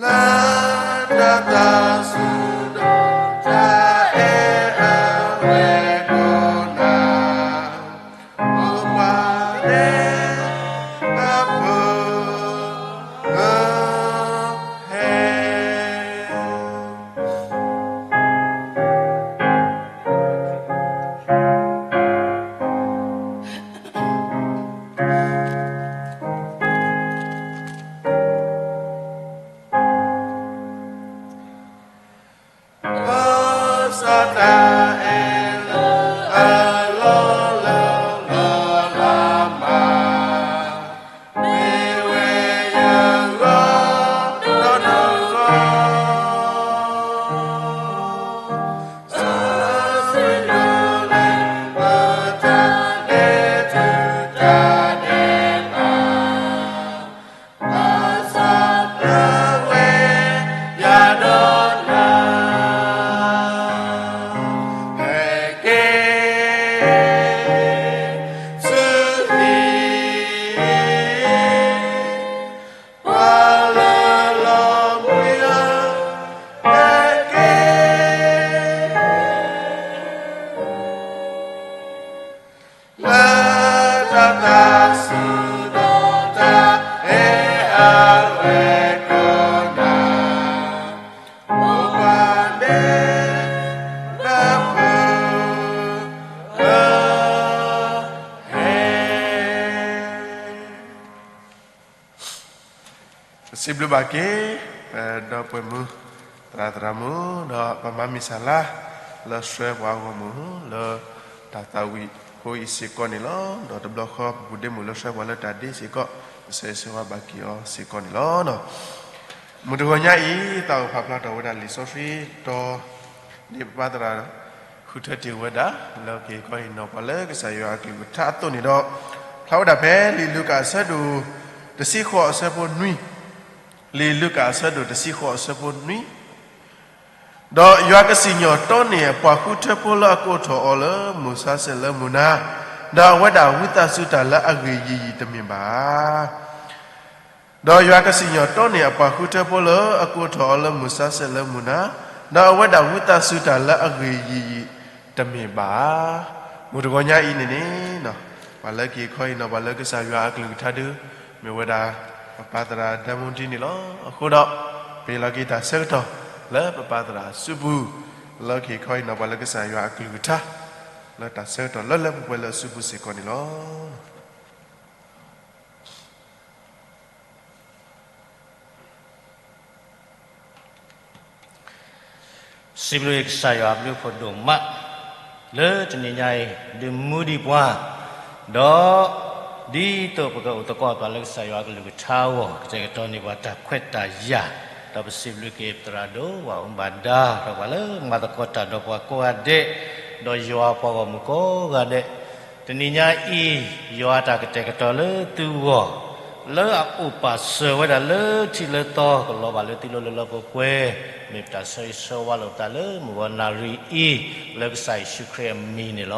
တၢ်သးစူၤဒီးတၢ်အဲၣ်အဝဲကိးနၤ, အိၣ်ပှၤလၢအဖုၣ်ဟဲ လၢတၢ်သးစူၤဒီးတၢ်အဲၣ်အဝဲကိးနၤ, အိၣ်ပှၤလၢအဖုၣ်ဟဲ ပစံးဘျုးဘၣ်က့ၤ ပဒီပုၢ်ဝဲၢ်မုၣ် သရၣ်သရၣ်မုၣ် ဒီးပမၤမံၤစၢ်လါ လၢဆှၢပှၤဂီၢ်မုၢ် လၢတၢ်သးဝံၣ်ဖိအံၤစ့ၢ်ကီးန့ၣ်လီၤ. ဒီးတဘျီဃီပပုၢ်ဒ့မုၣ်လၢဆှၢပှၤလၢတၢ်ဒ့စ့ၢ်ကီး ကစၢ်ယွၤဆိၣ်ဂ့ၤဘၣ်က့ၤအီၤစ့ၢ်ကီးန့ၣ်လီၤ. မုၢ်တဂီၤညါအံၤ သးအိၣ်ဖးဖျါထီၣ်ဝဲဒၣ်လံာ်စီဆှံတီၤ ဒ်ပပၢ်သရၣ်ဃုထၢတ့ၢ်ဝဲဒၣ် လၢကဟ့ၣ်ခီဟ့ၣ်နီၤပှၤလၢကစၢ်ယွၤအကလုၢ်ကထါအသိးန့ၣ်ဒီး ဖျါဝဲဒၣ်ဖဲလံာ်လူၤကၣ်အဆၢဒိၣ်တဆံဃိးအဆၢဖိနွံ, လံာ်လူၤကၣ်အဆၢဒိၣ်တဆံဃိးအဆၢဖိနွံ, ဒီးယွၤကစံၣ်ညီၣ်တီန့ၢ်အပှၤဃုထၢဖိလၢအကိးထီၣ်အီၤလၢမုၢ်ဆါဆဲးလၢမုၢ်နၤ, ဒီးအဝဲဒၣ်ဝံသးစူၤတၢ်လၢအဂ့ၢ်ယံာ်ယံာ်တမ့ၢ်ဘၣ် ဒီးယွၤကစံၣ်ညီၣ်တီန့ၢ်အပှၤဃုထၢဖိလၢအကိးထီၣ်အီၤလၢမုၢ်ဆါဆဲးလၢမုၢ်နၤ, ဒီးအဝဲဒၣ်ဝံသးစူၤတၢ်လၢအဂ့ၢ်ယံာ်ယံာ်တမ့ၢ်ဘၣ်. မုၢ်တဂီၤညါအံၤန့ၣ်န့ၣ် ပှၤလၢကဟ့ၣ်ခီဟ့ၣ်နီၤပှၤလၢကစၢ်ယွၤအကလုၢ်ကထါဒု မ့ၢ်ဝဲဒၣ် ပပၢ်သရၣ်ဒၢမူဒံန့ၣ်လီၤ. အဃိဒီး ပဟ့ၣ်လီၤက့ၤတၢ်ဆၢကတီၢ်လၢပပၢ်သရၣ်အစုပူၤ လၢကဟ့ၣ်ခီဟ့ၣ်နီၤပှၤလၢကစၢ်ယွၤအကလုၢ်ကထါ လၢတၢ်ဆၢကတီၢ်လၢလၢပှဲၤပှဲၤလၢအစုပူၤစ့ၢ်ကီးန့ၣ်လီၤ. စံးဘျုးကစၢ်ယွၤအဘျုးအဖှိၣ်ဒိၣ်မး လၢတနံၤညါအံၤ ဒုးမူဒံးပှၤ, ဒီး ဒ်သိးပကအိၣ်သကိးပှၤလၢကစၢ်ယွၤအကလုၢ်ကထါအဂီၢ် ကတဲာ်ကတီၤန့ၢ်ပှၤတၢ်ခွဲးတၢ်ယာ်, ဒီးပစံးဘျုးက့ၤပသရၣ်ဒိၣ်ဝၤအူဘၣ်ဒါ ဒီးပှၤလၢမၤသကိးတၢ်ဒီးပှၤကိးဂၤဒဲး, ဒီးယွၤပှၤဂီၢ်မုၢ်ကိးဂၤဒဲး, တနံၤညါအံၤ ယွၤအတၢ်ကတဲာ်ကတီၤလၢသုဂီၢ် လၢအအိၣ်ပာ်စၢၤဝဲဒၣ်လၢထံလၢသီ ကလီၤဘၣ်လၢသုလိၤလၢလၢပှဲၤပှဲၤ, မ့ၢ်ပတၢ်ဆၢဂ့ၤဆၢဝါလိာ်ပသးလၢမုၢ်ဂီၤနၣ်ရံၣ်အံၤ လၢကစၢ်ယ့ၣ်ၡူးခရံာ်အမံၤန့ၣ်လီၤ.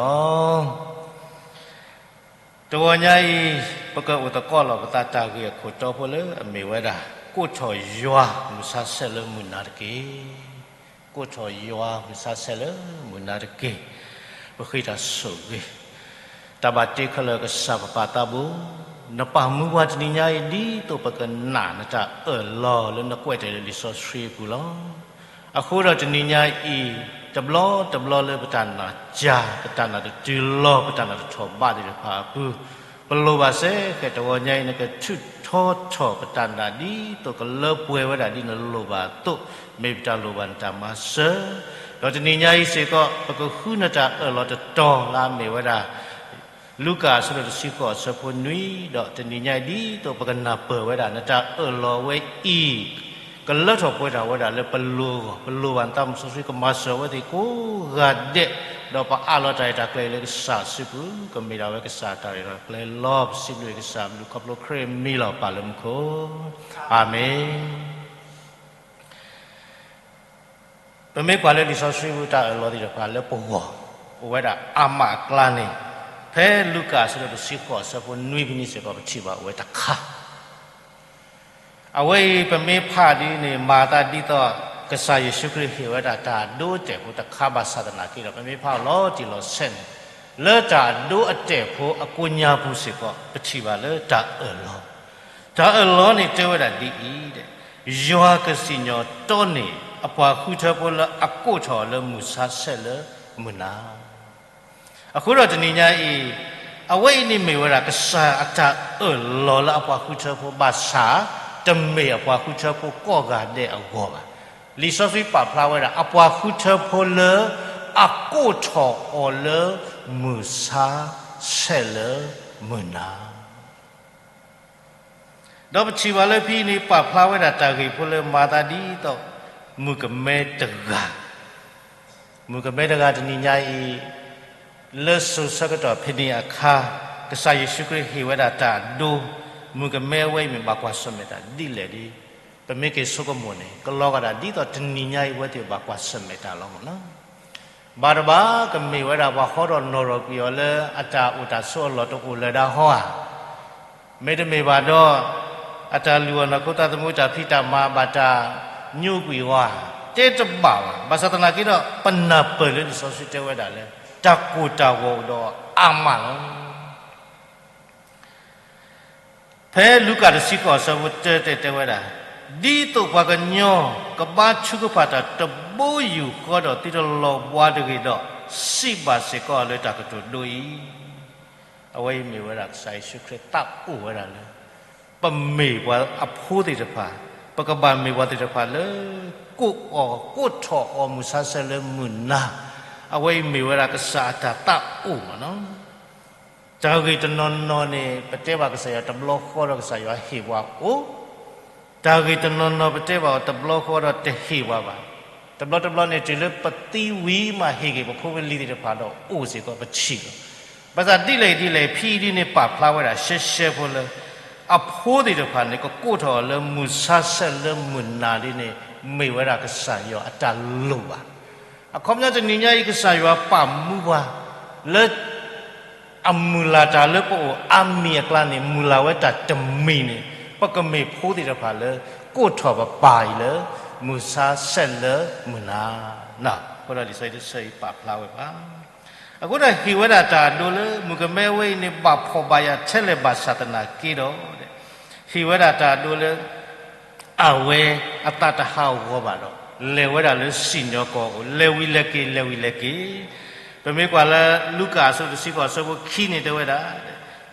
တဂီၤညါအံၤ ပကအိၣ်သကိးလီၤပသးတၢ်ဂ့ၢ်အခိၣ်တီဖိလၢအမ့ၢ်ဝဲဒၣ် ကိးထီၣ်ယွၤမုၢ်ဆါဆဲးလၢမုၢ်နၤတက့ၢ်. ကိးထီၣ်ယွၤမုၢ်ဆါဆဲးလၢမုၢ်နၤတက့ၢ်. ပဃ့တၢ်ဆိၣ်ဂ့ၤ, တၢ်ဘၣ်တ့ခဲလၢာ်ကစၢ်ပပၢ်သးဘိ, နပာ်မူပှၤတနံၤညါအံၤ ဒ်သိးပကနာ်နတၢ်အၢၣ်လီၤလၢနကွဲးတၢ်လၢလံာ်စီဆှံအပူၤလီၤ. အဃိဒီးတနံၤညါအံၤ တဘျီတဘျီလၢပတၢ်နာ်စှၤ, ပတၢ်နာ်တတုၤလီၤ, ပတၢ်နာ်တထီၣ်ဘးသ့ၣ်တဖၣ်အပူၤ, ပလိၣ်ဘၣ်စ့ၢ်ကီးတဂီၤညါအံၤ နကထုးထီထီၣ်ပတၢ်နာ်ဒ်သိးကလၢပှဲၤဝဲဒၣ်ဒ်နလိၣ်ဘၣ်အသိး, မ့ၢ်ပတၢ်လိၣ်ဘၣ်နတၢ်မၤစၢၤ, ဒီးတနံၤညါအံၤစ့ၢ်ကီး ပကဃုနတၢ်အၢၣ်လီၤတတီၤလၢအမ့ၢ်ဝဲဒၣ် လူၤကၣ်အဆၢဒိၣ်တဆံဃိးအဆၢဖိနွံ, ဒီးတနံၤညါအံၤဒ်သိးပကနၢ်ပၢၢ်ဝဲဒၣ် နတၢ်အၢၣ်လီၤဝဲအံၤ ကလၢထီၣ်ပှဲၤထီၣ်ဝဲဒၣ်လၢပလိၤအဂီၢ်, ပလိၣ်ဘၣ်နသးမုၢ်စီဆှံကမၤစၢၤဝဲသ့ၣ်ကိးဂၤဒဲး, ဒီးပအးလီၤတၢ်ရဲၣ်တၢ်ကျဲၤလၢကစၢ်စုပူၤ, ကမ့ၢ်ဒၣ်ဝဲကစၢ်တၢ်ရဲၣ်တၢ်ကျဲၤလီၤ. ပစံးဘျုးကစၢ်ဘျုးခီဖျိခရံာ်အမံၤလီၤ. ပၢ်လၢမူခိၣ်, အၤမ့ၣ်. ပမ့ၢ်ကွၢ်လၢလံာ်စီဆှံပူၤတၢ်အၢၣ်လီၤသ့ၣ်တဖၣ်လၢပဂီၢ် အိၣ်ဝဲဒၣ်အါမးအကျါန့ၣ်, ဖဲလူၤကၣ်အဆၢဒိၣ်တဆံဃိးအဆၢဖိနွံဖဲန့ၣ်စ့ၢ်ကီး ပထံၣ်ဘၣ်အိၣ်ဝဲတခါ အဝဲအံၤပမ့ၢ်ဖးဒ်န့ၣ် မၤသးဒ်သိး ကစၢ်ယ့ၣ်ၡူးခရံာ်ဟ့ၣ်ဝဲဒၣ်တၢ်အဒိအတဲာ်ဖိတခါဘၣ်ဆၣ်သနာ်က့ဒီး ပမ့ၢ်ဖးအီၤလီၤတံၢ်လီၤဆဲးန့ၣ် လၢတၢ်အဒိအတဲာ်ဖိအကိးညါပူၤစ့ၢ်ကီး ပထံၣ်ဘၣ်လၢတၢ်အၢၣ်လီၤ. တၢ်အၢၣ်လီၤန့ၣ်တဲဝဲဒၣ်ဒ်အံၤ, ယွၤကစံၣ်ညီၣ်တီန့ၢ် အပှၤဃုထၢဖိလၢအကိးထီၣ်အီၤလၢမုၢ်ဆါဆဲးလၢမုၢ်နၤ အဃိဒီးတနံၤညါအံၤ, အဝဲအံၤန့ၣ်မ့ၢ်ဝဲဒၣ်ကစၢ်အတၢ်အၢၣ်လီၤလၢအပှၤဃုထၢဖိဘၣ်ဆၣ်, တမ့ၢ်အပှၤဃုထၢဖိကိးဂၤဒဲးအဂီၢ်ဘၣ်. လံာ်စီဆှံပာ်ဖျါဝဲဒၣ် အပှၤဃုထၢဖိလၢ အကိးထီၣ်အီၤလၢမုၢ်ဆါဆဲးလၢမုၢ်နၤ ဒီးပထံၣ်ဘၣ်လၢဖဲအံၤန့ၣ် ပာ်ဖျါဝဲဒၣ်တၢ်ဂ့ၢ်ဖိလၢမၤသးဒ်သိး မုၣ်ကမဲတဂၤ, မုၣ်ကမဲတဂၤတနံၤညါအံၤ, လၢစိၤဆၢကတီၢ်ဖဲန့ၣ်အခါ, ကစၢ်ယ့ၣ်ၡူးခရံာ်ဟ့ၣ်ဝဲဒၣ်တၢ်အဒိ, မုၣ်ကမဲဝဲအံၤမ့ၢ်ဘၣ်ကွၢ်ဆၢၣ်မဲာ်တၢ်ဒ်လဲၣ်ဒီး, ပမ့ၢ်က့ၤဆိကမိၣ်န့ၣ် ကလီၤဂာ်ဒၣ်ဒ်သိးတနံၤညါအံၤအဝဲသ့ၣ်ဘၣ်ကွၢ်ဆၢၣ်မဲာ်တၢ်လီၤမ့ၢ်နီၤ ဘၣ်တဘၣ် ကမ့ၢ်ဝဲဒၣ်ပှၤဟီထီၣ်နီၤထီၣ်ကွံာ်အီၤလၢ အတၢ်အိၣ်တၢ်ဆိးအလီၢ်တအိၣ်လၢၤဒၣ်ဟီဧါ, မ့တမ့ၢ်ဘၣ်ဒီး အတၢ်လုၢ်အီၣ်နီၢ်ခိသးသမူတၢ်ဖံးတၢ်မၤဘၣ်တၢ်ညိကွံာ်အီၤဧါ, တဲတဘၣ်ဘၣ်. ဘၣ်ဆၣ်သနာ်က့ဒီး ပနၢ်ပၢၢ်လၢလံာ်စီဆှံတဲဝဲဒၣ်လၢ တၢ်ကိၢ်တၢ်ဂီၤအိၣ်ဒီးအါမးလီၤ. ဖဲလူၤကၣ်တဆံဃိးအဆၢဖိတၢတဲတဲဝဲဒၣ်, ဒ်သိးပှၤကညီကဘါထုကဖၣ်တၢ်တဘိယူၢ်ဃီဒီးသုတလီၤဘှါတဂ့ၤဒီး, စံးဘၣ်စ့ၢ်ကီးလၢတၢ်ကတိၤဒိအံၤ, အဝဲအံၤမ့ၢ်ဝဲဒၣ်ကစၢ်ယ့ၣ်ၡူးခရံာ်သးအိၣ်ဝဲဒၣ်လၢ ပမ့ၢ်ပှၤအဖိသ့ၣ်တဖၣ်, ပကဘၣ်မ့ၢ်ပှၤသ့ၣ်တဖၣ်လၢ ကိးအီၤ ကိးထီၣ်အီၤမုၢ်ဆါဆဲးလၢမုၢ်နၤ, အဝဲအံၤမ့ၢ်ဝဲဒၣ်ကစၢ်အတၢ်သးအိၣ်မ့ၢ်နီၤ တၢ်ဂ့ၢ်တနီၤနီၤန့ၣ် ပတဲဘၣ်ကစၢ်ယွၤတဘျီဃီဒီးကစၢ်ယွၤဟ့ၣ်ပှၤအိၣ်, တၢ်ဂ့ၢ်တနီၤနီၤပတဲဘၣ်အီၤတဘျီဃီဒီးတဟ့ၣ်ပှၤဘၣ်. တဘျီတဘျီန့ၣ် တုၤလၢပသံဝံၤမးဟ့ၣ်က့ၤပဖိပလံၤသ့ၣ်တဖၣ်ဒီးအိၣ်စ့ၢ်ကီးပထံၣ်လီၤ. ဘၣ်ဆၣ်ဒ်လဲၣ်ဒ်လဲၣ် ဖဲအံၤဒ်န့ၣ်ပာ်ဖျါဝဲဒၣ်ရှဲရှဲဖိလၢ အဖိသ့ၣ်တဖၣ်န့ၣ် ကကိးထီၣ်အီၤလၢမုၢ်ဆါဆဲးလၢမုၢ်နၤဒ်န့ၣ် မ့ၢ်ဝဲဒၣ်ကစၢ်ယွၤအတၢ်လိၣ်ဘၣ် အခီပညီတနံၤညါအံၤ ကစၢ်ယွၤပာ်မူပှၤလၢ အမုၢ်လၢ်တၢ်လၢပအိၣ်အါမံၤအကျါန့ၣ် မုၢ်လၢ်ဝဲတၢ်တမံၤန့ၣ် ပကမ့ၢ်ဖိသ့ၣ်တဖၣ်လၢ ကိးထီၣ်ပပၢ်အံၤလၢ မုၢ်ဆါဆဲးလၢမုၢ်နၤ, အဃိဒီးလံာ်စီဆှံတဆၢအံၤပာ်ဖျါဝဲဘၣ်. အဃိဒီးဟ့ၣ်ဝဲဒၣ်တၢ်အဒိလၢ မုၣ်ကမဲဝဲအံၤန့ၣ် ဘၣ်ဖှီၣ်ဘၣ်ယာ်ထဲလဲၣ်ဘၣ်ဆၣ်သနာ်က့ဒီး ဟ့ၣ်ဝဲဒၣ်တၢ်အဒိလၢ အဝဲအသးတဟးဂီၤဘၣ်ဒီး လဲၤဝဲဒၣ်လၢစံၣ်ညီၣ်ကွီၢ်အအိၣ်, လဲၤဝံၤလဲၤက့ၤ လဲၤဝံၤလဲၤက့ၤ, ပမ့ၢ်ကွၢ်လၢလူၤကၣ်အဆၢတဆံဃိးအဆၢဖိခံန့ၣ်တဲဝဲဒၣ်,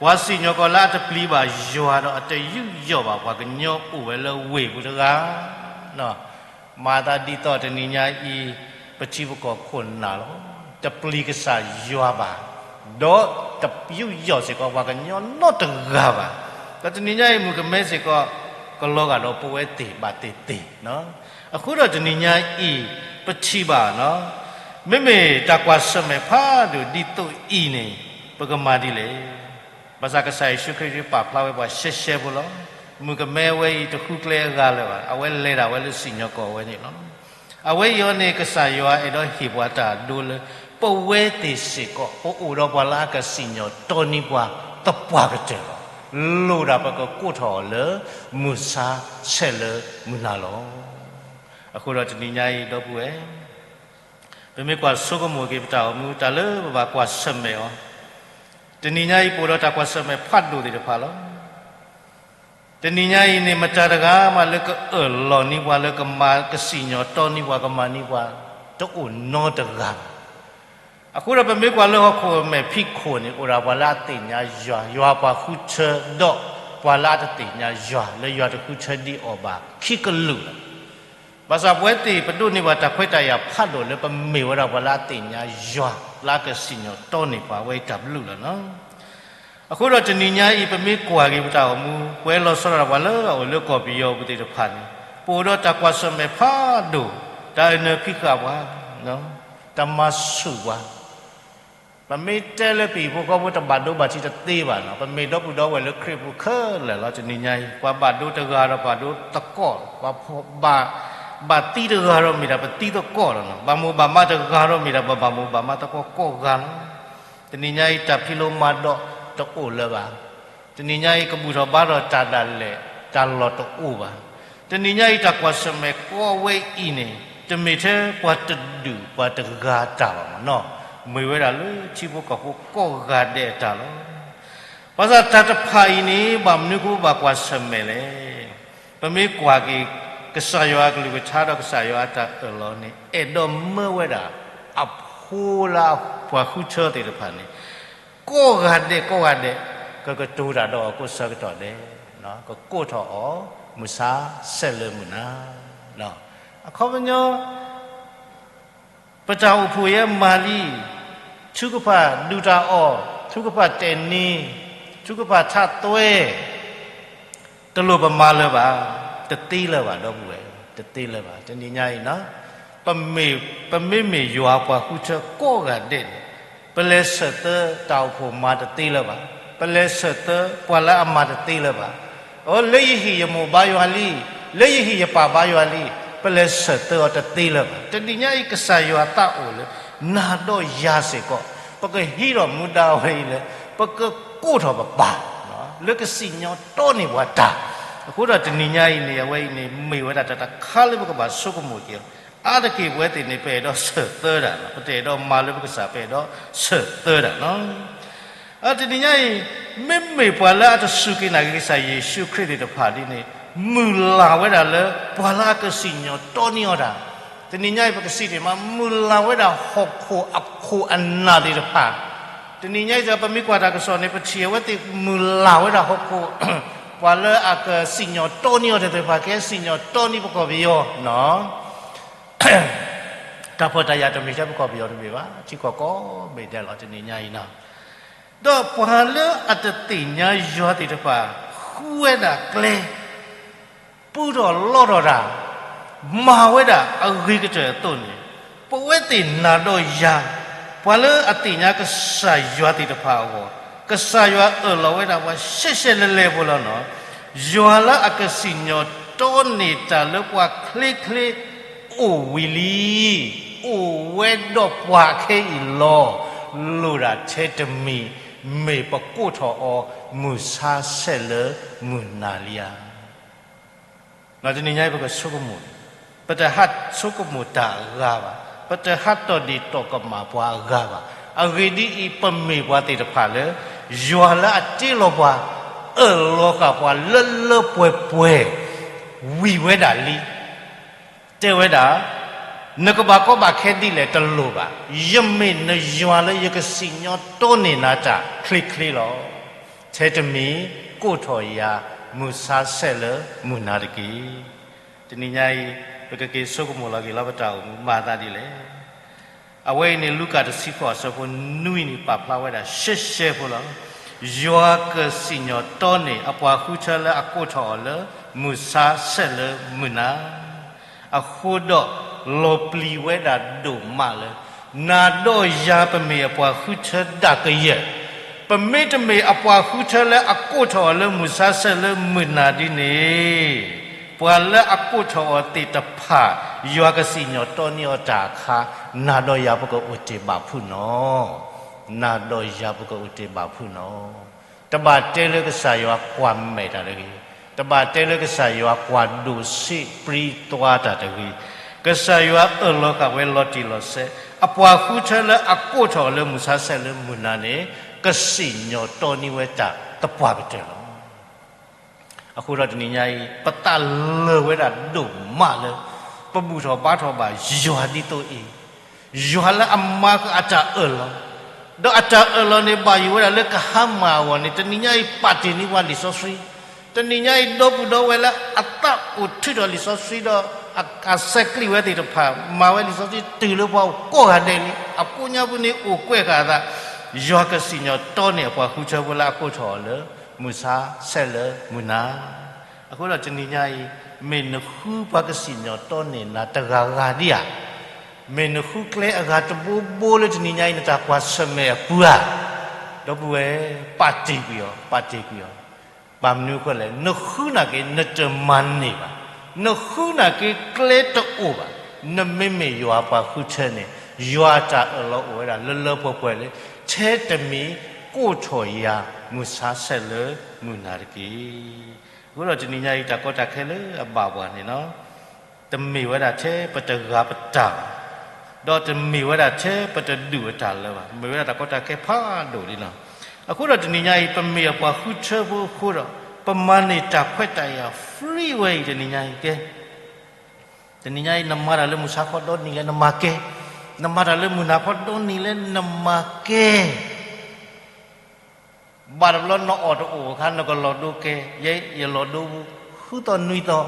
ပှၤစံၣ်ညီၣ်ကွီၢ်လၢအတပျံၤဘၣ်ယွၤဒီးအတယူးယီၣ်ဘၣ်ပှၤကညီအိၣ်ဝဲလၢဝ့ၢ်ပူၤတဂၤ မၤသးဒ်သိးတနံၤညါအံၤ ပထံပကီၢ်ခိၣ်နၢ်လီၤ. တပျံၤကစၢ်ယွၤဘၣ်, ဒီးတယူးယီၣ်စ့ၢ်ကီးပှၤကညီနီတဂၤဘၣ်. ဒီးတနံၤညါအံၤ မုၣ်ကမဲစ့ၢ်ကီး ကလီၤဂာ်ဒီးပဝဲသ့ၣ်ဘၣ်သ့ၣ်သ့ၣ်. အဃိဒီးတနံၤညါအံၤ ပထံၣ်ဘၣ်, မ့မ့ၢ်တၢ်ကွၢ်ဆၢၣ်မဲာ်ဖးဒိၣ်ဒ်သိးအံၤန့ၣ် ပကမၤဒ်လဲၣ်. ဘၣ်ဆၣ်ကစၢ်ယ့ၣ်ၡူးခရံာ်ပာ်ဖျါဝဲပှၤရှဲရှဲဖိလီၤ. မုၣ်ကမဲဝဲအံၤတဃုကျဲအဂၤလၢၤဘၣ်, အဝဲလဲၤဒၣ်ဝဲလၢစံၣ်ညီၣ်ကွီၢ်ဝဲန့ၣ်လီၤ. အဝဲအံၤအီၤန့ၣ် ကစၢ်ယွၤအဲၣ်ဒိးဟ့ၣ်ပှၤတၢ်အဒိလၢ ပဝဲသ့ၣ်စ့ၢ်ကီး ပအိၣ်ဒီးပှၤလၢအကစံၣ်ညီၣ်တီန့ၢ်ပှၤသပှၢ်ကတၢၢ်လီၤ. လိၣ်ဒၣ်ပကကိးထီၣ်အီၤလၢ မုၢ်ဆါဆဲးလၢမုၢ်နၤလီၤ. အဃိဒီးတနံၤညါအံၤ ဒီပုၢ်ဝဲၢ် ပမ့ၢ်ကွၢ်ဆိကမိၣ်က့ၤပတၢ်အိၣ်မူ တၢ်လၢပဘၣ်ကွၢ်ဆၢၣ်မဲာ်အီၤ, တနံၤညါအံၤ ပအိၣ်ဒီးတၢ်ကွၢ်ဆၢၣ်မဲာ်ဖးဒိၣ်သ့ၣ်တဖၣ်လီၤ. တနံၤညါအံၤန့ၣ် မတၤတဂၤမးလၢကအၢၣ်လီၤန့ၢ်ပှၤလၢကမၤကစံၣ်ညီၣ်တီန့ၢ်ပှၤကမၤန့ၢ်ပှၤ တအိၣ်နီတဂၤဘၣ်. အဃိဒီးပမ့ၢ်ကွၢ်လၢဟီၣ်ခိၣ်မဲာ်ဖံးခိၣ်န့ၣ် အိၣ်ဒၣ်ပှၤလၢအသ့ၣ်ညါယွၤ, ယွၤပှၤဃုထၢဒီး ပှၤလၢအတသ့ၣ်ညါယွၤ လၢယွၤတဃုထၢဒံးအီၤဘၣ် ခံကလုာ်လီၤ. ဘၣ်ဆၣ်ပဝဲသ့ၣ် ပဒိးန့ၢ်ဘၣ်တၢ်ခွဲးတၢ်ယာ်ဖးဒိၣ်လၢပမ့ၢ်ဝဲဒၣ်ပှၤလၢအသ့ၣ်ညါယွၤ လၢအကစံၣ်ညီၣ်တီန့ၢ်ပှၤဝဲအံၤတၢ်ဘျုးလီၤနီၤ. အဃိဒီးတနံၤညါအံၤ ပမ့ၢ်ကွၢ်က့ၤပတၢ်အိၣ်မူ ပှဲၤလီၤဆီဒၣ်တၢ်ပှၤလၢအအိၣ်လၢကီၢ်ပယီၤပူၤသ့ၣ်တဖၣ်န့ၣ် ပအိၣ်ဒီးတၢ်ကွၢ်ဆၢၣ်မဲာ်ဖးဒိၣ်, တၢ်အနၢၤဖံးဃာ်ပှၤ, တၢ်မၤဆူၣ်ပှၤ ပမ့ၢ်တဲလၢပဟံၣ်ဖိဃီဖိတဘၣ်ဒိဘၣ်ထံးတသ့ဘၣ်နီၤ, ပမ့ၢ်ဒီပုၢ်ဒီဝဲၢ်လၢခရံာ်ပူၤခဲလၢာ်လီၤ. တနံၤညါအံၤ ပှၤဘၣ်ဒိတဂၤဒီးပှၤဒိသကိး, ပှၤဘၣ်, ဘၣ်သံတဂၤဒီးမ့ၢ်ဒၣ်ပသံသကိးလီၤနီၤ, ဘၣ်မိၢ်ဘၣ်မးတဂၤဒီးမ့ၢ်ဒၣ်ပှၤဘၣ်မိၢ်ဘၣ်မးသကိးကိးဂၤလီၤ. တနံၤညါအံၤ တၢ်ဖံးလိမၤဒိးတအိၣ်လၢၤဘၣ်. တနံၤညါအံၤ ကဘူၣ်ထီၣ်ဘါထီၣ်တၢ်ဒၣ်လဲာ် တၢ်လီၢ်တအိၣ်ဘၣ်. တနံၤညါအံၤတၢ်ကွၢ်ဆၢၣ်မဲာ်ကိးဝဲအံၤန့ၣ် တမ့ၢ်ထဲပှၤတဒူၣ်ပှၤတဂၤအတၢ်ဘၣ်မ့ၢ်နီၤ, မ့ၢ်ဝဲဒၣ်လၢထံဖိကီၢ်ဖိကိးဂၤဒဲးအတၢ်လီၤ. ဘၣ်ဆၣ်တၢ်တဖၣ်အံၤန့ၣ် ဘၣ်မနုၤအဃိဘၣ်ကွၢ်ဆၢၣ်မဲာ်လဲၣ်. ပမ့ၢ်ကွၢ်က့ၤ ကစၢ်ယွၤအကလုၢ်ကထါဒီးကစၢ်ယွၤအတၢ်အၢၣ်လီၤန့ၣ် အဲၣ်ဒိးမၢဝဲဒၣ် အဖိလၢအပှၤဃုထၢသ့ၣ်တဖၣ်န့ၣ် ကိးဂၤဒဲးကိးဂၤဒဲး ကကတိၤတၢ်ဒီးအီၤကိးဆၢကတီၢ်ဒဲး, ကကိးထီၣ်အီၤ မုၢ်ဆါဆဲးလၢမုၢ်နၤ. အခီပညီ ပတၢ်အိၣ်ဖှိၣ်ယဲမၤလံ, ထုကဖၣ်ဒုးတၢ်အီၣ်, ထုကဖၣ်တဲာ်နံၤ, ထုကဖၣ်ထးသွဲ တလိၣ်ပမၤလၢၤဘၣ်, တသ့လၢၤဘၣ် ဒီပုၢ်ဝဲၢ်, တသ့လၢၤဘၣ်. တနံၤညါအံၤ ပမ့မ့ၢ်ယွၤပှၤဃုထၢကိးဂၤဒဲးန့ၣ် ပလဲၤဆၢၣ်သၢတၢ်အိၣ်ဖှိၣ်မၤတသ့လၢၤဘၣ်, ပလဲၤဆၢၣ်သၢပှၤလၢအမၤတသ့လၢၤဘၣ်. အိ လၢယဟံၣ်ယမိၢ်ဘါယွၤလံ, လၢယဟံၣ်ယပၢ်ဘါယွၤလံ, ပလဲၤဆၢၣ်သၢအီၤတသ့လၢၤဘၣ်. တနံၤညါအံၤကစၢ်ယွၤသးအိၣ်လၢ နၤဒီးယၤစ့ၢ်ကီး ပကဟံးထီၣ်မူဒါဝဲအံၤလၢ ပကကိးထီၣ်ပပၢ် လၢကစံၣ်ညီၣ်တီန့ၢ်ပှၤတၢ်. အဃိဒီးတနံၤညါအံၤန့ၣ် အဝဲအံၤန့ၣ် မ့ၢ်ဝဲဒၣ်တၢ်တခါလၢပကဘၣ်ဆိကမိၣ်က့ၤအီၤ, အါတက့ၢ်ပဝဲသ့ၣ်န့ၣ် ပအဲၣ်ဒိးဆၢၣ်သၢတၢ်, ပတအဲၣ်ဒိးမၤလၢပကစၢ် ပအဲၣ်ဒိးဆၢၣ်သၢတၢ်လီၤ. တနံၤညါအံၤ မ့မ့ၢ်ပှၤလၢအတစူၢ်က့ၤနာ်က့ၤကစၢ်ယ့ၣ်ၡူးခရံာ်သ့ၣ်တဖၣ်ဒ်န့ၣ် မုၢ်လၢ်ဝဲဒၣ်လၢ ပှၤလၢအကစံၣ်ညီၣ်တီန့ၢ်အီၤတၢ်. တနံၤညါအံၤ ပကစံးတ့ၢ်မး မုၢ်လၢ်ဝဲဒၣ်ဟီၣ်ခိၣ်အခိၣ်အနၢ်သ့ၣ်တဖၣ်. တနံၤညါအံၤ ပမ့ၢ်ကွၢ်တၢ်ကစီၣ်န့ၣ် ပထံၣ်အဝဲသ့ၣ်မုၢ်လၢ်ဝဲဒၣ်ဟီၣ်ခိၣ်, ပှၤလၢအကစံၣ်ညီၣ်တီန့ၢ်အီၤသ့ၣ်တဖၣ် ကဲစံၣ်ညီၣ်တီန့ၢ်ပကီၢ်ပယီၤ တၢ်ဖှီၣ်တၢ်ယာ်တမ့ၢ်ထဲပကီၢ်ပယီၤတမ့ၢ်ဘၣ်, ထံကီၢ်ကိးဘ့ၣ်ဒဲးလီၤ တနံၤညါအံၤနီၤ. ဒီးပှၤလၢအတသ့ၣ်ညါယွၤသ့ၣ်တဖၣ် ဃုဝဲဒၣ်ကျဲ ပူထီၣ်လီထီၣ်တၢ်, မၤဝဲဒၣ်အဂ့ၤကတၢၢ်အသိးန့ၣ်, ပဝဲသ့ၣ်နၤဒီးယၤ, ပှၤလၢအသ့ၣ်ညါကစၢ်ယွၤသ့ၣ်တဖၣ်အဂီၢ်, ကစၢ်ယွၤအၢၣ်လီၤဝဲဒၣ်ပှၤရှဲရှဲလဲၤလဲၤဖိလီၤနီၤ. ယွၤလၢအကစံၣ်ညီၣ်တီန့ၢ်တၢ်လၢပှၤချ့ချ့ အိၣ်ဝံၤလံ, အိၣ်ဝဲဒီးပှၤခဲအံၤလီၤ. လိၣ်ဒၣ်ထဲတမံၤ မ့ၢ်ပကိးထီၣ်အီၤ မုၢ်ဆါဆဲးလၢမုၢ်နၤလံဧါ. တနံၤညါအံၤပကဆိကမိၣ်, ပတဟးဆိကမိၣ်တၢ်အဂၤဘၣ်, ပတဟးတီၢ်ဒ့ၣ်တီၢ်ကမၣ်ပှၤအဂၤဘၣ်. အဂ့ၢ်ဒ်အံၤ, ပမ့ၢ်ပှၤသ့ၣ်တဖၣ်လၢ ယွၤလၢအတ့လီၤပှၤ, အၢၣ်လီၤဃာ်ပှၤလၢလၢပှဲၤပှဲၤ, ဝံၤဝဲဒၣ်လံ. တဲဝဲဒၣ်, နကဘၣ်ကီဘၣ်ခဲဒ်လဲၣ်တလိၣ်ဘၣ်. ယမ့ၢ်နယွၤလၢယကစံၣ်ညီၣ်တီန့ၢ်နၤတၢ်ချ့ချ့လီၤ. ထဲတမံၤကိးထီၣ်ယၤ မုၢ်ဆါဆဲးလၢမုၢ်နၤတက့ၢ်. တနံၤညါအံၤ ပကက့ၤဆိကမိၣ်လီၤက့ၤလီၤပတၢ်အိၣ်မူမၤအသးဒ်လဲၣ်. အဝဲအံၤန့ၣ် လူၤကၣ်တဆံဃိးအဆၢဖိနွံန့ၣ် ပာ်ဖျါဝဲဒၣ်ရှဲရှဲဖိလီၤ. ယွၤကစံၣ်ညီၣ်တီန့ၢ်အပှၤဃုထၢလၢအကိးထီၣ်အီၤလၢ မုၢ်ဆါဆဲးလၢမုၢ်နၤ အဃိဒီး လီၤပျံၤဝဲဒၣ်ဒိၣ်မးလၢ နၤဒီးယၤပမ့ၢ်အပှၤဃုထၢဒၣ်ကယဲၢ်, ပမ့တမ့ၢ်အပှၤဃုထၢလၢအကိးထီၣ်အီၤလၢမုၢ်ဆါဆဲးလၢမုၢ်နၤဒ်န့ၣ်, ပှၤလၢအကိးထီၣ်အီၤသ့ၣ်တဖၣ် ယွၤကစံၣ်ညီၣ်တီန့ၢ်အီၤတၢ်အခါ, နၤဒီးယၤပကအိၣ်တ့ၢ်ဘၣ်ဖုးနီၤ, နၤဒီးယၤပကအိၣ်တ့ၢ်ဘၣ်ဖုးနီၤ. တဘၣ်တဲလၢကစၢ်ယွၤကွၢ်မဲာ်တၢ်တဂ့ၤ, တဘၣ်တဲလၢကစၢ်ယွၤကွၢ်ဒိၣ်စ့ပြံသွါတၢ်တဂ့ၤ, ကစၢ်ယွၤအၢၣ်လီၤဃာ်ဝဲလီၤတံၢ်လီၤဆဲး, အပှၤဃုထၢလၢအကိးထီၣ်အီၤလၢမုၢ်ဆါဆဲးလၢမုၢ်နၤန့ၣ် ကစံၣ်ညီၣ်တီန့ၢ်ဝဲတၢ်သပှၢ်ကတၢၢ်လီၤ. အဃိဒီးတနံၤညါအံၤ ပသးလၢာ်ဝဲဒၣ်ဒိၣ်မးလၢ ပဘူၣ်ထီၣ်ဘါထီၣ်ဘၣ်ယွၤဒ်သိးအံၤ, ယွၤလၢအမၤဃာ်အတၢ်အၢၣ်လီၤ, ဒီးအတၢ်အၢၣ်လီၤန့ၣ် ဘၣ်ယိၣ်ဝဲဒၣ်လၢကဟါမၢ်အဂီၢ်န့ၣ် တနံၤညါအံၤပာ်တ့ၢ်န့ၢ်ပှၤလံာ်စီဆှံ, တနံၤညါအံၤ ဒီပုၢ်ဒီဝဲၢ်လၢအသးအိၣ်ထုးထီၣ်လံာ်စီဆှံဒီး အစဲးကျံးဝဲသ့ၣ်တဖၣ် မၤဝဲလံာ်စီဆှံတုၤလၢပှၤကိးဂၤဒဲးလံ, အကိးညါပူၤန့ၣ်အိၣ်ကွဲးဃာ်အသး, ယွၤကစံၣ်ညီၣ်တီန့ၢ်အပှၤဃုထၢဖိလၢအကိးထီၣ်အီၤလၢ မုၢ်ဆါဆဲးလၢမုၢ်နၤ. အဃိဒီးတနံၤညါအံၤ မ့ၢ်နဃုပှၤကစံၣ်ညီၣ်တီန့ၢ်နၤတဂၤဂၤဒံးဧါ, မ့ၢ်နဃုကျဲအဂၤတဘိဘိလၢတနံၤညါအံၤ နတၢ်ကွၢ်ဆၢၣ်မဲာ်အပူၤဧါ, ဒီပုၢ်ဝဲၢ် ပာ်တ့ၢ်ကွံာ်အီၤ, ပာ်တ့ၢ်ကွံာ်အီၤ. ဘၣ်မနုၤအဃိလဲၣ်, နဃုနာ်က့ နတမၤန့ၢ်ဘၣ်, နဃုနာ်က့ကျဲတအိၣ်ဘၣ်, နမ့မ့ၢ်ယွၤပှၤဃုထၢန့ၣ် ယွၤအတၢ်အၢၣ်လီၤအိၣ်ဝဲဒၣ်လၢလၢပှဲၤပှဲၤလၢ ထဲတမံၤကိးထီၣ်ယၤ မုၢ်ဆါဆဲးလၢမုၢ်နၤတက့ၢ်. အဃိဒီးတနံၤညါအံၤ တၢ်ကီတၢ်ခဲလၢအဘၣ်ပှၤန့ၣ်လီၤ, တမ့ၢ်ဝဲဒၣ်ထဲပတဂၤပတၢ်ဘၣ်, ဒီးတမ့ၢ်ဝဲဒၣ်ထဲပတဒူၣ်အတၢ်လၢၤဘၣ်, မ့ၢ်ဝဲဒၣ်တၢ်ကီတၢ်ခဲဖးဒိၣ်လံလီၤ. အဃိဒီးတနံၤညါအံၤ ပမ့ၢ်အပှၤဃုထၢဖိအဃိဒီး ပမၤန့ၢ်တၢ်ခွဲးတၢ်ယာ် free ဝဲအံၤတနံၤညါအံၤကဲ တနံၤညါအံၤ နမၤတၢ်လၢမုၢ်ဆါခီဒီနံၤလၢနမၤကဲ, နမၤတၢ်လၢမုၢ်နၤခီဒီနံၤလၢနမၤကဲ, ဘၣ်တဘျီနအီၣ်တအိၣ်အခါ နကလီၤဒိကဲ, ယဲယလီၤဒိဘူး ဃုသီနွံသီ,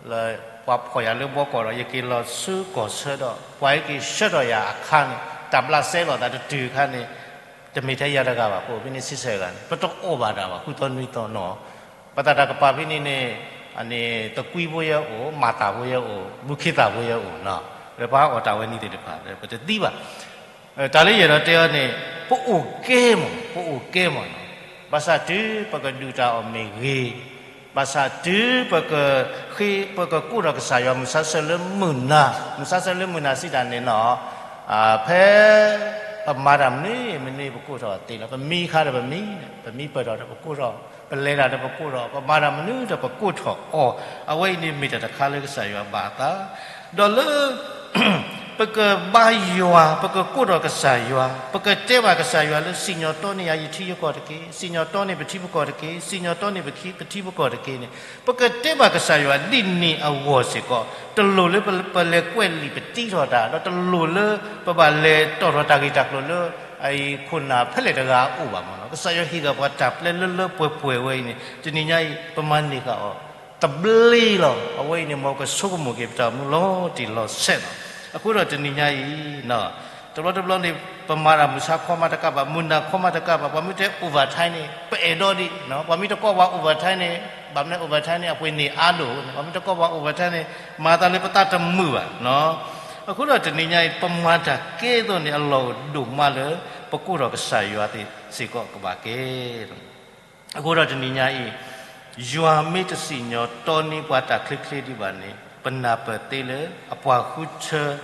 လၢပှၤဖီၣ်ယၤလၢဘီကီၢ်ဒီး ယက့ၤလီၤဆူကီၢ်ဆၢဒီး ပှၤဟဲက့ၤဆှၢထီၣ်ယၤအခါန့ၣ် တၢ်ဘျးစဲလိာ်သးတတုၤအခါန့ၣ် တမ့ၢ်ထဲယၤတဂၤဘၣ်, ပအိၣ်ဖဲန့ၣ်ဆံဆဲၣ်ဂၤန့ၣ် ပတအီၣ်ဘၣ်တၢ်ဘၣ် ဃုသီနွံသီနီၤ ပသးတၢ်ကပၤဖဲန့ၣ်န့ၣ် သကွံဖိယဲအိၣ်, မၤသးဖိယဲအိၣ်, ဘူခ့သးဖိယဲအိၣ်, လၢပှၤအီၣ်တၢ်ဝဲန့ၣ်သ့ၣ်တဖၣ် ပတသံဘၣ်. တၢ်လၢယအဲၣ်ဒိးတဲအီၤန့ၣ် ပအိၣ်ကဲမး, ပအိၣ်ကဲမးနီၤ, ဘၣ်ဆၣ်တုၤပကဒုးတၢ်အီၣ်မ့ၢ်ဂ့ၤ, ဘၣ်ဆၣ်တုၤပကဃ့, ပကကိးထီၣ်ကစၢ်ယွၤမုၢ်ဆါဆဲးလၢမုၢ်နၤ, မုၢ်ဆါဆဲးလၢမုၢ်နၤစံးတၢ်န့ၣ်နီၤ ဖဲ ပမၤတၢ်မနုၤမနုၤပကိးထီၣ်သ့လီၤ. ပမံခါဒီးပမံ, ပမံပၢၢ်ထီၣ်ဒီးပကိးထီၣ်, ပလဲၤတၢ်ဒီးပကိးထီၣ်, ပမၤတၢ်မနုၤဒီးပကိးထီၣ်အီၤ, အဝဲအံၤန့ၣ်မ့ၢ်တၢ်တခါလၢကစၢ်ယွၤဘၣ်အသး, ဒီးလၢ ပကဘါယွၤ, ပကကိးထီၣ်ကစၢ်ယွၤ, ပကတဲဘၣ်ကစၢ်ယွၤလၢ စံၣ်ညီၣ်တီန့ၢ်ယၤယထံယကီၢ်တက့ၢ်, စံၣ်ညီၣ်တီန့ၢ်ပထံပကီၢ်တက့ၢ်, စံၣ်ညီၣ်တီန့ၢ်ပထံပကီၢ်တက့ၢ်န့ၣ် ပကတဲဘၣ်ကစၢ်ယွၤဒ်န့ၣ်အဂီၢ်စ့ၢ်ကီး, တလိၣ်လၢပလဲၤကွဲးလံာ်ပတံထီၣ်တၢ်, ဒီးတလိၣ်လၢပဘၣ်လဲၤတီၣ်ထီၣ်တၢ်ဂ့ၢ်တၢ်ကျိၤလၢ အခိၣ်နၢ်ဖဲလဲၣ်တဂၤအအိၣ်ဘၣ်မးနီၤ. ကစၢ်ယွၤဟ့ၣ်ဂံၢ်ပှၤတၢ်ပျဲလၢလၢပှဲၤပှဲၤဝဲအံၤန့ၣ် တနံၤညါအံၤ ပမၤန့ၢ်ဃာ်အီၤ တဘျ့လီၤ. အဝဲအံၤန့ၣ် မ်ကဆိကမိၣ်က့ၤပတၢ်အိၣ်မူလီၤတံၢ်လီၤဆဲးလီၤ. အဃိဒီးတနံၤညါအံၤ တဘျီတဘျီန့ၣ် ပမၤတၢ်မုၢ်ဆါခီမးတကးဘၣ်, မုၢ်နၤခီမးတကးဘၣ်, ပှၤမ့ၢ်တဲ overtime န့ၣ် ပအဲၣ်ဒိးဒံး, ပှၤမ့ၢ်တကိးပှၤ overtime န့ၣ်, ဘၣ်မနုၤ overtime န့ၣ် အပှ့ၤန့ၢ်အါဒိၣ်န့ၣ် ပှၤမ့ၢ်တကိးပှၤ overtime န့ၣ် မၤသးလၢပသးတမုာ်ဘၣ်. အဃိဒီးတနံၤညါအံၤ ပမၤတၢ်ကဲသိးန့ၣ် အလီၢ်အိၣ်ဒိၣ်မးလၢ ပကိးထီၣ်ကစၢ်ယွၤသ့ၣ်စ့ၢ်ကီးကဘၣ်ကဲ အဃိဒီးတနံၤညါအံၤ ယွၤမ့ၢ်တစံၣ်ညီၣ်တီန့ၢ်ပှၤတၢ်ချ့ချ့ဒံးဘၣ်န့ၣ် ပနၢ်ပၢၢ်သ့လၢအပှၤဃုထၢ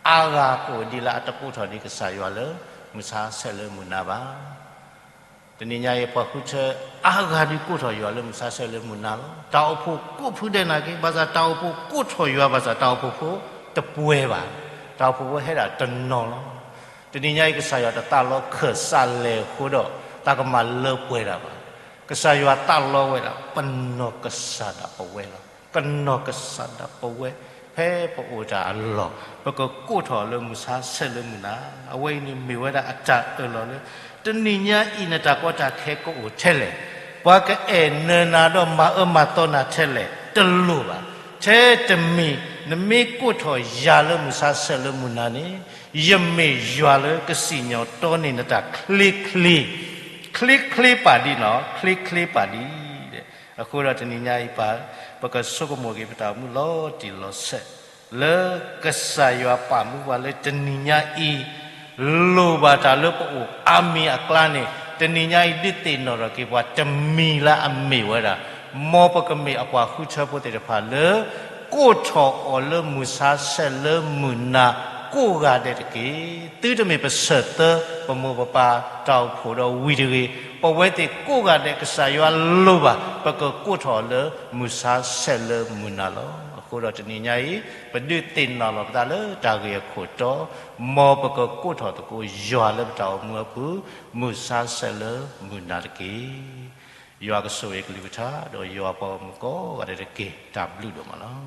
အါဂၤကအိၣ်ဒံးလၢအတကိးထီၣ်ဒံးကစၢ်ယွၤလၢ မုၢ်ဆါဆဲးလၢမုၢ်နၤဘၣ်. တနံၤညါအံၤ ပှၤဃုထၢအါဂၤဒုးကိးထီၣ်ယွၤလၢမုၢ်ဆါဆဲးလၢမုၢ်နၤလီၤ. တၢ်အိၣ်ဖှိၣ်ကိးဖုဒဲးနာ်က့ ဘၣ်ဆၣ်တၢ်အိၣ်ဖှိၣ်ကိးထီၣ်ယွၤ ဘၣ်ဆၣ်တၢ်အိၣ်ဖှိၣ်ဖိတပှဲၤဘၣ်. တၢ်အိၣ်ဖှိၣ်ဖိဟဲဒၣ်တနီၤလီၤ. တနံၤညါအံၤ ကစၢ်ယွၤတသးလီခၢၣ်စးလဲၣ်အဃိဒီး တၢ်ကမၤလၢပှဲၤတၢ်ဘၣ်. ကစၢ်ယွၤသးလီဝဲဒၣ် ပနီၢ်ကစၢ်ဒၣ်ပဝဲလီၤ. ကနီၢ်ကစၢ်ဒၣ်ပဝဲ ဖဲပအိၣ်တၢ်အလီၢ် ပကကိးထီၣ်လၢမုၢ်ဆါဆဲးလၢမုၢ်နၤ, အဝဲအံၤန့ၣ်မ့ၢ်ဝဲဒၣ်အတၢ်အၢၣ်လီၤလၢ တနံၤညါအံၤ နတၢ်ကီတၢ်ခဲကအိၣ်ထဲလဲၣ်, ပှၤကအဲၣ်နၢၤနၤဒီးမၤအၢမၤသီနၤထဲလဲၣ်, တလိၣ်ဘၣ်. ထဲတမံၤ နမ့ၢ်ကိးထီၣ်ယၤလၢမုၢ်ဆါဆဲးလၢမုၢ်နၤန့ၣ် ယမ့ၢ်ယွၤလၢကစံၣ်ညီၣ်တီန့ၢ်နတၢ်ချ့ချ့, ချ့ချ့ပာ်ဒံးနီၤ, ချ့ချ့ပာ်ဒံး. အဃိဒီးတနံၤညါအံၤ ပကဆိကမိၣ်က့ၤပတၢ်အိၣ်မူလီၤတံၢ်လီၤဆဲး လၢကစၢ်ယွၤပာ်မူပှၤလၢတနံၤညါအံၤ လိၣ်ဘၣ်တၢ်လၢပအိၣ်အါမံၤအကျါန့ၣ် တနံၤညါအံၤ ဒုးသ့ၣ်နီၣ်ထီၣ်က့ၤပှၤ တမံၤလၢအမ့ၢ်ဝဲဒၣ် မ်ပကမ့ၢ်အပှၤဃုထၢဖိသ့ၣ်တဖၣ်လၢ ကိးထီၣ်အီၤလၢမုၢ်ဆါဆဲးလၢမုၢ်နၤကိးဂၤဒဲးတက့ၢ်. သုတမ့ၢ်ပဆၢၣ်သၢ ပမိၢ်ပပၢ်တၢ်အိၣ်ဖှိၣ်ဒီးဝံၤတဂ့ၤ, ပဝဲသ့ၣ်ကိးဂၤဒဲး ကစၢ်ယွၤလိၣ်ဘၣ် ပကကိးထီၣ်အီၤလၢမုၢ်ဆါဆဲးလၢမုၢ်နၤလီၤ. အဃိဒီးတနံၤညါအံၤ ပဒုးသ့ၣ်နီၣ်လီၤပသးလၢတၢ်ဂ့ၢ်အခိၣ်တီ, မ်ပကကိးထီၣ်သကိးယွၤလၢပတၢ်အိၣ်မူအပူၤ မုၢ်ဆါဆဲးလၢမုၢ်နၤတက့ၢ်. ယွၤကဆိၣ်ဂ့ၤအကလုၢ်ကထါ ဒီးယွၤပှၤဂီၢ်မုၢ်ကိးဂၤဒဲးတက့ၢ်. တၢ်ဘျုးဒိၣ်မးလီၤ.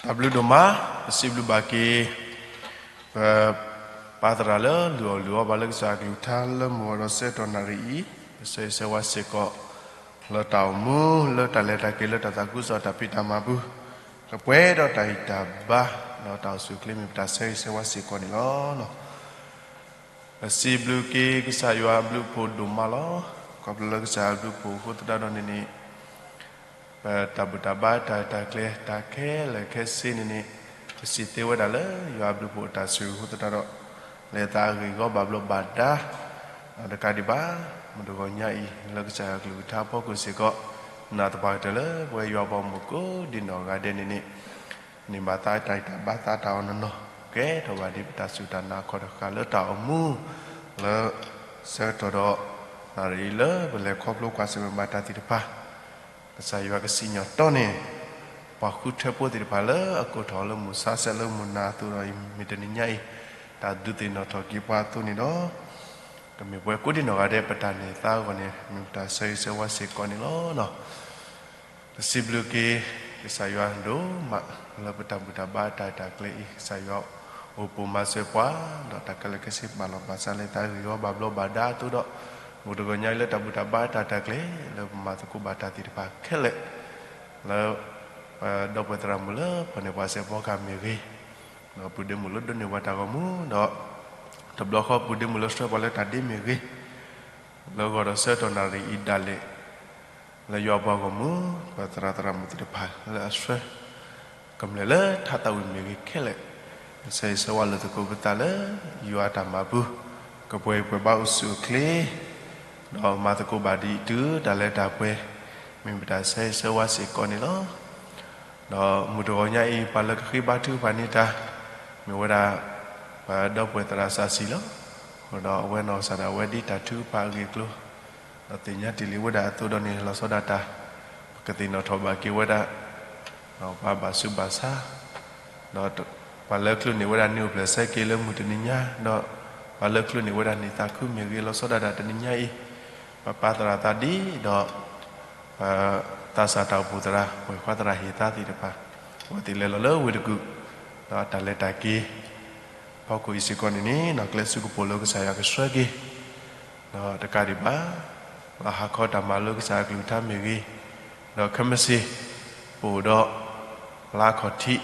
တၢ်ဘျုးဒိၣ်မး, ပစံးဘျုးဘၣ်က့ၤ ပပၢ်သရၣ်လၢလုၢ်အီၣ်လုၢ်အီဘၣ်လၢကစၢ်အကလုၢ်ကထါလၢမုၢ်ဂီၤဒီးဆၢကတီၢ်နၣ်ရံၣ်အံၤ, ပဆၢဂ့ၤဆၢဝါစ့ၢ်ကီး လၢတၢ်အိၣ်မူ လၢတၢ်လဲၤတၢ်က့ၤ လၢတၢ်သးခုကစီၣ်တၢ်ဖံးတၢ်မၤပူၤ, ကပှဲၤဒီးတၢ်ဂံၢ်တၢ်ဘါ ဒီးတၢ်အိၣ်ဆူၣ်အိၣ်ချ့မ့ၢ်ပတၢ်ဆၢဂ့ၤဆၢဝါစ့ၢ်ကီးန့ၣ်လီၤ. ပစံးဘျုးက့ၤကစၢ်ယွၤအဘျုးအဖှိၣ်ဒိၣ်မးလီၤ. ခီဖျိလၢကစၢ်ယွၤအဘျုးအဖှိၣ်အဃိသတးဒီးန့ၣ်န့ၣ် ပတၢ်ဘူၣ်တၢ်ဘါတၢ်ရဲၣ်တၢ်ကျဲၤတၢ်ခဲလၢာ်ခဲဆ့န့ၣ်န့ၣ် ပစံးသ့ဝဲဒၣ်လၢယွၤအဘျုးအဖှိၣ်အတၢ်ဆိၣ်ဂ့ၤအဃိသတးဒီး လဲၤသးအဂ့ၢ်အဂီၢ်ဘၣ်ဘျီးဘၣ်ဒါ ဒီးတကးဒံးဘၣ် မုၢ်တဂီၤညါအံၤ လၢကစၢ်ယွၤအကလုၢ်ကထါအဖီခိၣ်စ့ၢ်ကီး နာ်သပှၢ်ကတၢၢ်လၢပဝဲယွၤဘီမုၢ်ကိးဒံနီၢ်ဂၤဒဲးန့ၣ်န့ၣ်, န့ၢ်ဘၣ်သးတၢ်အံၣ်တၢ်ဘါသးတၢ်အီၣ်နီၢ်နီၢ်, ကဲထီၣ်ဘၣ်ဒ်ပတၢ်စူၢ်တၢ်နာ်အခီၣ်တဃာ်လၢတၢ်အိၣ်မူ, လၢဆၢကတီၢ်ဒီး နၣ်ရံၣ်လၢပလဲၤခီဖျိကွၢ်ဆၢၣ်မဲာ်ဘၣ်တၢ်သ့ၣ်တဖၣ်, ကစၢ်ယွၤကစံၣ်ညီၣ်တီန့ၢ် ပှၤဃုထၢဖိသ့ၣ်တဖၣ်လၢအကိးထီၣ်လၢမုၢ်ဆါဆဲးလၢမုၢ်နၤအသိးဒီး မ့ၢ်တနံၤညါအံၤ တၢ်ဒုးသ့ၣ်နီၣ်ထီၣ်က့ၤပှၤအသိးန့ၣ်ဒီး ကမ့ၢ်ပဝဲကိးဒံနီၢ်ဂၤဒဲးပတၢ်န့ၢ်သါအဂီၢ်န့ၣ် မ့ၢ်ပတၢ်ဆၢဂ့ၤဆၢဝါစ့ၢ်ကီးန့ၣ်လီၤ. ပစံးဘျုးက့ၤ ကစၢ်ယွၤဒိၣ်မး လၢပတၢ်ဘူၣ်တၢ်ဘါအတၢ်အဲၣ်တၢ်ကျဲအံၤ ကစၢ်ယွၤအိၣ်ပိာ်မၤစၢၤပှၤ ဒီးတၢ်ခဲလၢာ်ခဲဆ့ပာ်လီၤပာ်စးလၢတၢ်ဂ့ၢ်ဝီဘၣ်ဘျီးဘၣ်ဒါအသိးဒီး မုၢ်တဂီၤညါအံၤလၢတၢ်ဘူၣ်တၢ်ဘါအတၢ်အဲၣ်တၢ်ကျဲ လၢပမၤသကိးဘၣ်တၢ်သ့ၣ်တဖၣ်ခဲလၢာ် လၢ ပဒီပုၢ်ဝဲၢ်သရၣ်မုၣ်လၢပှၤန့ၢ်ပှၤစဲးဖီကဟၣ်မ့ၢ်ဂ့ၤ, ဒီးပုၢ်ဒ့မုၣ်လၢဒိးန့ၢ်ပှၤတၢ်ဂီၤမူဒီး တဘျီဃီပုၢ်ဒ့မုၣ်လၢဆှၢပှၤလၢတၢ်ဒ့မ့ၢ်ဂ့ၤ, လၢဂီၤဒီးဆၢကတီၢ်နၣ်ရံၣ်အံၤဒၣ်လဲာ် လၢယွၤအပှၤဂီၢ်မုၢ် ပသရၣ်သရၣ်မုၣ်သ့ၣ်တဖၣ်လၢအဆှၢ ကမျၢၢ်လၢထးသးဝံၣ်မ့ၢ်ဂ့ၤခဲလၢာ်, ဆၢဂ့ၤဆၢဝါလိာ်သကိးပသးလၢ ယွၤအတၢ်မၤပူၤ ကပှဲၤပှဲၤဘၣ်အိၣ်ဆူၣ်အိၣ်ချ့ ဒီးမၤသကိးဘၣ်ဒ်တုၤတၢ်လၢတၢ်ပှဲၤ မ့ၢ်ပတၢ်ဆၢဂ့ၤဆၢဝါစ့ၢ်ကီးန့ၣ်လီၤ. ဒီးမုၢ်တဂီၤညါအံၤ ပှၤလၢကဃ့ဘါထုကဖၣ်န့ၢ်တၢ် မ့ၢ်ဝဲဒၣ် ပဒီပုၢ်ဝဲၢ်သရၣ်စၢ်စံၣ်လီၤ. ဒီးအဝဲနီၢ်ကစၢ်ဒၣ်ဝဲဒ်တၢ်ထုကဖၣ်အဂ့ၢ်အကျိၤ ဒီးသ့ၣ်ညါတ့ၢ်လံဝဲဒၣ်အသိးဒီးန့ၣ် လီၤဆီဒၣ်တၢ် ပကသ့ၣ်နီၣ်ထီၣ်ဘၣ်က့ၤဝဲဒၣ် ပှၤဘၣ်ဆူးဘၣ်ဆါ ဒီးပှၤလၢကျိန့ၢ်ဝဲဒၣ်န့ၢ်အိၣ်ဖျဲၣ်ဆၢက့ၤလၢမုၢ်တနံၤညါ ဒီးပှၤလၢကျိန့ၢ်ဝဲဒၣ်န့ၢ်သးခုမ့ၢ်ဂ့ၤ လီၤဆီဒၣ်တၢ်တနံၤညါအံၤ ပပၢ်သရၣ်သးဒ်ဒီး သးစၢ်တၢ်အိၣ်ဖှိၣ်သရၣ် ပှၤခွါသရၣ်ဟ့ၣ်သါသ့ၣ်တဖၣ် အဝဲသ့ၣ်လဲၤလီၤလၢဝ့ၢ်တကူၣ် ဒီးတၢ်လဲၤတၢ်က့ၤ ဖီခိၣ်အံၤစ့ၢ်ကီးန့ၣ်န့ၣ် ကျဲဆူကပိာ်လၢကစၢ်ယွၤကဆှၢက့ၤ ဒီးတကးဒံးဘၣ် လၢဟါခီတၢ်မၤလိကစၢ်အကလုၢ်ကထါမ့ၢ်ဂ့ၤ, ဒီးခဲမုၢ်ဆ့ၣ် ပအိၣ်ဒီး လါခီၣ်ထံး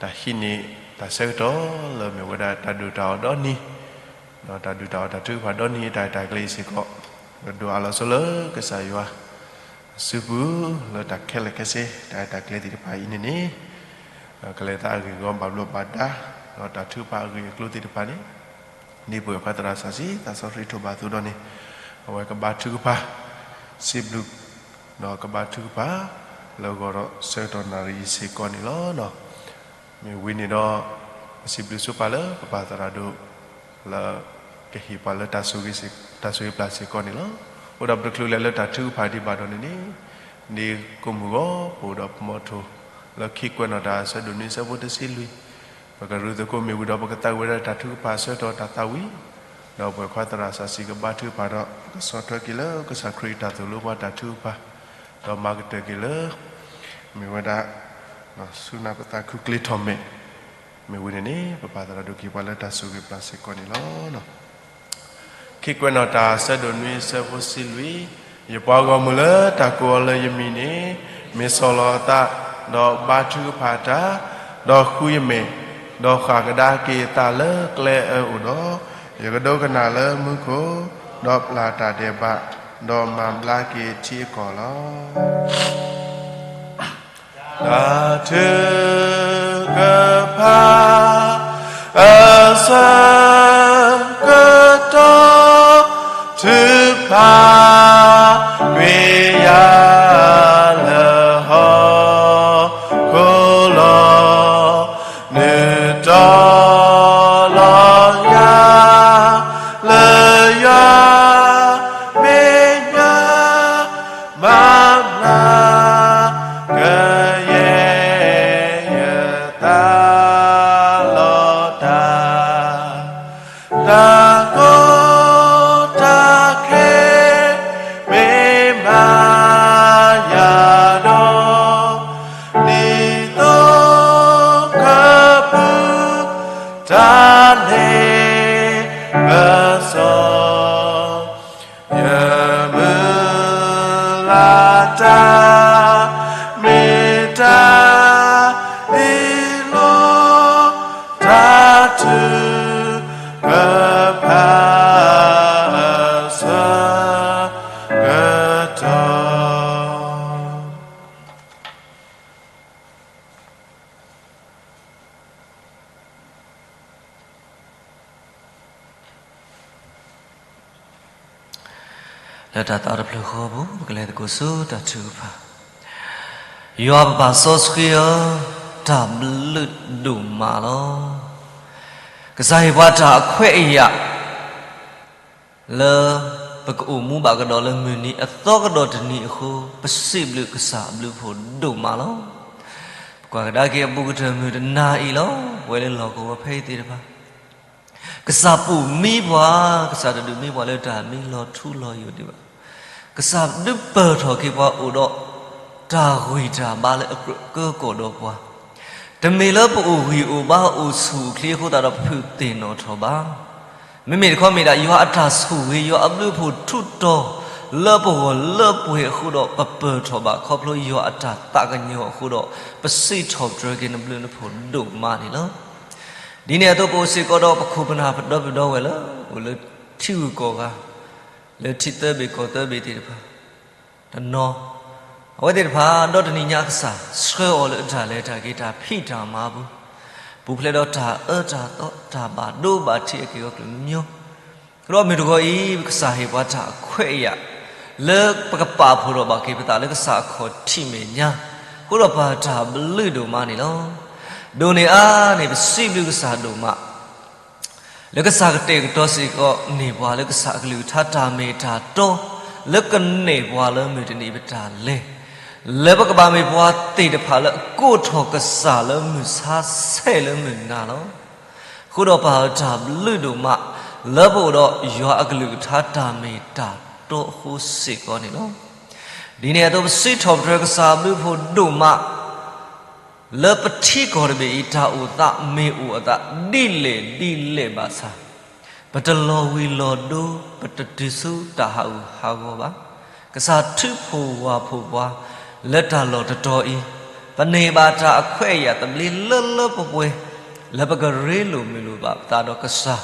တၢ်ဟံးန့ၢ် တၢ်ဆၢကတီၢ်လၢမ့ၢ်ဝဲဒၣ်တၢ်ဒုၣ်တၢ်အီၣ်ဒီနံၤ, ဒီးတၢ်ဒုၣ်တၢ်အီၣ်တၢ်ထုကဖၣ်ဒီနံၤအတၢ်အဲၣ်တၢ်ကျဲအံၤစ့ၢ်ကီး, ဒီးဒိၣ်အါလီၤဆိလၢကစၢ်ယွၤ အစုပူၤ လၢတၢ်ခဲလၢာ်ခဲဆ့ တၢ်အဲၣ်တၢ်ကျဲသ့ၣ်တဖၣ်အံၤန့ၣ်န့ၣ် ကလဲၤသးအဂ့ၢ်အဂီၢ်ဘၣ်ဘျီးဘၣ်ဒါ, ဒီးတၢ်ထုကဖၣ်အဂ့ၢ်အကျိၤသ့ၣ်တဖၣ်န့ၣ် ဒ်ပဝဲၢ်ခွါသရၣ်စီဆှံသးစီဆှံထိးဘၣ်အသိးဒီးန့ၣ် အဝဲကဘါထုကဖၣ် စံးဘျုး ဒီးကဘါထုကဖၣ် လၢဂီၤဒီးဆၢကတီၢ်နၣ်ရံၣ်အံၤစ့ၢ်ကီးန့ၣ်လီၤ. မ့ၢ်ဝံၤန့ၣ်ဒီး ပစံးဘျုးဆိပာ်လၢပပၢ်သရၣ်ဒိၣ် လၢ ကဟ့ၣ်ပှၤလၢ တၢ်ဆိၣ်ဂ့ၤပျၢ်စ့ၢ်ကီးန့ၣ်လီၤ. အိၣ်ဒီးပတချုးလဲၤလၢတၢ်ထုကဖၣ်ဒံးဘၣ်ဒီးန့ၣ်န့ၣ် ဒ်ကိးမုၢ်ဂီၤ ပအိၣ်ဒီးပမီထိၣ် လၢခံကွဲးနီၣ်တၢ်အဆၢဒိၣ်နွံဆၢဖိတဆံလွံၢ်, ပကရူၢ်သကိးမ့ၢ်ဝံၤဒီး ပကသးဝံၣ်ဝဲဒၣ်တၢ်ထုကဖၣ်အဆၢကတီၢ်တၢ်သးဝံၣ်, ဒီးပဝဲၢ်ခွါသရၣ်စီဆှံကဘါထုကဖၣ်ဒီး ကဆီၣ်ထွဲက့ၤလၢကစၢ်ခရံာ်အတၢ်သိၣ်လိပှၤတၢ်ထုကဖၣ်, ဒီးမၤကတၢၢ်က့ၤလၢ မ့ၢ်ဝဲဒၣ် ဆူနၢ်ပသးခုကျ့ထီၣ်မဲာ်, မ့ၢ်ဝံၤန့ၣ်န့ၣ် ပပၢ်သရၣ်ဒိၣ်ကဟ့ၣ်ပှၤလၢတၢ်ဆိၣ်ဂ့ၤပျၢ်စ့ၢ်ကီးန့ၣ်လီၤ. ခံကွဲးနီၣ်တၢ်အဆၢဒိၣ်နွံဆၢဖိတဆံလွံၢ်, ယပှၤဂီၢ်မုၢ်လၢတၢ်ကိးအီၤလၢယမံၤန့ၣ် မ့ၢ်ဆီၣ်လီၤအသး, ဒီးဘါထုကဖၣ်တၢ်, ဒီးဃုယမဲာ်, ဒီးဃၣ်ကဒါက့ၤအသးလၢကျဲအၢအိၣ်ဒီး, ယကဒိကနၣ်လၢမူခိၣ်, ဒီးပျၢ်တၢ်ဒဲးဘး, ဒီးမၤဘျါက့ၤထံအကီၢ်လီၤ. တၢ်ထုကဖၣ် အဆၢကတီၢ် ထုကဖၣ်ကွံာ်ယၤလၢဟီၣ်ခိၣ်လီၤ. နုာ်တီၤလီၤယၤ လၢယွၤမဲာ်ညါ မၤဘျါကယဲၢ်ယသးလီၤတၢ်, တၢ်ကီတၢ်ခဲ မ့ၢ်မၤယၤဒီး ဒ်သိးကပူၤ တၢ်လဲၤပစီ ယမုၢ်လၢ်တၢ် မ့ၢ်တၢ်အ့ၣ်လိာ် တၢ်ထုကဖၣ် အဆၢကတီၢ် လၢတၢ်သးတဖျၢၣ်ဃီအပူၤ ပကလဲၤသကိးဆူတၢ်ထုကဖၣ်. ယွၤပပၢ်စီဆှံဧၢ, တၢ်ဘျုးဒိၣ်မးလီၤ. ကစၢ်ဟ့ၣ်ပှၤတၢ်အခွဲးအယာ် လၢပကအိၣ်မူဘၣ်ကဒီးလၢမုၢ်နံၤအသီကဒီးတနံၤအဃိ, ပစံးဘျုးကစၢ်အဘျုးအဖှိၣ်ဒိၣ်မးလီၤ. ပကွၢ်ကဒါက့ၤအဘူးကတၢၢ်မုၢ်တနၤအံၤလီၤ. ပဝဲလၢလီၢ်ကဝီၤဖဲအံၤသ့ၣ်တဖၣ် ကစၢ်ပိာ်မံပှၤ, ကစၢ်တဒုးမံပှၤလၢတၢ်မံလီၤထူလီၤယိာ်ဒံးဘၣ်. ကစၢ်ဒုးပၢၢ်ထီၣ်က့ၤပှၤအိၣ်ဒီးတၢ်ဂံၢ်တၢ်ဘါလၢအကြၢးကၢကီၢ်ဒီးပှၤ, တမ့ၢ်လၢပအိၣ်ဂံၢ်အိၣ်ဘါအိၣ်ဆူၣ်အိၣ်ချ့အဃိသတးဒီးပဖုးသ့ၣ်နီၣ်ထီၣ်ဘၣ်. မ့မ့ၢ်တခီမ့ၢ်ဒၣ် ယွၤအတၢ်ဆိၣ်ဂ့ၤ ယွၤအဘျုးအဖှိၣ်ထူးတီၤ လၢပဂီၢ်လၢပှဲၤအဃိဒီး ပပၢၢ်ထီၣ်ဘၣ် ခီဖျိယွၤအတၢ်သးကညီၤအဃိဒီး ပစံးထီၣ်ပတြၢၤက့ၤနဘျုးနဖှိၣ်ဒိၣ်မးန့ၣ်လီၤ. ဒ်န့ၣ်အသိး ပအိၣ်စ့ၢ်ကီးဒီးပခိၣ်ပနၢ်ပဒီပုၢ်ဒီဝဲၢ်လၢ အိၣ်လၢထံဂုၤကီၢ်ဂၤ, လၢထံသၢဘ့ၣ်ကီၢ်သၢဘ့ၣ်သ့ၣ်တဖၣ်, တနီၤ, အဝဲသ့ၣ်တဖၣ် ဒီတနံၤညါကစၢ်ဆှၢအီၤလၢအတၢ်လဲၤတၢ်က့ၤတၢ်ဖံးတၢ်မၤအပူၤ, ပူၤဖျဲးဒီးတၢ်အၢတၢ်သီ တၢ်ဘၣ်ဒိဘၣ်ထံးအက့ၢ်အဂီၤကလုာ်မံၤ, အဃိဒီးမုၢ်တဂီၤအံၤ ကစၢ်ဟ့ၣ်ပှၤတၢ်အခွဲးအယာ် လၢပကပာ်ဖှိၣ်ထီၣ်ဘၣ်က့ၤပသးလၢကစၢ်အခီၣ်ထံးမဲာ်ညါ, အဃိဒီးပတၢ်ဘျုးဒိၣ်မးန့ၣ်လီၤ. ဒိၣ်န့ၢ်အါန့ၣ် ပစံးဘျုးကစၢ်ဒိၣ်မး လၢကစၢ်ကတဲာ်ကတီၤစ့ၢ်ကီးန့ၢ်ပှၤ လၢကစၢ်အကလုၢ်ကထါတၢ်မ့ၢ်တၢ်တီ, လၢကနဲၣ်ပှၤလၢမုၢ်တနံၤပတၢ်လဲၤ, လၢပကဘၣ်မ့ၢ်ပှၤသ့ၣ်တဖၣ်လၢအကိးထီၣ်ကစၢ်လၢမုၢ်ဆါဆဲးလၢမုၢ်နၤလီၤ. အဃိဒီးပၢ်ဧၢ တၢ်ဘျုးဒိၣ်မး လၢပအိၣ်ဒီးယွၤအကလုၢ်ကထါတၢ်မ့ၢ်တၢ်တီအဃိစ့ၢ်ကီးန့ၣ်လီၤ. ဒ်န့ၣ်အသိး ပစံးထီၣ်ပတြၢၤကစၢ်အဘျုးအဖှိၣ်ဒိၣ်မး လၢပထံကီၢ်တဘ့ၣ်အံၤ တၢ်အိၣ်သးမ့ၢ်အိၣ်အသးဒ်လဲၣ်ဒ်လဲၣ်ဘၣ်ဆၣ်, ပတလီၤဝံၤလီၤဒိ, ပတတုၤဆူတၢ်ဟးဂူာ်ဟးဂီၤဘၣ်. ကစၢ်ထုးဖှိၣ်ဝၢ်ဖှိၣ်ပှၤ လၢတၢ်လီၢ်တတီၤအံၤ, ပန့ၢ်ဘၣ်တၢ်အခွဲးအယာ်သဘျ့လၢလၢပှဲၤပှဲၤ, လၢပကရ့လိာ်မုာ်လိာ်ဘၣ်ပသးဒီးကစၢ်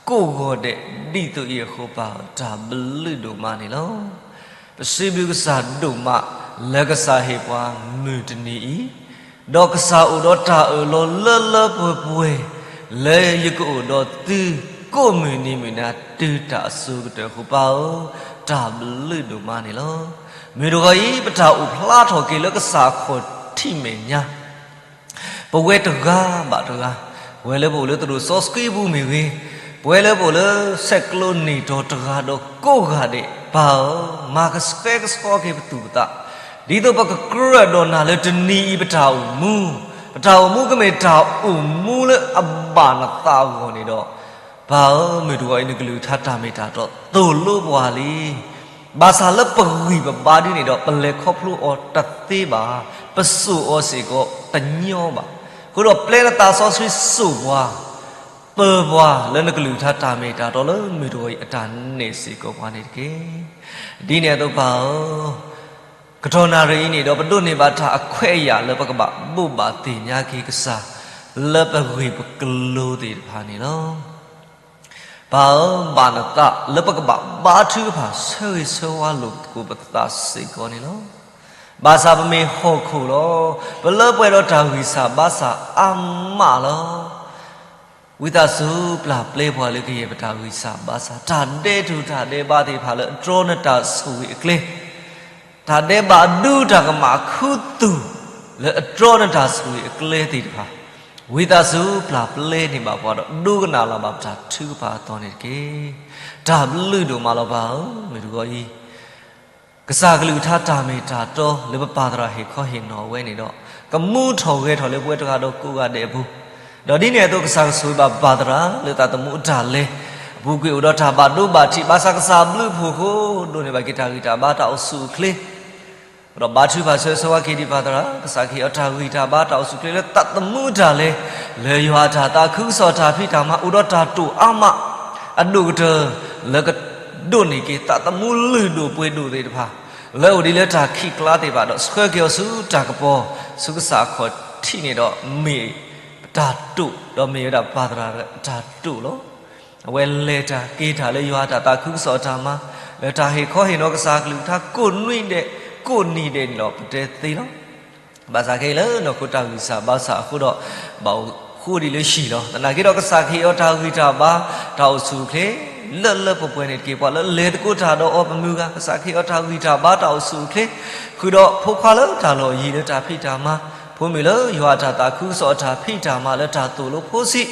ကိးဂီၤဒဲးဒ်သိးအံၤအဃိ ပၢ်ဧၢ တၢ်ဘျုးဒိၣ်မးန့ၣ်လီၤ. ပစံးဘျုးကစၢ်ဒိၣ်မး လၢကစၢ်ဟ့ၣ်ပှၤမုၢ်တနံၤအံၤ, ဒီးကစၢ်အိၣ်ဒီးတၢ်အၢၣ်လီၤလၢလၢပှဲၤပှဲၤ လၢယကအိၣ်ဒီးသု ကိးမုၢ်နံၤမုၢ်နၤတုၤတၢ်အစိၤကတၢၢ်အဃိ ပၢ်ဧၢ, တၢ်ဘျုးဒိၣ်မးန့ၣ်လီၤ. မုၢ်တဂီၤအံၤ ပတၢ်အိၣ်ဖျါထီၣ်က့ၤလၢကစၢ်အခီၣ်ထံးမဲာ်ညါ ပဝဲတဂၤဘၣ်တဂၤ, ပဝဲလၢပအိၣ်လၢသရိာ်စီဆှံပူၤမ့ၢ်ဂ့ၤ, ပဝဲလၢပအိၣ်လၢဆဲးကျိးနံၣ်တီၤတဂၤဒီးကိးဂၤဒဲး, ပၢ်ဧၢ, မၤကဆှဲကဆှီက့ၤပသူၣ်ပသး, ဒ်သိးပကကြၢးဒီးနၤလၢတနံၤအံၤပတၢ်အိၣ်မူ, ပတၢ်အိၣ်မူကမ့ၢ်တၢ်အိၣ်မူလၢအဘၣ်နသးအဂီၢ်န့ၣ်ဒီး, ပၢ်ဧၢ, မုၢ်တဂီၤအံၤနကလုၢ်ကထါတၢ်မ့ၢ်တၢ်တီသိၣ်လိပှၤလံ. ဘၣ်ဆၣ်လၢပဂံၢ်ပဘါဒ်န့ၣ်ဒီး ပလဲၤခီဖျိအီၤတသ့ဘၣ်, ပစိာ်အီၤစ့ၢ်ကီးတညီဘၣ်. အဃိဒီးပျဲနသးစီဆှံစိာ်ပှၤ, ပၢၤပှၤလၢနကလုၢ်ကထါတၢ်မ့ၢ်တၢ်တီလၢမုၢ်တဂီၤအံၤအတၢ်နဲၣ်စ့ၢ်ကီးပှၤန့ၣ်တက့ၢ်. ဒ်န့ၣ်အသိးပၢ်ဧၢ, ကတီၢ်နၣ်ရံၣ်အံၤန့ၣ်ဒီး ပဒိးန့ၢ်ဘၣ်တၢ်အခွဲးအယာ်လၢပကဘၣ်ဘိးဘၣ်သ့ၣ်ညါက့ၤကစၢ် လၢပဂ့ၢ်ပကျိၤသ့ၣ်တဖၣ်န့ၣ်လီၤ. ပၢ်ဧၢ, ဘၣ်နသးလၢပကဘၣ်ဘါထုကဖၣ် ဆၢဂ့ၤဆၢဝါလိာ်သကိးပသးစ့ၢ်ကီးန့ၣ်လီၤ. ဘၣ်ဆၣ်ပမ့ၢ်ဟီၣ်ခိၣ်လီၤ, ပလၢပှဲၤဒီးတၢ်ဂံၢ်စၢ်ဘါစၢ်အါမးလီၤ. ဝံသးစူၤပျၢ်ပျဲပှၤလၢကယဲၢ်ပတၢ်ဂံၢ်စၢ်ဘါစၢ်, တၢ်ဒဲးထူၣ်တၢ်ဒဲးဘးသ့ၣ်တဖၣ်လၢအတြီနတၢ်ဆိၣ်ဂ့ၤအကျဲ, တၢ်ဒဲးဘးအဒူတၢ်ကမၣ်ခူသူၣ် လၢအတြီနတၢ်ဆိၣ်ဂ့ၤအကျဲသ့ၣ်တဖၣ်, ဝံသးစူၤပျၢ်ပျဲန့ၢ်ဘၣ်ပှၤဒီး ဒိကနၣ်လီၤဘၣ်ပတၢ်ထုကဖၣ်အသီန့ၣ်တက့ၢ်. တၢ်ဘျုးဒိၣ်မးလီၤပၢ်ဧၢ, မုၢ်တဂီၤအံၤ ကစၢ်ကလုၢ်ကထါတၢ်မ့ၢ်တၢ်တီလၢပပၢ်သရၣ်ဟ့ၣ်ခီဟ့ၣ်နီၤဝဲန့ၣ်ဒီး ကမူထီၣ်ဂဲၤထီၣ်လၢပဝဲတဂၤဒီးကိးဂၤဒဲးအပူၤ, ဒီးဒ်န့ၣ်အသိးကစၢ်ကဆိၣ်ဂ့ၤဘၣ်ပၢ်သရၣ်လၢသးသမူအတၢ်လဲၤအပူၤကွံာ်အိၣ်ဒီးတၢ်ဘၣ်ဒိဘၣ်ထံး ဘၣ်ဆၣ်ကစၢ်ဘျုးအဖှိၣ်အဃိ ဒိးန့ၢ်ဘၣ်က့ၤတၢ်ဂံၢ်တၢ်ဘါတၢ်အိၣ်ဆူၣ်အိၣ်ချ့ ဒီးဘါထုကဖၣ်ဆၢဂ့ၤဆၢဝါက့ၤဒံးပၢ်သရၣ်, ကစၢ်ကဟ့ၣ်အီၤတၢ်ဂံၢ်တၢ်ဘါတၢ်အိၣ်ဆူၣ်အိၣ်ချ့လၢသးသမူအတၢ်လဲၤ, လၢယွၤအတၢ်သးခုကစီၣ်တၢ်ဖံးတၢ်မၤအိၣ်ဒီးတၢ်တိာ်အါမး, အဒိၣ်ကတၢၢ်လၢက ဒိးန့ၢ်က့ၤသးသမူလုၢ်ဒိၣ်ပှ့ၤဒိၣ်သ့ၣ်တဖၣ်, လၢအိၣ်ဒံးလၢတၢ်ခံးကျါသ့ၣ်တဖၣ်ဒီး ဆှၢက့ၤအီၤဆူတၢ်ကပီၤ ဆူကစၢ်အခီၣ်ထံးန့ၣ်ဒီး မ့ၢ်ပတၢ်တိာ်, ဒီးမ့ၢ်ဝဲဒၣ်ပၢ်သရၣ်အတၢ်တိာ်လီၤ. အဝဲလဲၤတၢ်က့ၤတၢ်လၢယွၤအတၢ်သးခုကစီၣ်အတၢ်မၤ, လၢတၢ်ဟ့ၣ်ခီဟ့ၣ်နီၤကစၢ်ကလုၢ်ကထါကိးနွံဒဲး, ကိးနံၤဒဲးန့ၣ်လီၤ ပတဲသ့လီၤ. ဘၣ်ဆၣ်ခဲအံၤလၢနီၢ်ခိတၢ်ဂံၢ်စၢ်ဘါစၢ်အဃိဒီး ဘၣ်အိၣ်ဃူဒံးလၢဟံၣ်လီၤ. သနာ်က့ဒီးကစၢ်ကဟ့ၣ်အီၤတၢ်ဂံၢ်တၢ်ဘါ, တၢ်အိၣ်ဆူၣ်အိၣ်ချ့ လၢလၢပှဲၤပှဲၤန့ၣ်တက့ၢ်. ပှၤလၢလဲၤသကိးတၢ်ဒီးအီၤပမုၢ်ဂၤ ကစၢ်ခ့အီၤတၢ်ဂံၢ်တၢ်ဘါတၢ်အိၣ်ဆူၣ်အိၣ်ချ့, ဃုာ်ဒီးဖိခွါလၢတၢ်လီၢ်ယံၤလၢတၢ်ဖံးတၢ်မၤ, ဖိမုၣ်လၢယွၤအတၢ်သးခုကစီၣ်အတၢ်ဖံးတၢ်မၤလၢတၢ်သိၣ်လိဖိဆံး,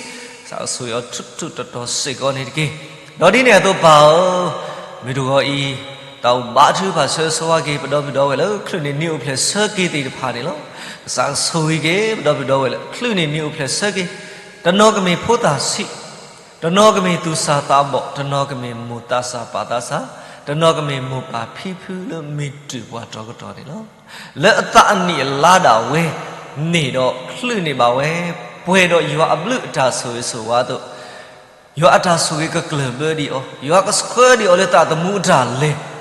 ကစၢ်ကဆိၣ်ဂ့ၤအီၤထူးထူးတီၤတီၤစ့ၢ်ကီးန့ၣ်တက့ၢ်. ဒီးဒ်န့ၣ်အသိးပၢ်ဧၢ, မုၢ်တဂီၤအံၤ တၢ်အိၣ်ဘါထုကဖၣ်ဆၢဂ့ၤဆၢဝါက့ၤ ပဒီပုၢ်ဒီဝဲၢ်လၢချုးန့ၢ်နံၣ်အိၣ်ဖျဲၣ်ဆၢက့ၤသ့ၣ်တဖၣ်န့ၣ်လီၤ. ကစၢ်ကဆိၣ်ဂ့ၤက့ၤ ပဒီပုၢ်ဒီဝဲၢ်လၢချုးန့ၢ်နံၣ်အိၣ်ဖျဲၣ်ဆၢက့ၤ, တနီၤကမ့ၢ်ဖိသၣ်ဆံး, တနီၤကမ့ၢ်သူၣ်စၢ်သးဘီၣ်, တနီၤကမ့ၢ်မိၢ်သးစၢ်ပၢ်သးစၢ်, တနီၤကမ့ၢ်မိၢ်ပၢ်ဖံဖုလၢမ့ၢ်တုၤပှၤတီၤကတီၤန့ၣ်လီၤ. လၢအသးအနံၣ်အလါဒၣ်ဝဲန့ၣ်ဒီး ချုးန့ၢ်ဘၣ်ဝဲ ပှဲၤဒီးယွၤအဘျုးအတၢ်ဆိၣ်ဂ့ၤဆိၣ်ဝါအသိး, ယွၤအတၢ်ဆိၣ်ဂ့ၤကကျၢၢ်ဘၢဒံးအီၤ, ယွၤကဆှၢဒံးအီၤလၢသးသမူအတၢ်လဲၤ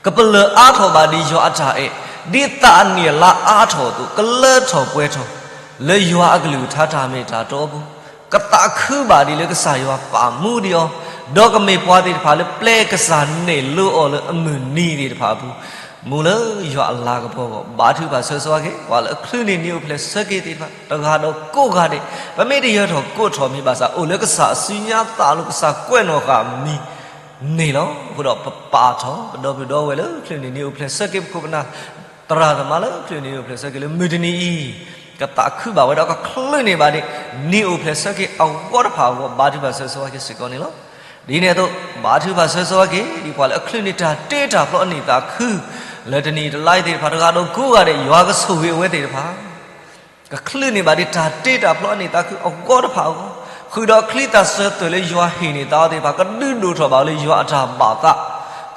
ကပလၢၢ်အါထီၣ်ဘၣ်ဒံးယွၤအတၢ်အဲၣ်, ဒ်သးအနံၣ်အလါအါထီၣ်အသိး ကလၢထီၣ်ပှဲၤထီၣ် လၢယွၤအကလုၢ်ကထါတၢ်မ့ၢ်တၢ်တီအပူၤ, ကသးခုဘၣ်ဒံးလၢကစၢ်ယွၤပာ်မူဒံးအီၤ, ဒီးကမ့ၢ်ပှၤသ့ၣ်တဖၣ်လၢပျဲကစၢ်နဲၣ်လိအီၤလၢအမုၢ်နံၤသ့ၣ်တဖၣ်အပူၤ, မူလၢယွၤအလၤကပီၤအဂီၢ် ဘါထုကဖၣ်ဆၢဂ့ၤဆၢဝါက့ၤ ပှၤလၢအချုးန့ၢ်နံၣ်အိၣ်ဖျဲၣ်ဆၢက့ၤသ့ၣ်တဖၣ် တဂၤဒီးကိးဂၤဒဲး, ပမ့ၢ်တယၢၤထီၣ်ကိးထီၣ်မံၤဘၣ်ဆၣ် အိၣ်လၢကစၢ်အစုညါသးလီၤ ကစၢ်ကွဲးနီၣ်ဃာ်မံၤ န့ၣ်လီၤ. အဃိဒီးပပာ်ထီၣ် ပဒီပုၢ်ဒီဝဲၢ်လၢချုးန့ၢ်နံၣ်အိၣ်ဖျဲၣ်ဆၢက့ၤပခိၣ်ပနၢ် သရၣ်သမါလၢချုးန့ၢ်နံၣ်အိၣ်ဖျဲၣ်ဆၢက့ၤလၢမုၢ်တနံၤအံၤ, ကသးခုဘၣ်ဝဲဒီးကချုးန့ၢ်ဘၣ်ဒံး နံၣ်အိၣ်ဖျဲၣ်ဆၢက့ၤအဂီၢ်တဖၣ်အဂီၢ် ဘါထုကဖၣ်ဆၢဂ့ၤဆၢဝါက့ၤစ့ၢ်ကီးန့ၣ်လီၤ. ဒ်န့ၣ်အသိး ဘါထုကဖၣ်ဆၢဂ့ၤဆၢဝါက့ၤ ဒ်ပှၤလၢအချုးန့ၢ်တၢ်တ့တၢ်ဖျီအနံၣ်သးခု လၢတနံၤတလါအံၤသ့ၣ်တဖၣ် တဂၤဒီးကိးဂၤဒဲး ယွၤကဆိၣ်ဂ့ၤအဝဲသ့ၣ်တဖၣ် ကချုးန့ၢ်ဘၣ်ဒံးတၢ်တ့တၢ်ဖျီအနံၣ်သးခုအဂီၢ်တဖၣ်အဂီၢ်, ဃုာ်ဒီးချံသၣ်စၢၤသွဲၣ်လၢယွၤဟ့ၣ်န့ၢ်သးအီၤသ့ၣ်တဖၣ် ကဒုးဒိၣ်ထီၣ်ဘၣ်လၢယွၤအတၢ်ဘၣ်သး,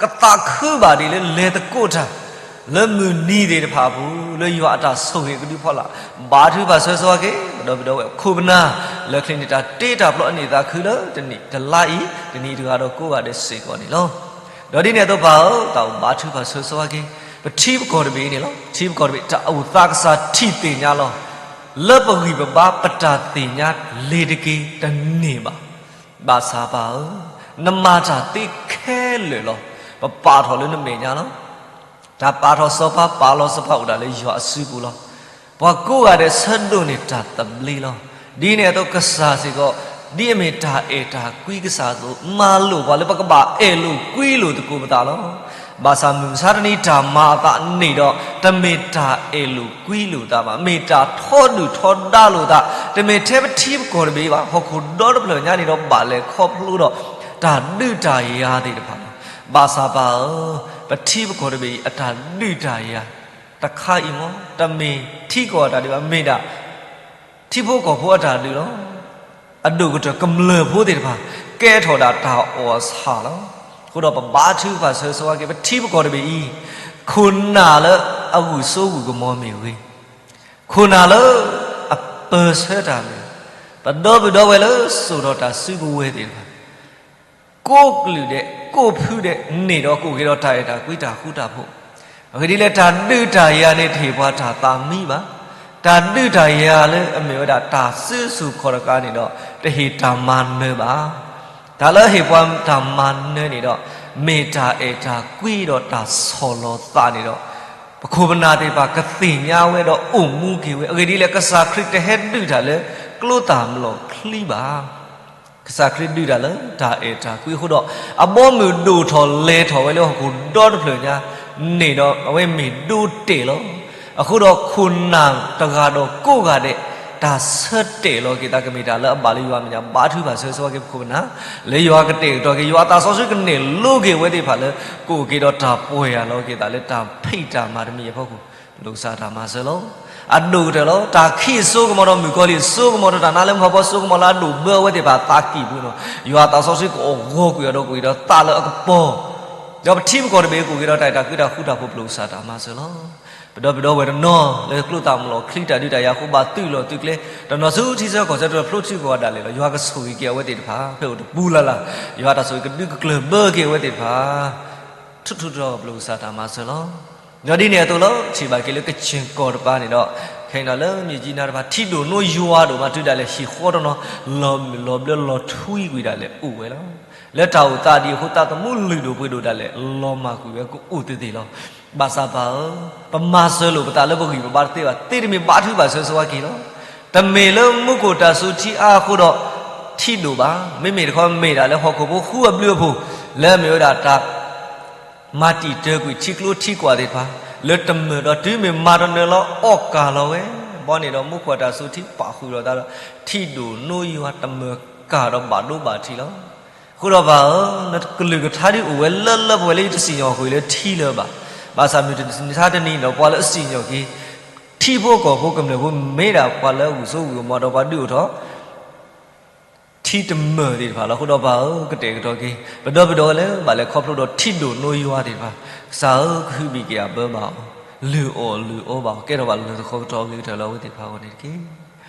ကသးခုဘၣ်ဒံးလၢလဲၤသကိးတၢ် လၢမုၢ်နံၤသ့ၣ်တဖၣ်အပူၤ လၢယွၤအတၢ်ဆိၣ်ဂ့ၤကဒုးဖီလာ်, ဘါထုကဖၣ်ဆၢဂ့ၤဆၢဝါက့ၤ ပဒီပုၢ်ဒီဝဲၢ်ခိၣ်ပနၢ် လၢချုးန့ၢ်တၢ်တ့တၢ်ဖျီအနံၣ်သးခုလၢတနံၣ်တလါအံၤ တနံၤတဂၤဒီးကိးဂၤဒဲးစ့ၢ်ကီးန့ၣ်လီၤ. ဒီးဒ်န့ၣ်အသိးပၢ်ဧၢ, တၢ်အိၣ်ဘါထုကဖၣ်ဆၢဂ့ၤဆၢဝါက့ၤ ပထံပကီၢ်တဘ့ၣ်အံၤန့ၣ်လီၤ. ပထံပကီၢ်တဘ့ၣ် တၢ်အိၣ်သးကစၢ်ထံၣ်သ့ၣ်ညါလီၤ. လၢပဂံၢ်ပဘါပတၢ်သ့ၣ်ညါလ့ၤတက့ၢ်တန့ၢ်ဘၣ်. ဘၣ်ဆၣ်ပၢ်ဧၢ, နမၤတၢ်သ့ခဲလၢာ်လီၤ. ပပာ်ထီၣ်လၢနမဲာ်ညါလီၤ. တၢ်ပာ်ထီၣ်စီၤပၤ ပာ်လီၤစီၤပၤအိၣ်ဒၣ်လၢယွၤအစုပူၤလီၤ. ပှၤကိးဂၤဒဲးဆၢဒိးန့ၢ်တၢ်သဘျ့လီၤ. ဒ်န့ၣ်အသိးကစၢ်စ့ၢ်ကီး ဒ်အမ့ၢ်တၢ်အဲၣ်တၢ်ကွံကစၢ်အသိး မၤလိာ်ပှၤလၢပကဘၣ်အဲၣ်လိာ်ကွံလိာ်သကိးပသးလီၤ. ဘၣ်ဆၣ်မုၢ်မဆါတနံၤတၢ်မၤအသးန့ၣ်ဒီး တမ့ၢ်တၢ်အဲၣ်လိာ်ကွံလိာ်သးဘၣ်, မ့ၢ်တၢ်ထီဒုၣ်ထီဒါလိာ်သး, တမ့ၢ်ထဲပထံပကီၢ်တဘ့ၣ်ဘၣ်, ဟီၣ်ခိၣ်ဒီတဖျၢၣ်ညါန့ၣ်ဒီးဘၣ်လဲၤခီဖျိဒီး တၢ်ဒုးတၢ်ယၤသ့ၣ်တဖၣ်လီၤ. ဘၣ်ဆၣ်ပၢ်ဧၢ, ပထံပကီၢ်တဘ့ၣ်အံၤအတၢ်ဒုးတၢ်ယၤ တခါအံၤမ့ၢ် တမ့ၢ်ထံကီၢ်အတၢ်ဒုးဘၣ်, မ့ၢ်ဒၣ် ထံဖိကီၢ်ဖိအတၢ်ဒုးလီၤ. အဒိၣ်ကတၢၢ်ကမျၢၢ်ဖိသ့ၣ်တဖၣ် ကဲထီၣ်ဒၣ်တၢ်အီၣ်အဆၣ်လီၤ. အဃိဒီးပဘါထုကဖၣ်ဆၢဂ့ၤဆၢဝါက့ၤ ပထံပကီၢ်တဘ့ၣ်အံၤ ခိၣ်နၢ်လၢအဂုာ်စိဂုာ်ကမီၤမ့ၢ်ဂ့ၤ, ခိၣ်နၢ်လၢအပၢၢ်ဆၢတၢ်မ့ၢ်ဂ့ၤ, ပဒီပုၢ်ဒီဝဲၢ်လၢစိာ်ထီၣ်တၢ်စုကဝဲၤသ့ၣ်တဖၣ် ကိးကလုာ်ဒဲး ကိးဖုဒဲးန့ၣ်ဒီး ကအိၣ်က့ၤဒီးတၢ်အဲၣ်တၢ်ကွံတၢ်ဃူတၢ်ဖိး, အဂ့ၢ်ဒ်လဲၣ် တၢ်ဒုးတၢ်ယၤန့ၣ် တဟ့ၣ်ပှၤတၢ်သးမံဘၣ်. တၢ်ဒုးတၢ်ယၤလၢအမ့ၢ်ဝဲဒၣ်တၢ်စုဆူၣ်ခီၣ်တကးန့ၣ်ဒီး တဟ့ၣ်တၢ်မၤနၢၤဘၣ်. တၢ်လၢဟ့ၣ်ပှၤတၢ်မၤနၢၤန့ၣ်ဒီး မ့ၢ်တၢ်အဲၣ်တၢ်ကွံဒီးတၢ်ဆီၣ်လီၤသးန့ၣ်ဒီး ပခိၣ်ပနၢ်သ့ၣ်တဖၣ်ကသ့ၣ်ညါဝဲဒီးအိၣ်မူက့ၤဝဲ. အဂ့ၢ်ဒ်လဲၣ် ကစၢ်ခရံာ်တဟဲဒုးတၢ်လၢကျိသၣ်မလီၢ်ချံဘၣ်. ကစၢ်ခရံာ်ဒုးတၢ်လၢတၢ်အဲၣ်တၢ်ကွံအဃိဒီး အဘီအမုၢ်ဒိၣ်ထီၣ်လဲၤထီၣ်ဝဲလၢဟီၣ်ခိၣ်ဒီတဖျၢၣ်ညါန့ၣ်ဒီး အဝဲမ့ၢ်ဒိတဲာ်လီၤ. အဃိဒီးခိၣ်နၢ်တဂၤဒီးကိးဂၤဒဲး တၢ်ဆၢတဲာ်လီၤက့ၤသးကမ့ၢ်တၢ်လၢအဘၣ်လၢယွၤမဲာ်ညါ ဘါထုကဖၣ်ဆၢဂ့ၤဆၢဝါက့ၤပခိၣ်ပနၢ် လၢယွၤကတဲာ်ကတီၤက့ၤ ယွၤသးစီဆှံကနဲၣ်လိက့ၤအဝဲသ့ၣ်တဖၣ်လၢ ကအိၣ်က့ၤဒီးတၢ်ပီၢ်ယၢ်လီၤက့ၤသးလၢတၢ်ဖံးတၢ်မၤတမံၤအဖီခိၣ် ပလိၣ်ကစၢ်တၢ်မၤစၢၤလီၤ. အဒိၣ်ကတၢၢ်လီၤ. တၢ်ခံးအစိကမီၤဒီးမုၣ်ကီၤလံၢ်အစိကမီၤဒီးတၢ်နါလၢမူဟီၣ်ဘီအစိကမီၤလၢအဒိၣ်ဘၢအဝဲသ့ၣ်တဖၣ်သးကံၢ်ပူၤန့ၣ် ယွၤသးစီဆှံကအိၣ်ဂီၤကွံာ်အီၤဒီးကအိၣ်က့ၤဒီးသးလၢအကပီၤ ဒီးပထံပကီၢ်တဘ့ၣ်ကအိၣ်က့ၤဒီးတၢ်အဲၣ်တၢ်ကွံတၢ်ဃူတၢ်ဖိး ပလိၣ်ကစၢ်တၢ်မၤစၢၤလီၤ. ပဒီပုၢ်ဒီဝဲၢ်တနီၤလၢကျိသၣ်မလီၢ်ချံတၢ်ဒုးတၢ်ယၤအဃိဘၣ်သုးလီၢ်သုးကျဲ တနီၤဆူထံဆၢကီၢ်ဆၢတဖျိထံကီၢ်ဒၣ်လဲာ်လီၤ. ယွၤကဆိၣ်ဂ့ၤက့ၤအဝဲသ့ၣ်တဖၣ် ဖဲအိၣ်တပူၤလၢ်လၢ် ယွၤတၢ်ဆိၣ်ဂ့ၤကဒုးကကျၢၢ်ဘၢက့ၤအဝဲသ့ၣ်တဖၣ် ထူးထူးတီၤတီၤ ပလိၣ်ကစၢ်တၢ်မၤစၢၤလီၤ. ဒီးဒ်န့ၣ်အသိးလီၤ ထံၣ်ဘၣ်က့ၤလၢကခ့ၣ်ကီၢ်တပၤန့ၣ်ဒီး ခဲအံၤဒီးလၢမၠ့ၣ်ကၠံနါတဖၣ် ထံဒိၣ်နိယွၤဒိၣ်မးတုၤဒၣ်လဲာ်ဟံၣ်ဃီတနီၤ လီၤမုၢ်လီၤဘျၢလီၤထွံကွံာ်ဒၣ်လဲာ်အိၣ်ဝဲလီၤ. လၢတၢ်အိၣ်သးဒ်အဃိ သးသမူလုၢ်ဒိၣ်ပှ့ၤဒိၣ်ဒၣ်လဲာ် လီၤမၢ်ကွံာ်ဝဲကအိၣ်သ့သ့လီၤ. ဘၣ်ဆၣ်ပၢ်ဧၢ, ပမၤစၢၤလိာ်ပသးလၢပဂံၢ်ပဘါတသ့ဘၣ် သ့တမံၤဘါထုကဖၣ်ဆၢဂ့ၤဆၢဝါက့ၤလီၤ. တမ့ၢ်လၢမူခိၣ်တၢ်စူၤထံအါအဃိဒီး ထံၣ်ဒိၣ်ဘၣ်. မ့မ့ၢ်တခီမ့ၢ်ဒၣ်လၢဟီၣ်ခိၣ်ဖိဃုအဘျုးအဖှိၣ် လၢအမ့ၢ်ဝဲဒၣ်တၢ် မၤတံာ်တၢကွံာ်ထံကျိထံကွာ်သ့ၣ်တဖၣ် လၢတမၢၢ်ဒီးတုၤမ့ၢ်မၤတနၢၤလီၤ အီၣ်ကၢ်လီၤဝဲ ဘီန့ၣ်ဒီး မူခိၣ်တၢ်စူၤထံပာ်ဃုာ်ဒီးသးဒီး ထံၣ်ဒိၣ်နိယွၤတမၢၢ်ကၢ်ဒီးဘၣ်ဒိဘၣ်ထံးလီၤ. အဃိဒီးပၢ်ဧၢ, နကလုၢ်ကထါဒ်အိၣ်ဝဲလၢလၢပှဲၤပှဲၤလၢယတစံၣ်ညီၣ်ကွံာ်လၢထံလၢၤဘၣ်. ဘၣ်ဆၣ်မုၢ်တနံၤတနံၤဒီး ပှၤလၢအစံၣ်ညီၣ်က့ၤ ထံဖိကီၢ်ဖိကမျၢၢ်ဖိ မ့ၢ်ဒၣ်ပှၤလၢအဂုာ်စိဂုာ်အမီၤဒီးပှၤဒုးအိၣ်ထီၣ် ထံတမၢၢ်သ့ၣ်တဖၣ်လီၤ. အဃိဒီးပၢ်ဧၢ, ကတဲာ်ကတီၤက့ၤ ပဒီပုၢ်ဒီဝဲၢ်လၢဘၣ်လဲၤခီဖျိဒီးထံဒိၣ်နိယွၤသ့ၣ်တဖၣ်, ကစၢ်ဧၢ, ကဟုဘံၣ်က့ၤအဘၢဘၣ်အီၤ, လုၢ်အီၣ်လုၢ်အီဘၣ်အီၤ, ကဲထီၣ်ဘၣ်လၢသဃီကတီၢ်အဂ့ၤကတၢၢ်လၢအဝဲသ့ၣ်တဖၣ်အဂီၢ်န့ၣ်တက့ၢ်.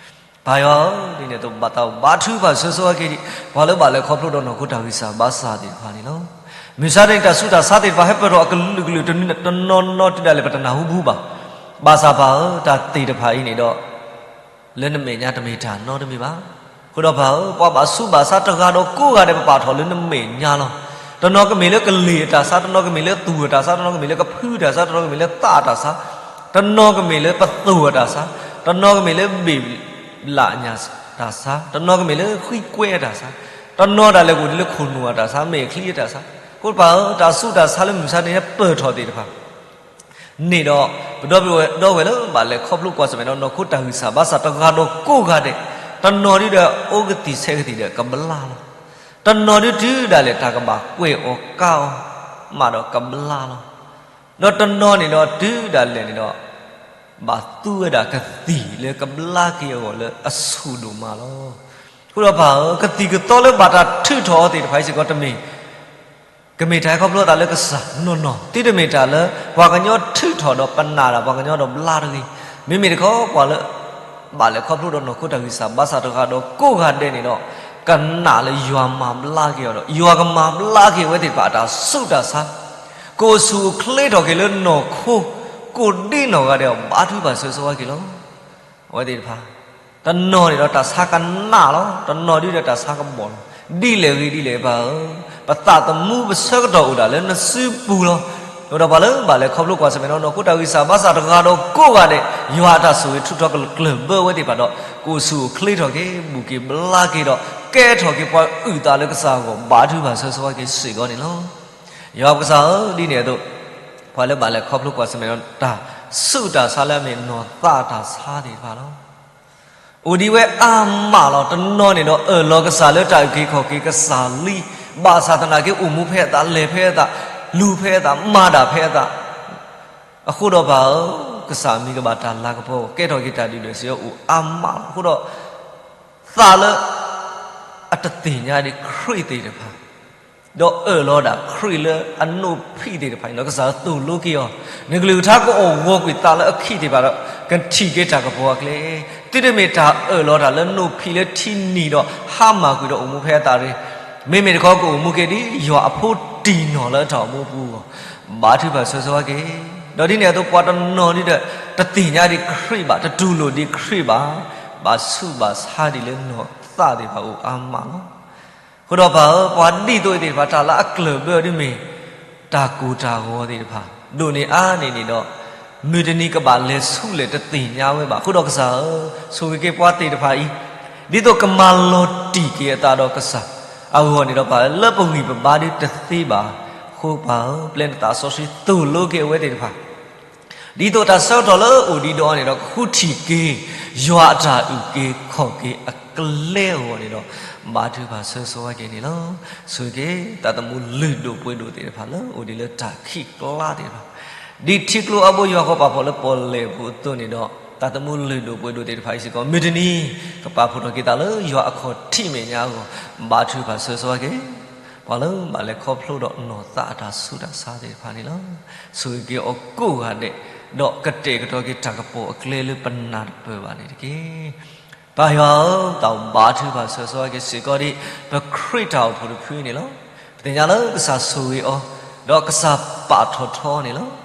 ပၢ်ယွၤဧၢ, ဒ်န့ၣ်အသိးဘၣ်တၢ်ဘါထုကဖၣ်ဆၢဆိဝဲက့ၤဒံး ပှၤလၢဘၣ်လဲၤခီဖျိဒီးနီၢ်ခိတၢ်ဂံၢ်စၢ်ဘါစၢ်သ့ၣ်တဖၣ်န့ၣ်လီၤ. မုၢ်ဆါတနံၤတၢ်ဆူးတၢ်ဆါသ့ၣ်တဖၣ် ဟဲပၢၢ်ထီၣ်အကလုာ်ကလုာ်တနံၤတနီၤနီၤတုၤဒၣ်လဲာ် ပတနၢ်ဟူဘူးဘၣ်. ဘၣ်ဆၣ်ပၢ်ဧၢ, တၢ်သ့ၣ်တဖၣ်အံၤန့ၣ်ဒီး လၢနမဲာ်ညါတမ့ၢ်တၢ်နီတမံၤဘၣ်. အဃိဒီးပၢ်ဧၢ, ပှၤဘၣ်ဆူးဘၣ်ဆါတဂၤဒီးကိးဂၤဒဲး ပပာ်ထီၣ်လၢနမဲာ်ညါလီၤ. တနီၤကမ့ၢ်လၢကလ့ၢ်အတၢ်ဆါ, တနီၤကမ့ၢ်လၢသူၣ်အတၢ်ဆါ, တနီၤကမ့ၢ်လၢကဖုအတၢ်ဆါ, တနီၤကမ့ၢ်လၢသးအတၢ်ဆါ, တနီၤကမ့ၢ်လၢပသိၢ်အတၢ်ဆါ, တနီၤကမ့ၢ်လၢဘ့ၣ်လၣ်ညၣ်တၢ်ဆါ, တနီၤကမ့ၢ်လၢဃံကွဲအတၢ်ဆါ, တနီၤဒၣ်လဲာ်ကအိၣ်ဒံးလၢခိၣ်နူာ်အတၢ်ဆါ, မဲာ်ချံအတၢ်ဆါ. အဃိပၢ်ဧၢ, တၢ်ဆူးတၢ်ဆါလၢမုၢ်ဆါတနံၤဟဲပၢၢ်ထီၣ်သ့ၣ်တဖၣ် န့ၣ်ဒီး ပဒီပုၢ်ဝဲၢ်ဒီဝဲၢ်လၢဘၣ်လဲၤခီဖျိကွၢ်ဆၢၣ်မဲာ်ဒီးနီၢ်ခိတၢ်ဂံၢ်စၢ်ဘါစၢ်တဂၤဒီးကိးဂၤဒဲး, တနီၤဒုဒီးအိၣ်ကသံၣ်ဆဲးကသံၣ်ဒီးကဘျါလီၤ. တနီၤဒုတုၤဒၣ်လဲာ်တၢ်ကဘၣ်ကွဲးအီၤကါအီၤမးဒီးကဘျါလီၤ. ဒီးတနီၤန့ၣ်ဒီးတုၤဒၣ်လဲာ်န့ၣ်ဒီး ဘၣ်သူဝဲဒၣ်ကသံၣ်လၢကဘျါက့ၤအဂီၢ်လၢအဆူၣ်ဒိၣ်မးလီၤ. အဃိဒီးပၢ်ဧၢ, ကသံၣ်ကသီလၢဘၣ်တၢ်ထုးထီၣ်အီၤသ့ၣ်တဖၣ်အံၤစ့ၢ်ကီးတမ့ၢ် ကမ့ၢ်တၢ်ဟဲခီဖျိသးလၢကစၢ်နီၢ်နီၢ်, သုတမ့ၢ်တၢ်လၢပှၤကညီထုးထီၣ်ဒီးပနာ်တၢ်ပှၤကညီဒီးဘျါတဂ့ၤ. မ့မ့ၢ်တခီ ပှၤလၢ ဘၣ်လဲၤခီဖျိဒီးနီၢ်ခိတၢ်ဂံၢ်စၢ်ဘါစၢ်တဂၤဒီးကိးဂၤဒဲးန့ၣ်ဒီး ကနာ်လၢယွၤမၤဘျါက့ၤအီၤဒီး ယွၤကမၤဘျါက့ၤအဝဲသ့ၣ်တဖၣ်အတၢ်ဆူးတၢ်ဆါ, ကအိၣ်ဆူၣ်အိၣ်ချ့ထီၣ်က့ၤလၢနီၢ်ခိ ကိးဒ့နီၢ်ဂၤဒဲးအီၤ ဘါထုကဖၣ်ဆၢဆိဝဲက့ၤလီၤ. အဝဲသ့ၣ်တဖၣ် တနီၤန့ၣ်ဒီးတၢ်ဆါကနၣ်လီၤ, တနီၤဒုဒီးတၢ်ဆါကဘီၣ်လီၤ. ဒ်လဲၣ်ဂ့ၤဒ်လဲၣ်ပၢ်ဧၢ, ပသးသမူပဆၢကတီၢ်အိၣ်ဒၣ်လၢနစုပူၤလီၤ. အဃိဒီးပှၤလၢဘၣ်လဲၤခီဖျိကွၢ်ဆၢၣ်မဲာ်ဒီးနီၢ်ခိတၢ်ဂံၢ်စၢ်ဘါစၢ်တဂၤဒီးကိးဂၤဒဲး, ယွၤအတၢ်ဆိၣ်ဂ့ၤထုးထီၣ်ကကျၢၢ်ဘၢအဝဲသ့ၣ်တဖၣ်ဒီး ကအိၣ်ဆူၣ်အိၣ်ချ့ထီၣ်က့ၤ ဘူးက့ၤဘျါက့ၤဒီး ကဲထီၣ်က့ၤပှၤအုၣ်သးလၢကစၢ်အဂီၢ် ဘါထုကဖၣ်ဆၢဆိဝဲက့ၤစ့ၢ်ကီးန့ၣ်လီၤ. ယွၤပကစၢ်ဧၢ, ဒ်န့ၣ်အသိး ပှၤလၢဘၣ်လဲၤခီဖျိကွၢ်ဆၢၣ်မဲာ်ဒီး တၢ်ဆူးတၢ်ဆါလၢအမ့ၢ်နီၢ်သးတၢ်ဆါသ့ၣ်တဖၣ်လီၤ. အိၣ်ဒံးဝဲအါမးလီၤ. တနီၤန့ၣ်ဒီးအၢၣ်လီၤကစၢ်လၢတၢ်အုၣ်က့ၤခီၣ်က့ၤကစၢ်လံ, ဘၣ်ဆၣ်သနာ်က့အိၣ်မူဖဲအသး, လဲၤဖဲအသး, လူၤဖဲအသး, မၤတၢ်ဖဲအသး, အဃိဒီးပၢ်ဧၢ, ကစၢ်မံၤကဘၣ်တၢ်လၤကပီၤ ကဲထီၣ်က့ၤတၢ်ဒုၣ်ဒွဲၣ်စံးအီၤအိၣ်အါမးလီၤ. အဃိဒီး သးလၢ အတသ့ၣ်ညါဒံးခရံာ်သ့ၣ်တဖၣ် ဒီးအၢၣ်လီၤဒၣ်ခရံာ်လၢအနိးဖံးသ့ၣ်တဖၣ်န့ၣ်ဒီး ကစၢ်သိၣ်လိက့ၤအီၤ, နကလုၢ်ကထါကအီၣ်ဂီၤကွံာ်သးလၢအခံသ့ၣ်တဖၣ်ဒီး ကထံၣ်က့ၤတၢ်ကပီၤအကျဲ, သုတမ့ၢ်တၢ်အၢၣ်လီၤတၢ်လၢနိးဖံးလၢထံနံၤဒီး ဟါမၢ်ကွံာ်ဒီးအိၣ်မူဖဲအသးတဂ့ၤ. မ့မ့ၢ်တခီကအိၣ်မူက့ၤဒ် ယွၤအဖိတံၢ်နီၢ်လၢအတၢ်အိၣ်မူပူၤအဂီၢ်, ဘါထုကဖၣ်ဆၢဆိဝဲက့ၤ. ဒီးဒ်န့ၣ်အသိးပှၤတနီၤဒုဒီး တသ့ၣ်ညါဒံးခရံာ်ဘၣ်, တတူၢ်လိာ်ဒံးခရံာ်ဘၣ်, ဘၣ်ဆူးဘၣ်ဆါဒံးလၢနီၢ်သးသ့ၣ်တဖၣ်အိၣ်အါမးလီၤ. အဃိဒီးပၢ်ဧၢ, ပှၤဒ်သိးအံၤသ့ၣ်တဖၣ် တၢ်လၢအကျၢၢ်ဘၢအီၤဒ်မ့ၢ် တၢ်ကိၢ်တၢ်ဂီၤသ့ၣ်တဖၣ် ဒိၣ်န့ၢ်အါန့ၢ်န့ၣ်ဒီး မုၢ်တနံၤကဘၣ်လဲၤဆူလဲၣ်တသ့ၣ်ညါဝဲဘၣ်. အဃိဒီးကစၢ်ဧၢ, ဆိၣ်ဂ့ၤက့ၤပှၤသ့ၣ်တဖၣ်အံၤ ဒ်သိးကမၤလီၤတံၢ်က့ၤအသးဒီးကစၢ်အဂီၢ်န့ၣ်ဒီးပၢ်ဧၢ, လၢပဂံၢ်ပဘါဒ်တသ့ဘၣ်. အဃိပၢ်ဧၢ, ပျဲနသးစီဆှံသိၣ်လိက့ၤအဝဲသ့ၣ်တဖၣ် ဒ်သိးတၢ်ဆၢကတီၢ်လၢအိၣ်ဒံးဒီးန့ၣ်ဒီး ကဃုထံၣ်က့ၤ ယွၤအတၢ်အုၣ်က့ၤခီၣ်က့ၤအကျဲအဂီၢ်န့ၣ်ဒီး ဘါထုကဖၣ်ဆၢဆိဝဲက့ၤန့ၣ်လီၤ. ဆိၣ်ဂ့ၤက့ၤ သးသမူလုၢ်ဒိၣ်ပှ့ၤဒိၣ်သ့ၣ်တဖၣ်လၢအိၣ်ဒံးလၢတၢ်ခံးကျါသ့ၣ်တဖၣ် ဒ်ထံကျိအါဘိယွၤဃီပာ်ဖှိၣ်လၢပီၣ်လဲၣ်ပူၤအသိးန့ၣ်ဒီး သးသမူလုၢ်ဒိၣ်ပှ့ၤဒိၣ်သ့ၣ်တဖၣ်အံၤစ့ၢ်ကီး မုၢ်တနံၤ ကပာ်ဖှိၣ်ထီၣ်က့ၤသးလၢယွၤအခီၣ်ထံးမဲာ်ညါအဂီၢ် ဘါထုကဖၣ်ဆၢဆိဝဲက့ၤ ပှၤလၢဘၣ်လဲၤခီဖျိဒီးနီၢ်သးအတၢ်ဆူးတၢ်ဆါသ့ၣ်တဖၣ်န့ၣ်လီၤ. ဆိၣ်ဂ့ၤက့ၤအီၤကိးဂၤဒဲး ဒီးကတဲာ်ကတီၤက့ၤတၢ်ကပီၤအကျဲလၢပနၢ်တပၢၢ်ဘၣ်န့ၣ်တက့ၢ်. ပၢ်ယွၤဧၢ, တၢ်ဘါထုကဖၣ်ဆၢဆိဝဲက့ၤစ့ၢ်ကီးဒ် ပခရံာ်တၢ်အိၣ်ဖှိၣ်တဖုန့ၣ်လီၤ. ပသ့ၣ်ညါလၢကစၢ်ဆိၣ်ဂ့ၤအီၤ ဒီးကစၢ်ပာ်ထီၣ်ထီန့ၣ်လီၤ.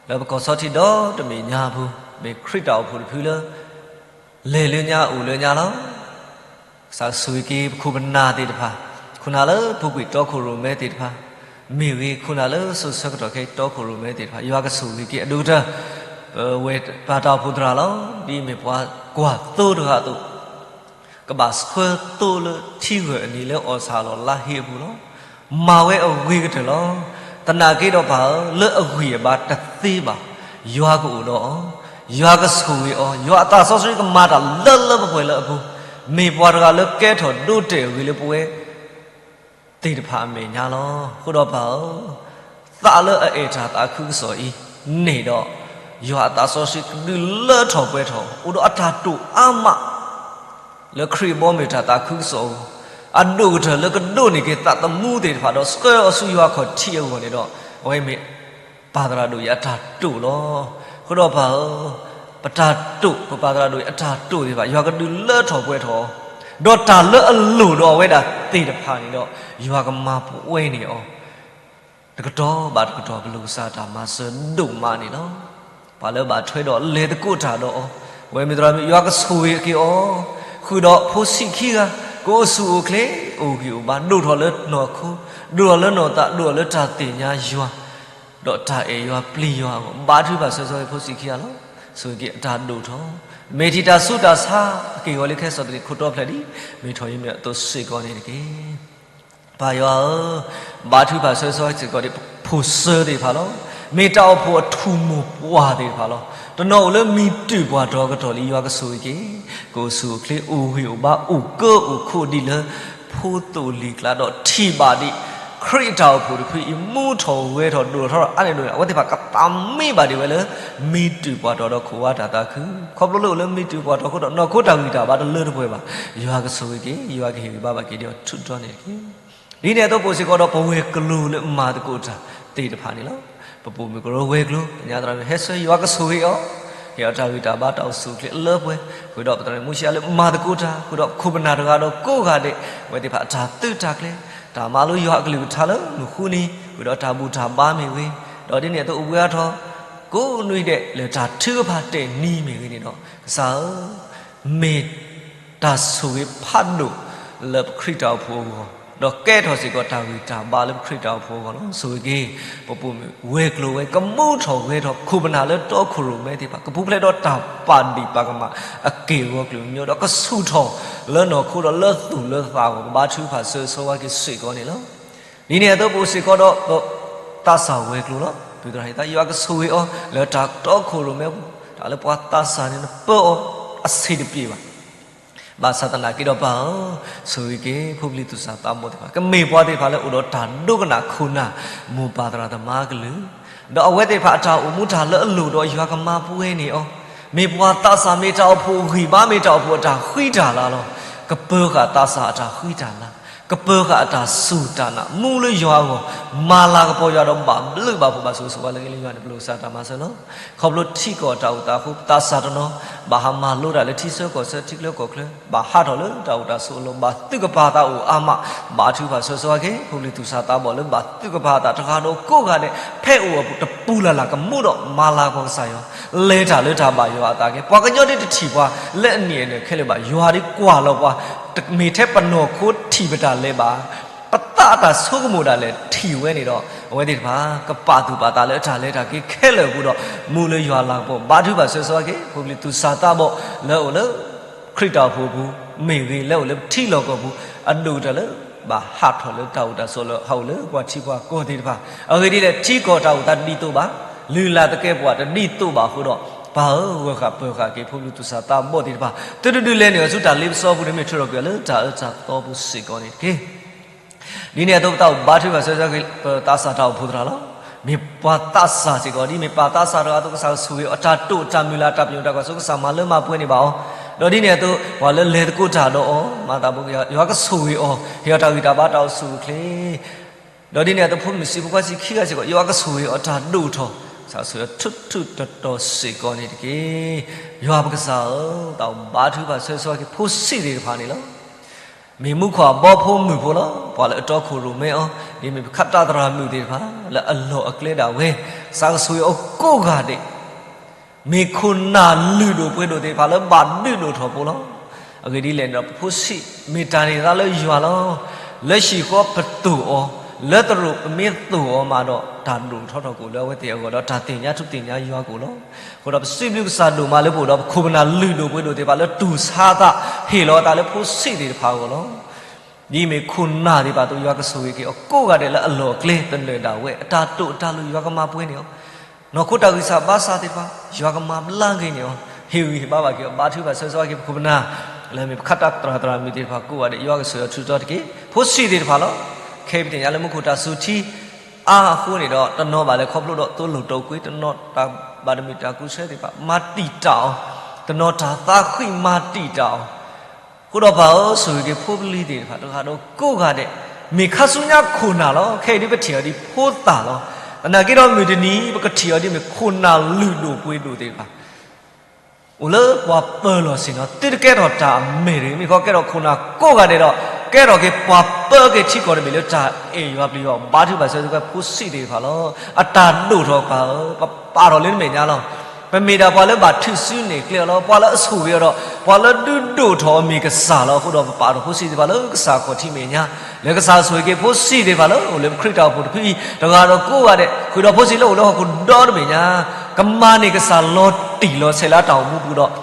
လၢပကီၢ်ဆီထံးဒီတမံၤညါအပူၤ မ့ၢ်ခရံာ်တၢ်အိၣ်ဖှိၣ်တဖုလၢ လဲၤလၢညါအိၣ်လၢညါလီၤ. ကစၢ်ဆိၣ်ဂ့ၤက့ၤပခိၣ်ပနၢ်သ့ၣ်တဖၣ်, ခိၣ်နၢ်လၢပူၤကွံာ်တီခိၣ်ရိၣ်မဲသ့ၣ်တဖၣ်, မ့ၢ်ဂ့ၤ ခိၣ်နၢ်လၢစိၤဆၢကတီၢ်ခဲအံၤတီခိၣ်ရိၣ်မဲသ့ၣ်တဖၣ်, ယွၤကဆိၣ်ဂ့ၤက့ၤအဒိၣ်ကတၢၢ် ပဝဲပၢ်တၢ်အိၣ်ဖှိၣ်သရၣ်လီၤ. ဒ်အမ့ၢ်ပှၤကွၢ်သိတဂၤအသိး ကဘၣ်ဆှၢသိလၢထံဂၢၢ်အနံၤလၢအီၣ်ဆၣ်လီၤလါဟ့အပူၤလီၤ. မၤဝဲအဂ့ၤကတၢၢ်လီၤ. သနာ်က့ဒီးပၢ်ဧၢ, လၢအဂံၢ်အဘါတသ့ဘၣ်, ယွၤကအိၣ်ဒီးအီၤ, ယွၤကဆိၣ်ဂ့ၤအီၤ, ယွၤအသးစီဆှံကမၤတၢ်လၢလၢပှဲၤပှဲၤလၢအပူၤ, မ့ၢ်ပှၤတဂၤလၢကဲထီၣ်ဒိတဲာ်အဂ့ၤလၢပဝဲ သ့ၣ်တဖၣ်အမဲာ်ညါလီၤ. အဃိဒီးပၢ်ဧၢ, သးလၢအအဲၣ်တၢ်သးခုကစီၣ်အံၤန့ၣ်ဒီး, ယွၤအသးစီဆှံကဒုးလၢထီၣ်ပှဲၤထီၣ်, အိၣ်ဒီးအတၢ်တိာ်အါမး လၢခရံာ်အဘီအမုၢ်တၢ်သးခုကစီၣ်အဂီၢ်, အဒိၣ်ကတၢၢ်လၢကဒိးန့ၢ်က့ၤသးသမူသ့ၣ်တဖၣ်ဒီး ဆှၢအီၤဆူယွၤခီၣ်ထံးအဂီၢ်န့ၣ်ဒီး, အဝဲမ့ၢ်ပၢ်သရၣ်ဒိၣ်အံၤအတၢ်တိာ်လီၤ. အဃိဒီးပၢ်ဧၢ, ပတၢ်တိာ်, ပပၢ်သရၣ်ဒိၣ်အံၤအတၢ်တိာ်သ့ၣ်တဖၣ် ယွၤကဒုးလၢထီၣ်ပှဲၤထီၣ်အီၤ, ဒီးတၢ်လၢအလိၣ်ဒီးအဝဲဒၣ်သ့ၣ်တဖၣ်န့ၣ်ဒီး, ယွၤကမၤပှဲၤန့ၢ်အီၤ တကတီၢ်ဘၣ်တကတီၢ် ပလိၣ်ကစၢ်တၢ်မၤစၢၤဒိၣ်မးန့ၣ်လီၤ. ပှၤလၢဘၣ်ထွဲဒီးလဲၤသကိးတၢ်ဒီးအီၤ, အဝဲမ့ၢ်သရၣ်မုၣ် ယွၤကဆိၣ်ဂ့ၤက့ၤအီၤ, ဃုာ်ဒီးဖိဆံးခံဂၤ, ကအိၣ်ဆူၣ်အိၣ်ချ့, အိၣ်ဂံၢ်အိၣ်ဘါ, ဒိၣ်ထီၣ်လၢနီၢ်ခိ, ဒိၣ်ထီၣ်လၢနီၢ်သး, ဒိၣ်ထီၣ်လၢတၢ်သ့ၣ်ညါယွၤ, ဒီးတၢ်အဲၣ်ယွၤပျံၤယွၤအဂီၢ်, ဘါထုကဖၣ်ဆၢဆီဖိဆံးခံဂၤလီၤ. ဆိၣ်ဂ့ၤက့ၤအတၢ်ဒိၣ်ထီၣ်, မ့ၢ်ထံၣ်တၢ်ဆူးတၢ်ဆါအက့ၢ်အဂီၤလၢခဲစီၣ်တနံၣ်ခိၣ်တီဖျဲးဒ် မ့ၢ်ထီၣ်ယံၤမ့ၢ်အသိးစ့ၢ်ကီးန့ၣ်တက့ၢ်. ပၢ်ယွၤဧၢ, ဘါထုကဖၣ်ဆၢဆီစ့ၢ်ကီးဒ် ဖိၣ်စၢသ့ၣ်တဖၣ်လီၤ. မ့ၢ်တၢ်အိၣ်ဖှိၣ်အထူၣ်မိၢ်ပှၢ်သ့ၣ်တဖၣ်လီၤ. တနီၤအိၣ်လၢမံတူာ်ပှၢ်တီၤကတီၢ်လံ ယွၤကဆိၣ်ဂ့ၤက့ၤ, ကအိၣ်ဆူၣ်အိၣ်ချ့ အိၣ်ဂံၢ်အိၣ်ဘါ အိၣ်ကၢအိၣ်ခိးဒ်လၢ ဖိသိၣ်လံၤကျါဒီးထံၣ်ဘၣ်ဒံး ခရံာ်အတၢ်အိၣ်ဖှိၣ်တဖုအံၤ မူထီၣ်ဂဲၤထီၣ်ဒိၣ်ထီၣ်ထီထီၣ်အါန့ၣ်ဒိၣ်န့ၣ် အဝဲသ့ၣ်တဖၣ်ကသးမ့ၢ်ဘၣ်ဒံးဝဲလၢ မံတူာ်ပှၢ်တီၤဒီးခိၣ်ဝါတၢ်သးခု, ခီဖျိလၢအိၣ်လၢမံတူာ်ပှၢ်တီၤအဃိဒီး နီၢ်ခိတၢ်ဂံၢ်တၢ်ဘါတလၢတပှဲၤဘၣ်. ယွၤကဆိၣ်ဂ့ၤက့ၤ, ယွၤကဟ့ၣ်ဂံၢ်ဘါဘၣ်က့ၤဒ်အီၤထူးထူးန့ၣ်တက့ၢ်. ဒ်န့ၣ်အသိးပအိၣ်စ့ၢ်ကီးဒီး ပဝဲၤကျိၤလၢမၤသကိးတၢ်သ့ၣ်တဖၣ်န့ၣ်လီၤ. ပပိာ်မုၣ်ကရၢဝဲၤကျိၤ ကညးသရၣ်မုၣ်ဟဲဆၢ ယွၤကဆိၣ်ဂ့ၤအီၤ, ဟ့ၣ်အီၤတၢ်ဂံၢ်တၢ်ဘါ တၢ်အိၣ်ဆူၣ်အိၣ်ချ့အလၢပှဲၤ, ဃုာ်ဒီးပသရၣ်မုၣ်မူၡ့လၢမၤသကိးတၢ်, ဃုာ်ဒီးခိၣ်ပနၢ်တဂၤဒီးကိးဂၤဒဲး, အဝဲသ့ၣ်တဖၣ်အတၢ်သုးတၢ်ကျဲၤ, တၢ်မၤလိယွၤအကလုၢ်ကထါလၢမုၢ်ဃုနံၤ, ဃုာ်ဒီးတၢ်ဘူၣ်တၢ်ဘါမ့ၢ်ဂ့ၤ, ဒီးဒ်န့ၣ်အသိးအိၣ်ဘှံးအါထီၣ် ကိးနွံဒဲးလၢတၢ်ထုကဖၣ်တဲာ်နံၤမ့ၢ်ဂ့ၤန့ၣ်ဒီး ကစၢ်ဧၢ, မ့ၢ်တၢ်ဆိၣ်ဂ့ၤဖးဒိၣ်လၢပခရံာ်တၢ်အိၣ်ဖှိၣ်အဂီၢ်, ဒီးကဲထီၣ်စ့ၢ်ကီးတၢ်ဂံၢ်တၢ်ဘါလၢပခရံာ်တၢ်အိၣ်ဖှိၣ်အဂီၢ်လီၤ. ဆိၣ်ဂ့ၤက့ၤ ပပိာ်မုၣ်ဝဲၤကျိၤဝဲ ကမူထီၣ်ဂဲၤထီၣ် ခိၣ်ပနၢ်လၢတီခိၣ်ရိၣ်မဲသ့ၣ်တဖၣ် ကပူၤဖျဲးဒီးတၢ်ပာ်ဒံၣ်ပာ်ကမၣ်အက့ၢ်အဂီၤကလုာ်ကညီ ဒီးကဆူၣ်ထီၣ်လၢနီၢ်ခိဒီးလၢသူၣ်လၢသးအဂီၢ် ကဘါထုကဖၣ်ဆၢဂ့ၤဆၢဝါက့ၤစ့ၢ်ကီးန့ၣ်လီၤ. ဒ်န့ၣ်အသိးပအိၣ်စ့ၢ်ကီးဒီး သးစၢ်ဝဲၤကျိၤလီၤ. ပသရၣ်ဟ့ၣ်သး ယွၤကဆိၣ်ဂ့ၤအီၤ လၢတၢ်တီခိၣ်ရိၣ်မဲအပူၤ, တၢ်လၢပှၤသးစၢ်န့ၣ် နပၢအီၤအဆံးတပျ့ၤဘၣ်. ဘၣ်ဆၣ်သနာ်က့ဒီးပၢ်ဧၢ, ဆိၣ်ဂ့ၤက့ၤ ဖိပလံၤသူၣ်စၢ်သးဘီၣ်သ့ၣ်တဖၣ် ကမ့ၢ်ပှၤသ့ၣ်တဖၣ်လၢအိၣ်ဒီးတၢ်ဒိကနၣ်ခိၣ်နၢ် မိၢ်ပၢ်သရၣ်သမါအကလုၢ်, ဒီးအဝဲသ့ၣ်တဖၣ်အတၢ်အိၣ်မူတၢ်လၢအလိၣ်ဒီးယွၤကမၤပှဲၤန့ၢ်အီၤ, မ့ၢ်ပှၤသးစၢ် မ့ၢ်တၢ်အိၣ်ဖှိၣ်ဂံၢ်ဘါ မ့ၢ်တၢ်အိၣ်ဖှိၣ်အတၢ်ဃံတၢ်လၤလီၤ. ကပၢဃာ်သးစၢ်အတၢ်ဃံတၢ်လၤ, ကပၢဃာ်အတၢ်စူၢ်တၢ်နာ် မူလၢယွၤအဂီၢ်, မၤလၤကပီၤယွၤဒီးဘၣ်ဘျုးဘၣ်ဖှိၣ်ဘၣ်ဆိၣ်ဂ့ၤဆိၣ်ဝါလၢကလၢယွၤန့ၣ် ပလိၣ်ကစၢ်တၢ်မၤစၢၤလီၤ. ခီဖျိထံကီၢ်တၢ်အိၣ်သးအဃိ သးစၢ်တနီၤ ဘၣ်ဟးမၤလိတၢ်လၢထံဆၢကီၢ်ဆၢ ထံချၢကီၢ်ချၢ, ဘၣ်ဟးထီၣ်လၢတၢ်အိၣ်တၢ်ဆိးအလီၢ်, ဘၣ်သုးကပၤသးအိၣ်အါမး, ဘါထုကဖၣ်ဆၢဂ့ၤဆၢဝါက့ၤ ဖိပလံၤသူၣ်စၢ်သးဘီၣ်လၢဘၣ်သုးကပၤအသးတဂၤဒီးကိးဂၤဒဲး, ဖဲအိၣ်အပူၤတပူၤလၢ်လၢ်ကမူဒီးမၤလၤကပီၤကစၢ်ယွၤ, လဲၤတၢ်လၢတၢ်ဘၣ်ယွၤအသးက့ၤ, ပှၤကညီဒ်တထံၣ်ပှၤလၢအနံၣ်အနၢၣ်ခဲလၢာ်ဘၣ်, ယွၤဒ်ကွၢ်လီၤပှၤ, မ့ၢ်ထဲပနီၢ်ခိထံၣ်ပတၢ်လဲၤဘၣ် ပသးအတၢ်ဆိကမိၣ်ဒၣ်လဲာ်ထံၣ်ဝဲန့ၣ်ဒီး အဝဲသ့ၣ်တဖၣ် ကပာ်သူၣ်ပာ်သးလၢအတၢ်လဲၤတၢ်က့ၤခဲလၢာ်အပူၤဒီး မူလၢယွၤလၤကပီၤ, ဘါထုကဖၣ်ဆၢဂ့ၤဆၢဝါက့ၤ ဖိပလံၤသူၣ်စၢ်သးဘီၣ်လၢအိၣ်လၢ ခရံာ်တၢ်အိၣ်ဖှိၣ်အပူၤမ့ၢ်ဂ့ၤ, လၢအိၣ်လၢပထံလီၢ်ကီၢ်ပူၤ အဒိၣ်ကတၢၢ်လၢ ဘၣ်ဟးထီၣ်လၢတၢ်အိၣ်တၢ်ဆိးအလီၢ်, ဟးအိၣ်လၢပှၤထံပှၤကီၢ်သ့ၣ်တဖၣ်, အဂ့ၢ်ဒ်လဲၣ် ထံကီၢ်တၢ်အိၣ်သးတဒ်သိးဘၣ်, လုၢ်လၢ်သကဲးပဝးတဒ်သိးဘၣ်အဃိဒီး ပၢ်ဧၢ, ဂၢၢ်ဃာ်ပၢၤဃာ်က့ၤ ဖိပလံၤသူၣ်စၢ်သးဘီၣ်သ့ၣ်တဖၣ်, သုတဒုးလဲၤနုာ်အီၤဆူတၢ်လ့ပစီအပူၤန့ၣ် မ့ၢ်ထုးထီၣ်ကွံာ်အီၤလၢတၢ်အၢတၢ်သီပူၤစ့ၢ်ကီးန့ၣ်တက့ၢ်. ဒ်န့ၣ်အသိးပတၢ်အိၣ်ဘါထုကဖၣ်ဆၢဂ့ၤဆၢဝါက့ၤ ပသးစၢ်တၢ်အိၣ်ဖှိၣ်သရၣ်လီၤ. မ့ၢ်ပှၤသးစၢ်စ့ၢ်ကီး ဒ်မ့ၢ်ပၢ်သးစၢ်တဂၤအသိး ကစၢ်ကဆိၣ်ဂ့ၤအီၤ တၢ်တိာ်တၢ်မုၢ်လၢ် တၢ်ပညိၣ်တၢ်ကွၢ်စိကစၢ်မၤလၢမၤပှဲၤန့ၣ်ဘၣ်အီၤ, ဒီးဒ်န့ၣ်အသိး ပှၤလၢလဲၤသကိးတၢ်ဒီးအီၤ မၤသးဖိက့ၤ ယွၤကဆိၣ်ဂ့ၤအီၤ ဟ့ၣ်အီၤတၢ်ဂံၢ်တၢ်ဘါ တၢ်အိၣ်ဆူၣ်အိၣ်ချ့ ဒီးဒ်န့ၣ်အသိး ဖိမုၣ်ဆံးဖိခွါဆံးခံဂၤစ့ၢ်ကီး ယွၤကဆိၣ်ဂ့ၤအီၤတၢ်ဒိၣ်ထီၣ်, ကစၢ်ဆိၣ်ဂ့ၤအီၤထူးထူးတီၤတီၤစ့ၢ်ကီးန့ၣ်တက့ၢ်. ယွၤပကစၢ်ဧၢ, တၢ်အိၣ်ဘါထုကဖၣ်ဆၢဂ့ၤဆၢဝါက့ၤဖိဆံးသ့ၣ်တဖၣ်န့ၣ်လီၤ. မ့ၢ်မူခိၣ်အဘီဖိမုၢ်ဖိလီၤ. ပှၤလၢအတီခိၣ်ရိၣ်မဲအီၤ, ဒ်မ့ၢ်ပခးတၢ်သရၣ်မုၣ်သ့ၣ်တဖၣ် လၢအလီၢ်အကျဲဒၣ်ဝဲ, ကစၢ်ကဆိၣ်ဂ့ၤအီၤကိးဂၤဒဲး မ့ၢ်ခိၣ်နၢ်လုၢ်ဒိၣ်ပှ့ၤဒိၣ်သ့ၣ်တဖၣ်လၢဘၣ်ဒုးဒိၣ်ထီၣ်ဖိလီၤ. အဂ့ၢ်ဒ်လဲၣ်န့ၣ်ဒီး ပဖိဆံး မ့ၢ်တၢ်န့ၢ်သါလၢယွၤလီၤ. လၢဟံၣ်ဃီပတိၢ်အီၤ, လၢသရိာ်ပမ့ၢ်တိၢ်အီၤမးဒီး တၢ်ဒိၣ်ထီၣ်ထီၣ်ကအိၣ်လၢအဝဲသ့ၣ်အဂီၢ်ဒီး တၢ်သ့ၣ်ညါထူသ့ၣ်ညါယွၤကအိၣ်လီၤ. အဃိဒီးပစံးဘျုးကစၢ်ဒိၣ်မးလၢပအိၣ်ဒီးပခိၣ်ပနၢ်လုၢ်ဒိၣ်ပှ့ၤဒိၣ်သ့ၣ်တဖၣ်လၢတူၢ်ဆါအသး ဟ့ၣ်လီၤအသးလၢဖိဆံးသ့ၣ်တဖၣ်အဂီၢ်လီၤ. ဒ်အမ့ၢ်ခိၣ်နၢ်သ့ၣ်တဖၣ်အသိး ယွၤကဆိၣ်ဂ့ၤက့ၤအီၤကိးဂၤဒဲးလၢအလီၢ်အကျဲ သနၢၣ်ဒၣ်ဝဲ အတၢ်တိာ်အတၢ်လိၤ ယွၤကမၤပှဲၤန့ၢ်အီၤ, နီၢ်ခိတၢ်ဂံၢ်စၢ်ဘါစၢ်သ့ၣ်တဖၣ် ယွၤကမၤဘျါက့ၤန့ၢ်အီၤ, ဟ့ၣ်ဂံၢ်ဟ့ၣ်ဘါဘၣ်က့ၤအီၤ, ဘါထုကဖၣ်ဆၢဂ့ၤဆၢဝါက့ၤပခိၣ်ပနၢ် လၢအမ့ၢ်ပခးတၢ်သရၣ်သရၣ်မုၣ်သ့ၣ်တဖၣ်ကိးဂၤဒဲး ယွၤကဆိၣ်ဂ့ၤအီၤထူးတီၤတက့ၢ်. ဖိဆံးသ့ၣ်တဖၣ်လီၤ. ခဲအံၤပသ့ၣ်ညါလၢမူခိၣ်တၢ်စူၤထံ အါအဃိန့ၣ်ဒီး တနီၤဘၣ်လဲၤခီဖျိဒီးသိလီၢ်တိာ်ကွံာ်, တနီၤတၢ်ဘၣ်တမုာ်တၢ်ကူဆၢသ့ၣ်တဖၣ် မၤတံာ်တာ်အီၤ, တနီၤတၢ်သးဃံးမၤတံာ်တာ်အီၤ, အဃိဒီးပၢ်ဧၢ ဆိၣ်ဂ့ၤက့ၤဖိပလံၤသ့ၣ်တဖၣ် တဂၤဒီးကိးဂၤဒဲး, မ့ၢ်ခါဆူညါခိၣ်နၢ်လီၤ. ခဲအံၤဒ်ပထံၣ်အီၤဒ်ဖိသၣ်လီၤ. သနာ်က့ဒီးမုၢ်တနံၤ ပကထံၣ်အီၤဒ်မ့ၢ်ခိၣ်နၢ်လုၢ်ဒိၣ်ပှ့ၤဒိၣ်သ့ၣ်တဖၣ် အိၣ်လၢပှၤပၢၤလီၢ်ဆ့ၣ်နီၤ သုတကဲထီၣ်တၢ်အမဲာ်တဂ့ၤ, မ့ၢ်ဃီကဲထီၣ်ခိၣ်နၢ်ကိးဂၤဒဲးဒီး ကဲထီၣ်က့ၤပှၤပၢက့ၤထံကီၢ်တဘ့ၣ်လၢတၢ်အဲၣ်ယွၤပျံၤယွၤ ဘါထုကဖၣ်ဆၢဂ့ၤဆၢဝါဖိဆံးသ့ၣ်တဖၣ်လီၤ. အတၢ်ဒိၣ်ထီၣ်ပၢ်ဧၢ ပပာ်ထီၣ်လၢနမဲာ်ညါလီၤ. ပမ့ၢ်ဒၣ်ပှၤလၢဘၣ်ထုးစုနဲၣ်ကျဲအီၤလီၤ. ပှၤလၢအဆိၣ်ဂ့ၤအီၤဒီး ပှၤလၢဒုးဒိၣ်ထီၣ်အီၤမ့ၢ်ကစၢ်လီၤ. အဃိဒီးပပာ်ထီၣ်ဖိဆံးသ့ၣ်တဖၣ်လၢကစၢ်ခီၣ်ထံးမဲာ်ညါ လၢကစၢ်ဆိၣ်ဂ့ၤက့ၤဖိဆံးသ့ၣ်တဖၣ်လၢအိၣ်လၢပခရံာ်တၢ်အိၣ်ဖှိၣ်တဖုအံၤ တဂၤဒီးကိးဂၤဒဲး ဃုာ်ဒီးဖိဆံးလၢအိၣ်လၢဟီၣ်ခိၣ်ဒီတဘ့ၣ်ညါ ကမၤန့ၢ်ကစၢ်လီၤတံၢ်လီၤဆဲးလၢအတၢ်အိၣ်မူပူၤဒီး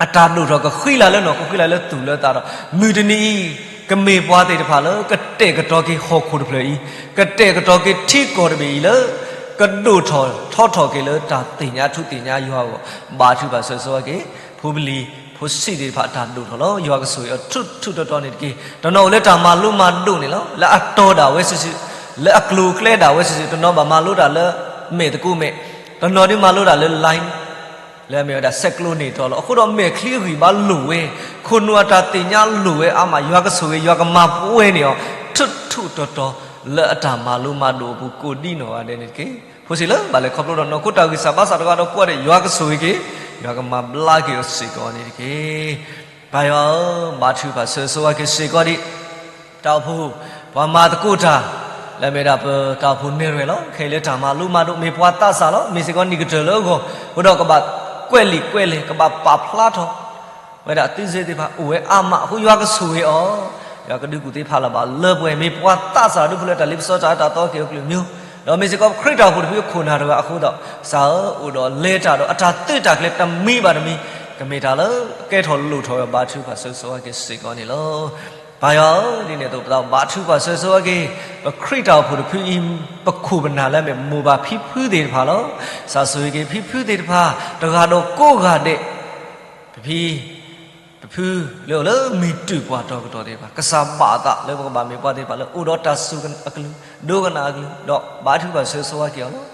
အတၢ်ဒိၣ်ထီၣ်ကဃံလၤလၢနီၢ်ခိဃံလၤလၢသူၣ်လၢသးဒီး မုၢ်တနံၤအံၤ ကမ့ၢ်ပှၤသ့ၣ်တဖၣ်လၢကတဲာ်ကတီၤက့ၤဟီၣ်ခိၣ်တဖျၢၣ်အံၤ, ကတဲာ်ကတီၤက့ၤထံကီၢ်တဘ့ၣ်အံၤလၢ ကဒိၣ်ထီၣ်ထီထီၣ်က့ၤလၢတၢ်သ့ၣ်ညါထူသ့ၣ်ညါယွၤအဂီၢ် ဘါထုကဖၣ်ဆၢဂ့ၤဆၢဝါက့ၤ ဖိပလံၤ ဖိဆံးသ့ၣ်တဖၣ်အတၢ်ဒိၣ်ထီၣ်လီၤ. ယွၤကဆိၣ်ဂ့ၤအီၤထူထူတီတီန့ၣ်တက့ၢ်. တနီၤအိၣ်လၢတၢ်မၤလိမၤဒိးန့ၣ်လီၤ. လၢအတီၤဒၣ်ဝဲစုာ်စုာ်, လၢအကျိၤအကျဲဒၣ်ဝဲစုာ်စုာ်, တနီၤဘၣ်မၤလိတၢ်လၢမဲာ်သကိးမဲာ်, တနီၤဒုးမၤလိတၢ်လၢ line လၢအမ့ၢ်ဝဲဒၣ်ဆဲးကျိးန့ၢ်တီၤလီၤ. အဃိဒီးမဲာ်ချံအဂံၢ်ဘါလိၣ်ဝဲ, ခိၣ်နူာ်အတၢ်သ့ၣ်ညါလိၣ်ဝဲအါမး, ယွၤကဆိၣ်ဂ့ၤ ယွၤကမၤပှဲၤန့ၢ်အီၤ ထူထူတီတီ လၢအတၢ်မၤလိမၤဒိးအပူၤကိးဒ်နီၢ်ဂၤဒဲးန့ၣ်တက့ၢ်. ဖိဆံးလၢဘၣ်လဲၤခီဖျိဒီးနီၢ်ခိတၢ်ဂံၢ်စၢ်ဘါစၢ်တဂၤဒီးကိးဂၤဒဲး ယွၤကဆိၣ်ဂ့ၤက့ၤ, ယွၤကမၤဘျါက့ၤအီၤစ့ၢ်ကီးန့ၣ်တက့ၢ်. ပၢ်ယွၤဧၢ, ဘါထုကဖၣ်ဆၢဂ့ၤဆၢဝါက့ၤစ့ၢ်ကီးဒံး တၢ်အိၣ်ဖှိၣ်, ပှၤမၤသကိးတၢ် လၢအမ့ၢ်ဒၣ်ပတၢ်အိၣ်ဖှိၣ်နဲၣ်ရွဲၣ်လီၤ. ခဲအံၤလၢတၢ်မၤလိမၤဒိး မ့ၢ်ပှၤသးစၢ်လီၤ. မ့ၢ်စ့ၢ်ကီးနံၣ်ကတၢၢ်လၢအဂီၢ်, အဃိဒီးကဘၣ်ကွဲးလံာ်ကွဲးလဲၢ်, ကဘၣ်ပာ်ဖျါထီၣ်ဝဲဒၣ်သုစ့သ့ၣ်တဖၣ် အိၣ်ဝဲအါမး, အဃိယွၤကဆိၣ်ဂ့ၤအီၤ, ယွၤကဒုးကူၣ်သ့ဖးလၢ်ဘၣ်လၢပှဲၤ, မ့ၢ်ပှၤသးစၢ်ဒီးဖုလၢတၢ်လ့ပစီတၢ်အၢတၢ်သီက့ၤအီၤကလုာ်မံၤ, ဒီးမ့ၢ်စ့ၢ်ကီးပခရံာ်တၢ်အိၣ်ဖှိၣ်တဖုအခိၣ်နၢ်တဂၤအဃိဒီး, ကစၢ်ဧၢ, အိၣ်ဒီးလဲၤတၢ်ဒီးအတၢ်သုးတၢ်ကျဲၤတမံၤဘၣ်တမံၤ, ကမ့ၢ်တၢ်လၢကဲထီၣ်လိၣ်ထီၣ်ဝဲ ဘါထုကဖၣ်ဆၢဂ့ၤဆၢဝါက့ၤစ့ၢ်ကီးန့ၣ်လီၤ. ပၢ်ယွၤဧၢ, ဒ်န့ၣ်အသိးပသးဘါထုကဖၣ်ဆၢဂ့ၤဆၢဝါက့ၤ ပခရံာ်တၢ်အိၣ်ဖှိၣ်တဖုအံၤ, ပခိၣ်ပနၢ်လၢအမ့ၢ်မိၢ်ပၢ်ဖံဖုသ့ၣ်တဖၣ်လီၤ. ကစၢ်ဆိၣ်ဂ့ၤက့ၤဖံဖုသ့ၣ်တဖၣ် တဂၤဒီးကိးဂၤဒဲး, ပဖံ ပဖုလၢအိၣ်လၢမုၢ်တူာ်ပှၢ်တီၤကတီၢ်သ့ၣ်တဖၣ်, ကစၢ်ဘၣ်အသးလၢပကဘၣ်မ့ၢ်ပှၤသ့ၣ်တဖၣ်လၢအိၣ်ဒီးတၢ်စူၢ်အကလုၢ်, ဒိကနၣ်အကလုၢ်, ဒီးဘါထုကဖၣ်ဆၢဂ့ၤဆၢဝါက့ၤအီၤလီၤ.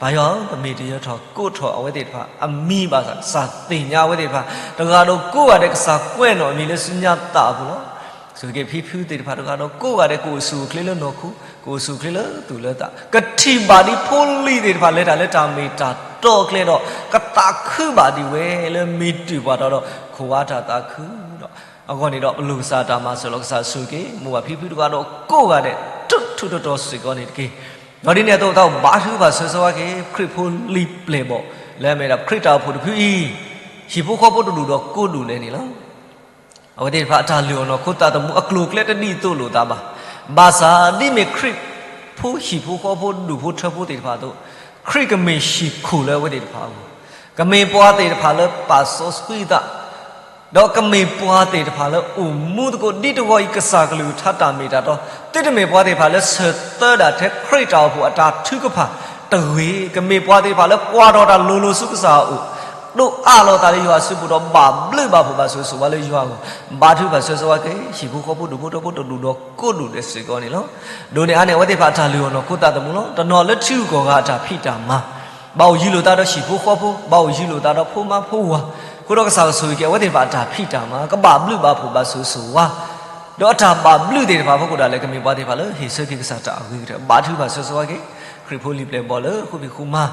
ပၢ်ယွၤဧၢ, ပမ့ၢ်တယၢၤထီၣ်ကိးထီၣ်အဝဲသ့ၣ်တဖၣ်အမံၤဘၣ်ဆၣ်, ကစၢ်သ့ၣ်ညါအဝဲသ့ၣ်တဖၣ် တဂၤဒီးကိးဂၤဒဲး, ကစၢ်ကွဲးနီၣ်အမံၤလၢဆူညါသးအပူၤလီၤ. ဆိၣ်ဂ့ၤက့ၤဖံဖုသ့ၣ်တဖၣ် တဂၤဒီးကိးဂၤဒဲး, ကအိၣ်ဆူၣ်အိၣ်ချ့လၢနီၢ်ခိ, ကအိၣ်ဆူၣ်အိၣ်ချ့လၢသူၣ်လၢသး, ကထံၣ်ဘၣ်ဒ်ဖိလံၤသ့ၣ်တဖၣ်လဲၤတၢ်လၢတၢ်မ့ၢ်တၢ်တီအကျဲဒီး, ကသးခုဘၣ်ဒံးဝဲလၢမုၢ်တူာ်ပှၢ်တီၤဒီး ခိၣ်ဝါတၢ်သးခုဒီး, အဂီၢ်န့ၣ်ဒီး ပလိၣ်ကစၢ်တၢ်မၤစၢၤလီၤ. ကစၢ်ဆိၣ်ဂ့ၤက့ၤ မိၢ်ပၢ်ဖံဖုတဂၤဒီးကိးဂၤဒဲး ထူထူတီတီစ့ၢ်ကီးန့ၣ်တက့ၢ်. ဒီးဒ်န့ၣ်အသိး ပသးဘါထုကဖၣ်ဆၢဂ့ၤဆၢဝါက့ၤ ခရံာ်ဖိလံၤပျဲၢ်ဘီၣ် လၢအမ့ၢ်ဒၣ်ပခရံာ်တၢ်အိၣ်ဖှိၣ်တဖုအံၤ, ဟံၣ်ဖိဃီဖိတဒူၣ်ဒီးကိးဒူၣ်လဲၣ်န့ၣ်လီၤ. အဝဲသ့ၣ်တဖၣ်အတၢ်လုၢ်အီၣ်နီၢ်ခိသးသမူ အကျိၤအကျဲတဒ်သိးလိာ်သးဘၣ်. ဘၣ်ဆၣ်ဒ်မ့ၢ်ခရံာ်ဖိဟံၣ်ဖိဃီဖိဒူၣ်ဖိထၢဖိသ့ၣ်တဖၣ်အသိး, ခရံာ်ကမ့ၢ်ဟံၣ်ခိၣ်လၢအဝဲသ့ၣ်တဖၣ်အဂီၢ်, ကမ့ၢ်ပှၤသ့ၣ်တဖၣ်လၢပာ်စီဆှံသး ဒီးကမ့ၢ်ပှၤသ့ၣ်တဖၣ်လၢအိၣ်မူသကိး ဒ်တဝီအံၤကစၢ်ကလုၢ်ကထါတၢ်မ့ၢ်တၢ်တီ, သုတမ့ၢ်ပှၤသ့ၣ်တဖၣ်လၢဆၢသၢဒၣ်ထဲခရံာ်တၢ်အိၣ်ဖှိၣ်အတၢ်ထုကဖၣ်တဂ့ၤ, ကမ့ၢ်ပှၤသ့ၣ်တဖၣ်လၢကွၢ်ထီၣ်တၢ်လိၤလိၤဆူကစၢ်အအိၣ်, ဒိးအးလီၤသးလၢယွၤအစုပူၤဒီးဘၣ်ဘျုးဘၣ်ဖှိၣ်ဘၣ်ဆိၣ်ဂ့ၤဆိၣ်ဝါလၢယွၤအဂီၢ်, ဘါထုကဖၣ်ဆၢဂ့ၤဆၢဝါက့ၤ ဟံၣ်ဖိဃီဖိဒူၣ်ဖိထၢဖိတဒူၣ်ဒီးကိးဒူၣ်ဒဲးစ့ၢ်ကီးန့ၣ်လီၤ. ဒ်န့ၣ်အါန့ၢ်အဝဲသ့ၣ်တဖၣ်အတၢ်လုၢ်အီၣ်နီၢ်ခိသးသမူလီၤ. တနီၤလၢထံဂုၤကီၢ်ဂၤအတၢ်ဖံးတၢ်မၤ ဘၣ်အိၣ်ယံၤလိာ်သးဒီးဟံၣ်ဖိဃီဖိ, ဘၣ်အိၣ်ယံၤလိာ်သးဒီးဖိမါဖိဝၤ, အဃိဒီးကစၢ်ကဆိၣ်ဂ့ၤက့ၤအဝဲသ့ၣ်တဖၣ်အတၢ်ဖံးတၢ်မၤ, ကဘၣ်ဘျုးဘၣ်ဖှိၣ်ဘၣ်ဆိၣ်ဂ့ၤဆိၣ်ဝါ, ဒီးအတၢ်ဘၣ်ဘျုးသ့ၣ်တဖၣ်အဖီခိၣ်ဒၣ်လဲာ် ကမ့ၢ်ပှၤသ့ၣ်တဖၣ်လၢဟ့ၣ်ဆၢက့ၤကစၢ်တၢ်အဂ့ၤကတၢၢ်, ဘါထုကဖၣ်ဆၢဂ့ၤဆၢဝါက့ၤ ခရံာ်ဖိလံၤပျဲၢ်ဘီၣ်လၢဃိၣ်ဖံးဃိၣ်မါ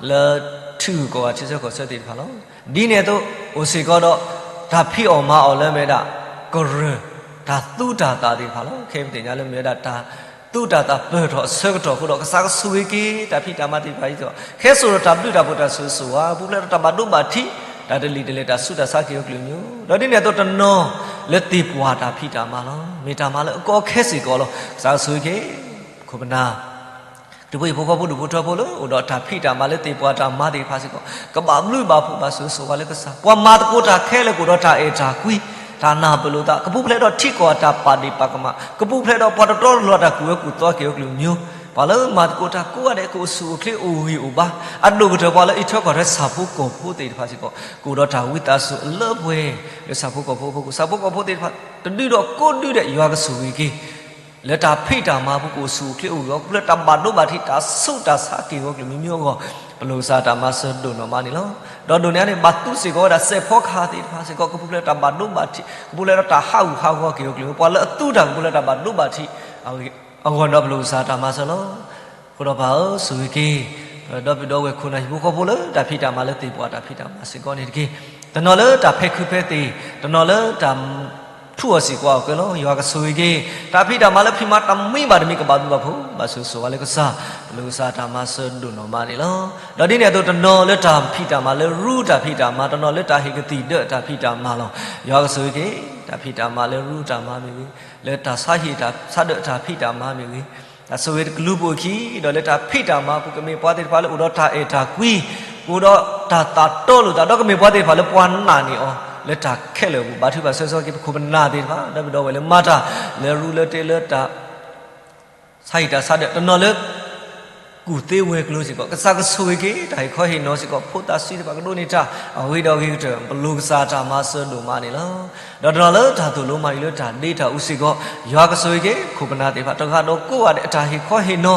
လၢထံဂုၤကီၢ်ဂၤထံဆၢကီၢ်ဆၢသ့ၣ်တဖၣ်လီၤ. ဒ်န့ၣ်အသိး အိၣ်စ့ၢ်ကီးဒီး တၢ်ဖံးအီၣ်မၤအီၣ်လၢအမ့ၢ်ဒၣ် ကရၢၢ် တၢ်သူတၢ်သးသ့ၣ်တဖၣ်လီၤ. ခဲအံၤပသ့ၣ်ညါလၢမ့ၢ်ဝဲဒၣ်တၢ်သူတၢ်သးပၢၢ်ထီၣ်အဆၢကတီၢ်အဃိဒီး ကစၢ်ကဆိၣ်ဂ့ၤက့ၤတၢ်ဖံးတၢ်မၤသ့ၣ်တဖၣ်အံၤဒီး ဟဲစိာ်ဒီးတၢ်ဘျုးတၢ်ဖှိၣ်တၢ်ဆိၣ်ဂ့ၤဆိၣ်ဝါ ပူၤဖျဲးဒီးတၢ်ဘၣ်ဒိဘၣ်ထံး တၢ်တလံၣ်တလဲၢ် တၢ်ဆူးတၢ်ဆါက့ၤအီၤကလုာ်ကညီ, ဒီးဒ်န့ၣ်အသိးတနီၤလၢသ့ၣ်ပှၢ်တၢ်ဖံးတၢ်မၤလီၤ. မ့ၢ်တၢ်မၤလၢအကီအခဲစ့ၢ်ကီးလီၤ. ကစၢ်ကဆိၣ်ဂ့ၤက့ၤ ခိၣ်ပနၢ် ဒူဖိဟံၣ်ဖိဃီဖိဒူၣ်ဖိထၢဖိလၢအိၣ်ဒီးတၢ်ဖံးတၢ်မၤလၢသ့ၣ်ပှၢ်တၢ်မၤသ့ၣ်တဖၣ်စ့ၢ်ကီး ကဘၣ်ဘျုးဘၣ်ဖှိၣ်ဘၣ်ဆိၣ်ဂ့ၤဆိၣ်ဝါလၢကစၢ်, ပှၤမၤသကိးတၢ်ခဲလၢာ်ကအိၣ်ဒီးတၢ်အဲၣ်တၢ်ကွံ, တၢ်နၢ်ပၢၢ်လိာ်သး, ကပူၤဖျဲးဒီးထံကီၢ်အတၢ်ပာ်ဒ့ၣ်ပာ်ကမၣ်, ကပူၤဖျဲးဒီးပှၤတတီတလိၤအတၢ်ကူၣ်ဝဲကူၣ်သီက့ၤဝဲကလုာ်မံၤ, ပှၤလၢမၤသကိးတၢ်ကိးဂၤဒဲးကအိၣ်ဆူၣ်အိၣ်ချ့အိၣ်ဂံၢ်အိၣ်ဘါ, အဒိၣ်ကတၢၢ်ပှၤလၢအံးထွဲကွၢ်ထွဲဆၣ်ဖိကီၢ်ဖိသ့ၣ်တဖၣ်စ့ၢ်ကီး ကအိၣ်ဒီးတၢ်ဝံသးစူၤအလၢပှဲၤလၢဆၣ်ဖိကီၢ်ဖိအဖီခိၣ်, ဆၣ်ဖိကီၢ်ဖိသ့ၣ်တဖၣ် တဒုဒီးကိးဒုဒဲး ယွၤကဆိၣ်ဂ့ၤက့ၤ လၢတၢ်ဖံးတၢ်မၤအပူၤကအိၣ်ဆူၣ်အိၣ်ချ့အိၣ်ဂံၢ်အိၣ်ဘါ, ကပူၤဖျဲးတၢ်ဘၣ်ဒိဘၣ်ထံး တၢ်ဆူးတၢ်ဆါက့ၤဝဲကလုာ်မံၤမံၤအဂီၢ်, ပလိာ်ကစၢ်တၢ်မၤစၢၤဒိၣ်နီၢ်မးန့ၣ်လီၤ. ဒီးဒိၣ်န့ၢ်အန့ၣ် ဘၣ်သူစ့ၢ်ကီးဝဲဒၣ်စဲးဖီကဟၣ်သ့ၣ်တဖၣ်စ့ၢ်ကီး ကပူၤဖျဲးတၢ်ဘၣ်ဒိဘၣ်ထံး ကပူၤဖျဲးဒီးတၢ်ဟးဂူာ်ဟးဂီၤက့ၤဝဲကလုာ်မံၤ, ပှၤလၢအသူတၢ်ကပူၤဖျဲးတၢ်ဘၣ်ဒိဘၣ်ထံး အဂီၢ်ဒီးပလိာ်ကစၢ်တၢ်မၤစၢၤလီၤ. အဃိဒီးပၢ်ဧၢ ဆိၣ်ဂ့ၤက့ၤ ဒီပုၢ်ဒီဝဲၢ်ခိၣ်နၢ်ဟံၣ်ဖိဃီဖိလၢ တၢ်ဖံးတၢ်မၤလၢသ့ၣ်ပှၢ်တၢ်ဖံးတၢ်မၤစ့ၢ်ကီးန့ၣ်တက့ၢ်. တနီၤလၢတၢ်ဖဲးခုးဖဲးသ့ၣ်, တနီၤလၢတၢ် ထူးအီၤစ့ၢ်ကီးအကဲလီၤ. ယွၤကဆိၣ်ဂ့ၤက့ၤ တၢ်ဖံးတၢ်မၤလၢဖံးမၤတၢ်မံဘၣ်တမံၤ ကဘၣ်ဘျုးဘၣ်ဖှိၣ် ဘၣ်ဆိၣ်ဂ့ၤဆိၣ်ဝါလၢကစၢ်, ပလိာ်ကစၢ်တၢ်မၤစၢၤဒိၣ်နီၢ်မးန့ၣ်လီၤ. ဒီးဒ်န့ၣ်အသိး တနီၤလၢတၢ်ဖံးတၢ်မၤလၢရူတၢ်ဖံးတၢ်မၤ, တနီၤလၢတၢ်ဟ့ၣ်ကသံၣ်ဒၢးတၢ်ဖံးတၢ်မၤလီၤ. ယွၤကဆိၣ်ဂ့ၤက့ၤ တၢ်ဖံးတၢ်မၤလၢရူတၢ်မၤမ့ၢ်ဂ့ၤ, လၢတၢ်ဆါဟံၣ်တၢ်ဆါဒၢးတၢ်ဖံးတၢ်မၤမ့ၢ်ဂ့ၤ, တၢ်ဆိၣ်ဂ့ၤတကလုာ်ပူၤအခံ, ဒီးလၢတၢ်ဖံးတၢ်မၤပူၤ ကမ့ၢ်ပှၤသ့ၣ်တဖၣ်လၢအိၣ်ဒီးတၢ်အဲၣ်တၢ်ကွံ, ကအိၣ်ဒီးတၢ်သးတီလိာ်သး, ဒီးကမ့ၢ်ပှၤသ့ၣ်တဖၣ်လၢပှၤနာ်န့ၢ်အီၤ လၢတၢ်ခဲလၢာ်အပူၤ, ဘါထုကဖၣ်ဆိၣ်ဂ့ၤဆိၣ်ဝါက့ၤ ပခိၣ်ပနၢ်သ့ၣ်တဖၣ်, ဒီပုၢ်ဒီဝဲၢ်လၢမၤတၢ်လၢရူလၢတ့လၢတၢ် ဆါဟံၣ်တၢ်ဆါဒၢး, တနီၤလၢ ကူၣ်သ့ဝဲၤကျိၤစ့ၢ်ကီး, ကစၢ်ကဆိၣ်ဂ့ၤက့ၤ တၢ်ဟ့ၣ်ခီဟ့ၣ်နီၤစ့ၢ်ကီး, ဖိသၣ်ဆံးသ့ၣ်တဖၣ်ကဒိးန့ၢ်တၢ်အဂ့ၤဒီးအဂ့ၤကတၢၢ်, ပလိာ်ကစၢ်တၢ်မၤစၢၤဒိၣ်မးန့ၣ်လီၤ. ဒီးတနီၤလၢတၢ်သိၣ်လိမၤအံၤလၢတၢ်ဒ့တၢ်အူစ့ၢ်ကီး, ယွၤကဆိၣ်ဂ့ၤက့ၤ ခိၣ်ပနၢ်သ့ၣ်တဖၣ် တဂၤဒီးကိးဂၤဒဲး အတၢ်ဟ့ၣ်ခီဟ့ၣ်နီၤ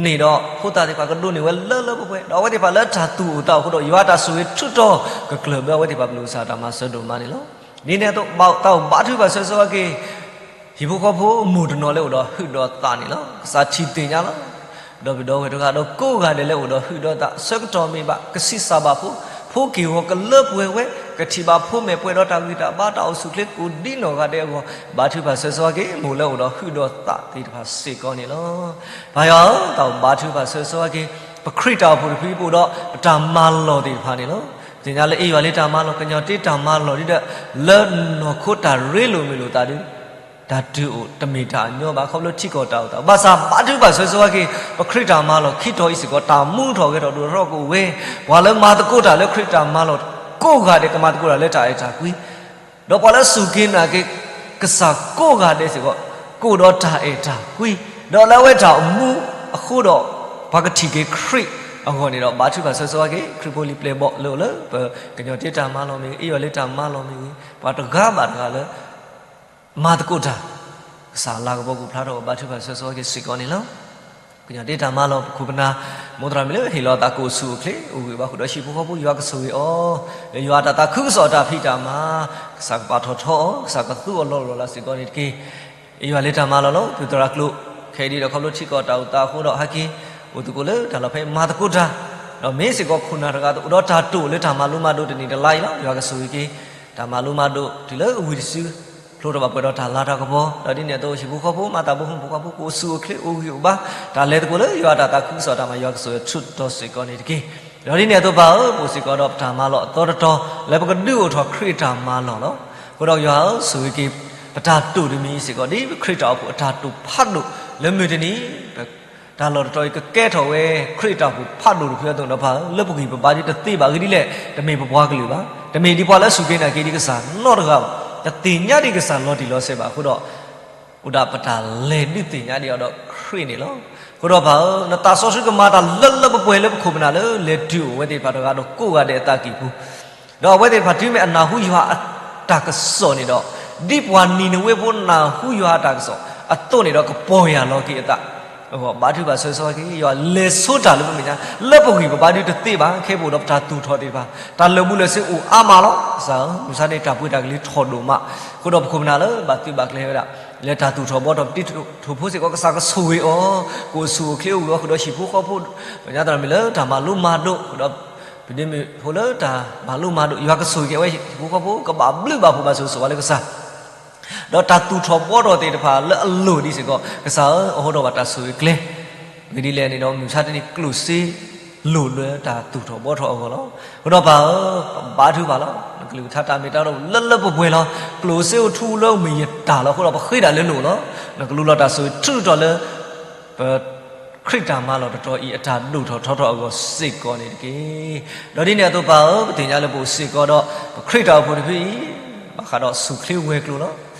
န့ၣ်ဒီးဖိသၣ်သ့ၣ်တဖၣ်ကဒိးန့ၢ်ဝဲလၢလၢပှဲၤပှဲၤ, ဒီးအဝဲသ့ၣ်တဖၣ်လၢတၢ်သူၣ်အိၣ်သးအိၣ်အဃိဒီး ယွၤတၢ်ဆိၣ်ဂ့ၤထုးထီၣ်ကကျၢၢ်ဘၢအဝဲသ့ၣ်တဖၣ်, ပလိာ်ကစၢ်တၢ်မၤစၢၤဒိၣ်မးန့ၣ်လီၤ. ဒ်န့ၣ်အသိး ဘၣ်တၢ်ဘါထုကဖၣ်ဆိၣ်ဂ့ၤဆိၣ်ဝါက့ၤ ဟံၣ်ဖိဃီဖိအမိၢ်တနီၤလၢအိၣ်ဒီးဟုၣ်ဒီးသးန့ၣ်လီၤ. ကစၢ်ထံၣ်သ့ၣ်ညါလီၤ. ဒီပုၢ်ဒီဝဲၢ်တဂၤဒီးကိးဂၤဒဲးလၢအိၣ်ဒီးဟုၣ်ဒီးသး ဆၢကတီၢ်မ့ၢ်ဘၣ် ကဆံးစၢ်ဘၣ်ဖိ, ဖိက့ၢ်ဂီၤကလၢပှဲၤဝဲ, ကထံၣ်ဘၣ်ဖိမဲာ်ပှဲၤဒီးတၢ်ဂံၢ်တၢ်ဘါ တၢ်အိၣ်ဆူၣ်အိၣ်ချ့ကိးဒ်နီၢ်ဂၤဒဲးအဂီၢ်, ဘါထုကဖၣ်ဆိၣ်ဂ့ၤဆိၣ်ဝါက့ၤ မိၢ်လၢအိၣ်ဒီးဟုၣ်ဒီးသးသ့ၣ်တဖၣ်စ့ၢ်ကီးန့ၣ်လီၤ. ပၢ်ယွၤဧၢ, တၢ်ဘါထုကဖၣ်ဆိၣ်ဂ့ၤဆိၣ်ဝါက့ၤ ပခရံာ်တၢ်အိၣ်ဖှိၣ်တဖု ပအိၣ်ဒီးပတၢ်မၤလီၢ်သ့ၣ်တဖၣ်န့ၣ်လီၤ. ပသ့ၣ်ညါလၢအ့ယွၤလံတၢ်မၤလီၢ်, ကညီတ့တၢ်မၤလီၢ်ဒ်ဒီး လၢနီၢ်ခိတၢ်ရ့လိာ်မုာ်လိာ်သးဒီး တၢ်တုၤအိၣ်တမ့ၢ်တၢ်အညီဘၣ်, ခီဖျိထံကီၢ်တၢ်အိၣ်သး, ဘၣ်ဆၣ်ဘါထုကဖၣ်ဆိၣ်ဂ့ၤဆိၣ်ဝါက့ၤ ပခရံာ်တၢ်မၤလီၢ်ခံတီၤအံၤစ့ၢ်ကီး တၢ်မူထီၣ်ဂဲၤထီၣ်ဒိၣ်ထီၣ်ကအိၣ်ဝဲ, ပှၤလၢမၤသကိးတၢ်လၢခရံာ်တၢ်မၤလီၢ်ကိးဂၤဒဲး ကမၤသကိးတၢ်လၢတၢ်အဲၣ်တၢ်ကွံ, ဒီးပှၤလၢစူၢ်က့ၤနာ်က့ၤကစၢ်ကိးဂၤဒဲးစ့ၢ်ကီး ကအိၣ်ဒီးတၢ်အဲၣ်တၢ်ကွံ, ဒီးလၢအဝဲတၢ်အိၣ်မူအဃိဒီး ပှၤကထံၣ်က့ၤခရံာ်အဂီၢ်န့ၣ်ဒီး ဘါထုကဖၣ်ဆိၣ်ဂ့ၤဆိၣ်ဝါက့ၤ ခရံာ်ဖိလံၤပျဲၢ်ဘီၣ်လၢအိၣ်လၢ ပကညီတ့တၢ်မၤလီၢ်မ့ၢ်ဂ့ၤ, အ့ယွၤလံတၢ်မၤလီၢ်မ့ၢ်ဂ့ၤ, ပှၤတဂၤဘၣ်တဂၤလၢ မၤသကိးတၢ် ကစၢ်လၤကပီၤကဖျါထီၣ် ဘါထုကဖၣ်ဆိၣ်ဂ့ၤဆိၣ်ဝါက့ၤစ့ၢ်ကီးန့ၣ်လီၤ. ကညီတ့တၢ်မၤလီၢ် ပခိၣ်ပနၢ် မိၢ်သရၣ်မုၣ်လၢဟ့ၣ်လီၤသးကအိၣ်ဆူၣ်အိၣ်ချ့ အိၣ်ဂံၢ်ဘါဃုာ်ဒီးဟံၣ်ဖိဃီဖိ ယွၤကဆိၣ်ဂ့ၤအီၤ, လၢယွၤအတၢ်သးခုကစီၣ်အတၢ်ဖံးတၢ်မၤ, ကစၢ်ကပာ်ထီၣ်ထီအီၤ, ကစၢ်ကသူအီၤလီၤလီၤလးစ့ၢ်ကီးန့ၣ်တက့ၢ်. အ့ယွၤလံတၢ်မၤလီၢ်လီၤ. ပသရၣ်ကျိာ် ခဲအံၤဒ်ဒီးခီဖျိထံကီၢ်တၢ်အိၣ်သးအဃိဒီး ဟဲက့ၤအိၣ်သကိးလၢတၢ်လီၢ်ဖဲအံၤ မၤသကိးတၢ်, ဒီးမ့ၢ်စ့ၢ်ကီးခိၣ်နၢ်တဂၤအသိး အိၣ်ဒီးတၢ်တိာ်လၢတၢ်မၤလိမၤဒိးတနံၣ်တလါအံၤလီၤ. ယွၤကဆိၣ်ဂ့ၤက့ၤ တၢ်မၤလိမၤဒိးတုၤလၢဝံၤတစု ဖျိထီၣ်ဘၣ်ပှဲၤဒီးတၢ်လၤတၢ်ကပီၤ, ဒီးဒ်န့ၣ်အသိး ဟံၣ်ဖိဃီဖိ မၤသးဖိမုၣ်ဖိခွါဖိ ကအိၣ်ဆူၣ်အိၣ်ချ့ အိၣ်ဂံၢ်အိၣ်ဘါ, တၢ်လဲၤသကိးလၢယွၤအတၢ်သးခုကစီၣ်တၢ်မၤ ယွၤကဆိၣ်ဂ့ၤဆူၣ်ထီၣ်စ့ၢ်ကီးန့ၣ်တက့ၢ်. ဒီးဒ်န့ၣ်အသိးပၢ်ဧၢ, ပအိၣ်စ့ၢ်ကီးဒီးပတၢ်မၤလီၢ်အသီတတီၤ လၢပကဒုးအိၣ်ထီၣ်ခရံာ်အတၢ်မၤလီၢ်လီၤ. အဃိဒီးယွၤဧၢ, ဆိၣ်ဂ့ၤက့ၤ ပတၢ်တိာ်တမံၤအံၤစ့ၢ်ကီး ဒ်ခရံာ်တၢ်အိၣ်ဖှိၣ်အတၢ်တိာ်ဖးဒိၣ်လၢမုၢ်တနံၤ တၢ်လီၢ်တတီၤအံၤ ကကဲထီၣ်ဝဲခရံာ်အတၢ်အိၣ်ဖှိၣ်ဖးဒိၣ်တဖုအသိးဒီးပၢ်ဧၢ, လၢပဂံၢ်ပဘါဒ်တသ့ဘၣ် အဂ့ၢ်ဒ်လဲၣ်, တမ့ၢ်ပပှၤကလုာ်ဘၣ်, တမ့ၢ်ဒ်ပှၤလၢအစူၢ်က့ၤနာ်က့ၤဒ်ကစၢ်နီတဂၤဘၣ်, တသ့ၣ်ညါဒ်ကစၢ်လီၤတံၢ်လီၤဆဲးဘၣ်အဃိဒီး အိၣ်ဒၣ်ပတၢ်လဲၤဒုးသ့ၣ်ညါဒ်အီၤဒီးခရံာ်န့ၣ်လီၤ. အဃိဒီးပၢ်ဧၢ, နသးစီဆှံကမၤတၢ်လၢလၢပှဲၤပှဲၤလၢပခိၣ်ပနၢ်လၢလဲၤတုၤအိၣ်ဝဲသ့ၣ်တဖၣ်တဂၤဒီးကိးဂၤဒဲးအသးကံၢ်ပူၤ ဒီးအဝဲသ့ၣ်တဖၣ်တုၤမ့ၢ်အနၢ်ဟူယွၤအတၢ်ကစီၣ်န့ၣ်ဒီး, ဒ်ပှၤနံၤနဝ့ဖိနၢ်ဟူယွၤအတၢ်ကစီၣ်အသိးန့ၣ်ဒီး ကပီၢ်ယၢ်လီၤက့ၤအသး, ဘါထုကဖၣ်ဆိၣ်ဂ့ၤဆိၣ်ဝါက့ၤ ယွၤလဲၤဆိတၢ်လၢပမဲာ်ညါ, လၢပဂံၢ်ပဘါဒ်တသ့ဘၣ်, ခဲပအိၣ်ဒီးပတၢ်သူၣ်ထီၣ်သ့ၣ်တဖၣ်, တၢ်လၢာ်ဘူၣ်လၢာ်စ့အိၣ်အါမးလီၤ. ကစၢ်ဧၢ, မုၢ်ဆါန့ၣ်တၢ်ပှ့ၤတၢ်ကလံၤထီၣ်ဒိၣ်မး, အဃိဒီးပခိၣ်ပနၢ်လၢဘၣ်သုးဘၣ်ကျဲၤဝဲဒၣ် လၢတၢ်သူၣ်ထီၣ်ဘှီထီၣ်ပတံၤထူၣ်ဖိစ့ၢ်ကီး ကစၢ်ကဆိၣ်ဂ့ၤအီၤ, ကအိၣ်ဆူၣ်အိၣ်ချ့အိၣ်ဂံၢ်အိၣ်ဘါဃုာ်ဒီးဟံၣ်ဖိဃီဖိ, ပညါသရၣ်မုၣ်လၢတၢ်မၤလိမၤဒိးဃုာ်ဒီး ပဒ့မုၣ်ဖိလၢတၢ်မၤလိမၤဒိး, ယွၤကဆိၣ်ဂ့ၤက့ၤအဝဲဟံၣ်ဖိဃီဖိ ကဘၣ်ဘျုးဘၣ်ဖှိၣ်ဘၣ်ဆိၣ်ဂ့ၤဆိၣ်ဝါလၢကစၢ်, ဒီးတၢ်သူၣ်ထီၣ်ဘှီထီၣ်သ့ၣ်တဖၣ်လၢအလိၣ်ဒံးစ့ၢ်ကီး ကစၢ်ဧၢ, အိးထီၣ်ဘၣ်တၢ်ဆိၣ်ဂ့ၤကျဲ မ့ၢ်ဒ်လဲၣ်န့ၣ်ဒီး မုၢ်ဆါတနံၤကျိၣ်စ့လိၣ်လၢတၢ်သူၣ်ထီၣ်ဘှီထီၣ်အဂီၢ်လီၤ. အဃိဒီးပၢ်ဧၢ, ပဘါထုကဖၣ်လီၤ. နကလုၢ်ကထါတၢ်မ့ၢ်တၢ်တီလၢလၢပှဲၤပှဲၤလီၤ. ကျိၣ်စ့အိၣ်ထူလၢမ့ၢ်ယတၢ်လီၤ. အဃိဒီးပဃ့တၢ်လၢနအိၣ်လီၤ. နကလူလီၤတၢ်ဆိၣ်ဂ့ၤထုးထီၣ်လၢ ပ ခရံာ်တၢ်မၤလီၤတတီၤအံၤ အတၢ်ဒိၣ်ထီၣ်ထီထီၣ်အဂီၢ်စ့ၢ်ကီးန့ၣ်တက့ၢ်. ဒီးဒ်န့ၣ်အသိးပၢ်ဧၢ, ပသ့ၣ်ညါလၢပအိၣ်စ့ၢ်ကီးဒီး ပခရံာ်တၢ်အိၣ်ဖှိၣ်တဖုအံၤ ဘၣ်ဃးဒီးဆူၣ်ချ့ဝဲၤကျိၤလီၤ.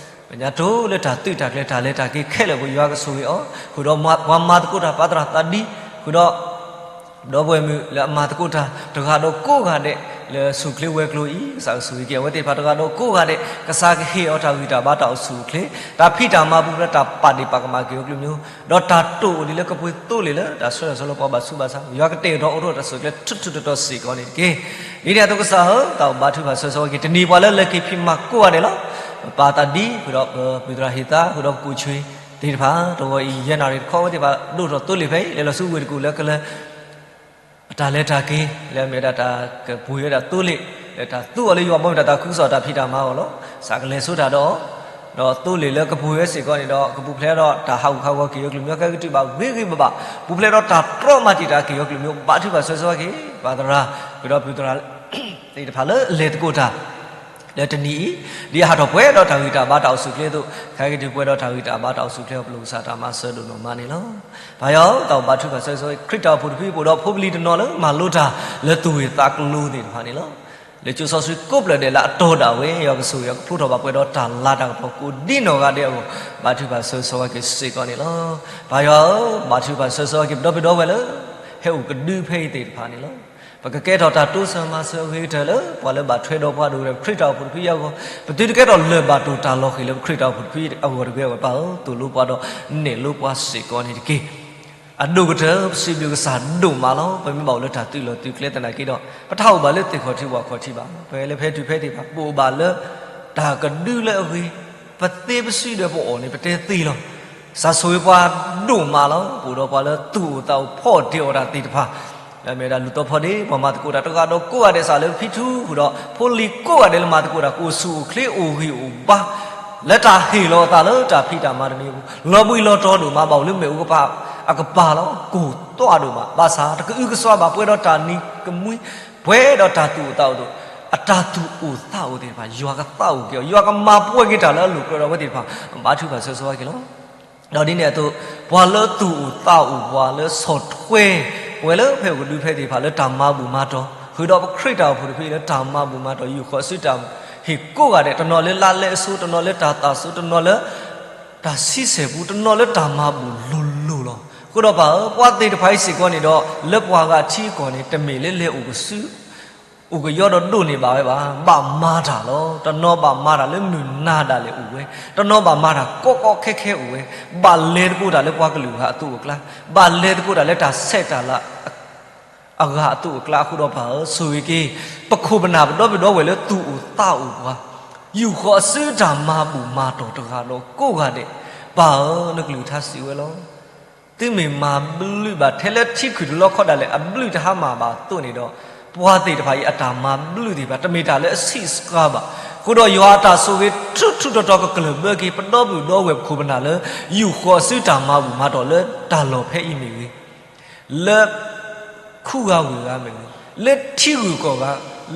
ပညါတိၢ်လၢတၢ်သုးတၢ်ကျဲၤတၢ်လဲၤတၢ်က့ၤခဲလၢာ် ပယွၤကဆိၣ်ဂ့ၤအီၤ, ဃုာ်ဒီးပှၤမၤသကိးတၢ်ပာ်သရၣ်သးဒံ, ဃုာ်ဒီး ဒီပုၢ်ဝဲၢ်မုၣ်လၢအမၤသကိးတၢ်တဂၤဒီးကိးဂၤဒဲး လၢဆူၣ်ချ့ဝဲၤကျိၤအံၤ ကစၢ်ကဆိၣ်ဂ့ၤက့ၤအဝဲသ့ၣ်တဖၣ်တဂၤဒီးကိးဂၤဒဲး, ကစၢ်ကဟ့ၣ်အီၤတၢ်ဂံၢ်တၢ်ဘါတၢ်အိၣ်ဆူၣ်အိၣ်ချ့, တၢ်ဖံးတၢ်မၤပူၤဖျဲးတၢ်ပာ်ဒ့ၣ်ပာ်ကမၣ်က့ၤအီၤကလုာ်ကလုာ်, ဒီးတၢ်တိာ်အိၣ်ဒံးလၢကပှ့ၤသိလ့ၣ်လၢ တၢ်ဆှၢလီၤဆှၢလီၤပှၤဘၣ်ဆူးဘၣ်ဆါ, ယွၤကတဲာ်ကတီၤအိၣ်ထီၣ်တၢ်ဆူၣ်ချ့ထူထူတီတီစ့ၢ်ကီးန့ၣ်တက့ၢ်. ဒ်န့ၣ်အသိးကစၢ်ဧၢ, တၢ်အိၣ်ဘါထုကဖၣ်ဆၢဂ့ၤဆၢဝါက့ၤ တနံၤပှၤလၢလဲၤက့ၤဖံးမၤကိးဂၤဒဲးလီၤ. ပပၢ်သးဒံ ဃုာ်ဒီးပပုၢ်သရၣ်ဟ့ၣ်သါ ဃုာ်ဒီးပကိၣ်ဆွ့ၤသ့ၣ်တဖၣ် တဂီၤအံၤ ယဲၢ်နၣ်ရံၣ်တခီဝဲသ့ၣ်တဖၣ် ဒိၣ်ထီၣ်သိလ့ၣ်ဖဲအံၤ လဲၤလီၤဆူဝ့ၢ်တကူၣ်လၢကလၢ အတၢ်လဲၤတၢ်က့ၤ လၢအမ့ၢ်ဝဲဒၣ်တၢ်ကပှ့ၤဝဲဒၣ်သိလ့ၣ်, လၢတၢ်သူအီၤလၢယွၤဘီမုၢ်တၢ်သးခုကစီၣ်တၢ်ဖံးတၢ်မၤအဂီၢ်လီၤ. ကစၢ်ကလဲၤဆိတၢ်ဒီး ဒီးသိလ့ၣ်လၢကပှ့ၤဝဲစ့ၢ်ကီးန့ၣ်ဒီး ကပူၤဖျဲးဒီးတၢ်ဟးဂူာ်ဟးဂီၤက့ၤအီၤကလုာ်ကလုာ် ကဲကတုၤဘၣ်ဂ့ၤဂ့ၤဘၣ်ဘၣ်, ပူၤဖျဲးဒီးတၢ်တြီမၤတံာ်တာ်က့ၤအီၤကလုာ်ကလုာ် ဘါထုကဖၣ်ဆၢဂ့ၤဆၢဝါက့ၤ ပၢ်သရၣ် ဃုာ်ဒီးပပုၢ်သရၣ် သ့ၣ်တဖၣ်လၢလဲၤသကိးတၢ် လၢတနံၤအံၤ ဒ်အဟးထီၣ်ပှဲၤဒီးတၢ်ဂံၢ်တၢ်ဘါတၢ်အိၣ်ဆူၣ်ချ့အသိး ခဲကတုၤပှဲၤဒီးတၢ်ဂံၢ်တၢ်ဘါတၢ်အိၣ်ဆူၣ်ချ့အပျိၢ်ကစၢ်တၢ်မၤစၢၤဒိၣ်နီၢ်မးန့ၣ်လီၤ. ပၢ်ယွၤဧၢ, တၢ်အိၣ်ဘါထုကဖၣ်ဆၢဂ့ၤဆၢဝါ ခရံာ်တၢ်အိၣ်ဖှိၣ်တဖုအံၤ ပအိၣ်ဒီးဖိပလံၤတနီၤလၢမၤလိတၢ်လၢသူၣ်ဂ့ၢ်သးကျိၤသ့ၣ်တဖၣ်န့ၣ်လီၤ. လၢကၠိစီဆှံကိးဖျၢၣ်ဒဲးလၢအတီဒၣ်ဝဲ ယွၤကဆိၣ်ဂ့ၤအီၤ ကဖျိထီၣ်ဘၣ်ပှဲၤဒီးတၢ်လၤတၢ်ကပီၤကိးဒ်နီၢ်ဂၤဒဲးအဂီၢ် ဘါထုကဖၣ်ဆၢဂ့ၤဆၢဝါက့ၤစ့ၢ်ကီးန့ၣ်လီၤ. ပၢ်ယွၤဧၢ, ဘါထုကဖၣ်ဆၢဂ့ၤဆၢဝါက့ၤ ပဒီပုၢ်ဝဲၢ်လၢ ဟဲအိၣ်ကဒုဖဲအံၤသ့ၣ်တဖၣ်န့ၣ်လီၤ. ပကကဲထီၣ်တၢ်တိစၢၤမၤစၢၤအဂ့ၤကတၢၢ်လၢ ပှၤလၢဘၣ်ထွဲဒီးပှၤဒိၣ်ကတၢၢ် ခရံာ်တၢ်အိၣ်ဖှိၣ်တဖုအံၤအဂီၢ်, ပသုတကဲထီၣ်လၢၢ်ဘၣ်တိၢ်တၢ်လီၤဃံၤလၢပခရံာ်တၢ်အိၣ်ဖှိၣ်တဖုအံၤအဂီၢ်တဂ့ၤအဂီၢ် ပၢ်ဧၢ, သိၣ်လိပှၤဒီးနဲၣ်လိပှၤစ့ၢ်ကီးန့ၣ်တက့ၢ်. အဒိၣ်ကတၢၢ် ပစံးဘျုးကစၢ်ဒိၣ်မးလီၤ. ပမ့ၢ်ဘၣ်အိၣ်လၢတၢ်သုးလီၢ်သုးကျဲသနာ်က့ဒီး ပတၢ်အိၣ်ဘၣ်လၢသ့ၣ်ခီၣ်ထံးဝၣ်ခီၣ်ထံးဘၣ်, ပဟဲလၢဖဲတုၤဖဲသ့ၣ်တဖၣ် ပအိၣ်ဘၣ်လၢ တၢ်ကဒုလၢအဂ့ၤ, ပသ့ပစုဒီးပအီၣ်န့ၣ် ပတဲသ့လီၤ. ကစၢ်ဆိၣ်ဂ့ၤပှၤဒိၣ်မးလီၤ. ပအိၣ်ဒီးပှၤလၢသူၣ်အိၣ်သးအိၣ်ဖီၣ်တ့ၢ်အီၣ်တၢ်သ့ၣ်တဖၣ် လၢအမ့ၢ်ဝဲဒၣ်လူၢ်သီဖီဒ့ ပှၤမၤသကိးတၢ်တဂၤဒီးကိးဂၤဒဲး စးလၢဖံထူဃုာ်ဒီး ဖိလံၤကိးဂၤဒဲးလၢမၤသကိးတၢ် ကအိၣ်ဆူၣ်အိၣ်ချ့အိၣ်ဂံၢ်အိၣ်ဘါ လၢတၢ်ဟ့ၣ်လီၤအသးလၢတၢ်ဖံးတၢ်မၤတမံၤအပူၤ လီၤဘှံးလီၤတီၤဒိၣ်မး ဘၣ်အိၣ်လၢမ့ၣ်အူကပၤအကပၤလီၤ. ကိၢ်သွးဒိၣ်မး ဘၣ်ဆၣ်တကအုကစွါဘၣ် ပှဲၤဒီးတၢ်နံၤကမှံ ပှဲၤဒီးတၢ်သူၣ်အိၣ်သးအိၣ်အသိး အတၢ်သူၣ်အိၣ်သးအိၣ်သ့ၣ်တဖၣ် ယွၤကသးအိၣ်က့ၤအီၤ ယွၤကမၤပှဲၤက့ၤတၢ်လၢအလိၣ်ကြၢးဒီးအဝဲသ့ၣ်တဖၣ် ဘါထုကဖၣ်ဆၢဂ့ၤဆၢဝါက့ၤလီၤ. ဒီးဒ်န့ၣ်အသိး ပှၤလၢသူၣ်အိၣ်သးအိၣ် ပှၤလၢဆီၣ်ထွဲ ပဝဲလၢဖဲအိၣ်ကဒုဖဲသ့ၣ်တဖၣ်လၢတၢ်မၤဘူၣ်မၤတီၢ် ဃုာ်ဒီးပခရံာ်တၢ်အိၣ်ဖှိၣ်တဖုအံၤလၢတၢ်မၤဘူၣ်မၤတီၢ် ယူာ်ဃီၤအစုတၢ်ဟ့ၣ်ကိးဂၤဒဲး တနီၤလၢလါလဲအစိ တနီၤလၢတၢ်သးစိ တနီၤလၢ တၢ်ဆံဆဲၣ်ပူ တနီၤလၢတၢ်မၤဘူၣ်လိၤလိၤလီၤ. အဃိဒီးပၢ်ဧၢ ပှၤသ့ၣ်တဖၣ်အံၤစ့ၢ်ကီးန့ၣ်ဒီး လၢပှၤဂၤထံအကီၢ်န့ၣ် တမ့ၢ်လၢလဲၤအိၣ်ကစု အိၣ်ကယီဒီးဒိးန့ၢ်ဘၣ်ဝဲဘၣ်. ဘၣ်မၤတၢ်လီၤ. တနီၤဘၣ်မၤတၢ်လၢမုၢ်နၤဒၣ်လဲာ်အိၣ်ဝဲ, တနီၤဘၣ်မၤတၢ်ကီကီခဲခဲအိၣ်ဝဲ, ဘၣ်လဲၤသကိးတၢ်လၢပှၤကလုာ်ဂၤအသိးအကျါ, ဘၣ်လဲၤသကိးတၢ်လၢတၢ်ဆဲးတၢ်လၤ အဂၤအသိးအကျါအဃိဒီးပၢ်ဧၢ ဆိၣ်ဂ့ၤက့ၤ ပခိၣ်ပနၢ်ပဒီပုၢ်ဒီဝဲၢ်လၢသူၣ်အိၣ်သးအိၣ်ပှၤ, ယူာ်ဃီၤအစုတၢ်မၤဘူၣ်မၤတီၢ်တဂၤဒီးကိးဂၤဒဲး, ပၢ်ဧၢ နကလုၢ်ကထါစံးဝဲလီၤ. သုမ့ၢ်မၤဘျုးဘၣ်ထဲလၢထံခုၣ်တလီခီဒၣ်လဲာ် အဘျုးတဟါမၢ်ဘၣ်အသိးန့ၣ်ဒီး, ပှၤသ့ၣ်တဖၣ်အံၤအတၢ်မၤဘျုးသ့ၣ်တဖၣ် တမ့ၢ်တၢ်လၢအဆံးစှၤဘၣ်. အဃိဒီးယွၤအတၢ်ဆိၣ်ဂ့ၤထူထူတီတီကကျၢၢ်ဘၢက့ၤ ပဒီပုၢ်ဒီဝဲၢ်ပခိၣ်ပနၢ်လၢ ယူာ်ဃီၤအစုတၢ်မၤဘူၣ်မၤတီၢ်လၢတၢ်လီၢ်ဖဲအံၤမ့ၢ်ဂ့ၤ လၢ ခူဂၤဝ့ၢ်ဂၤမ့ၢ်ဂ့ၤ, လၢထံဂုၤကီၢ်ဂၤ,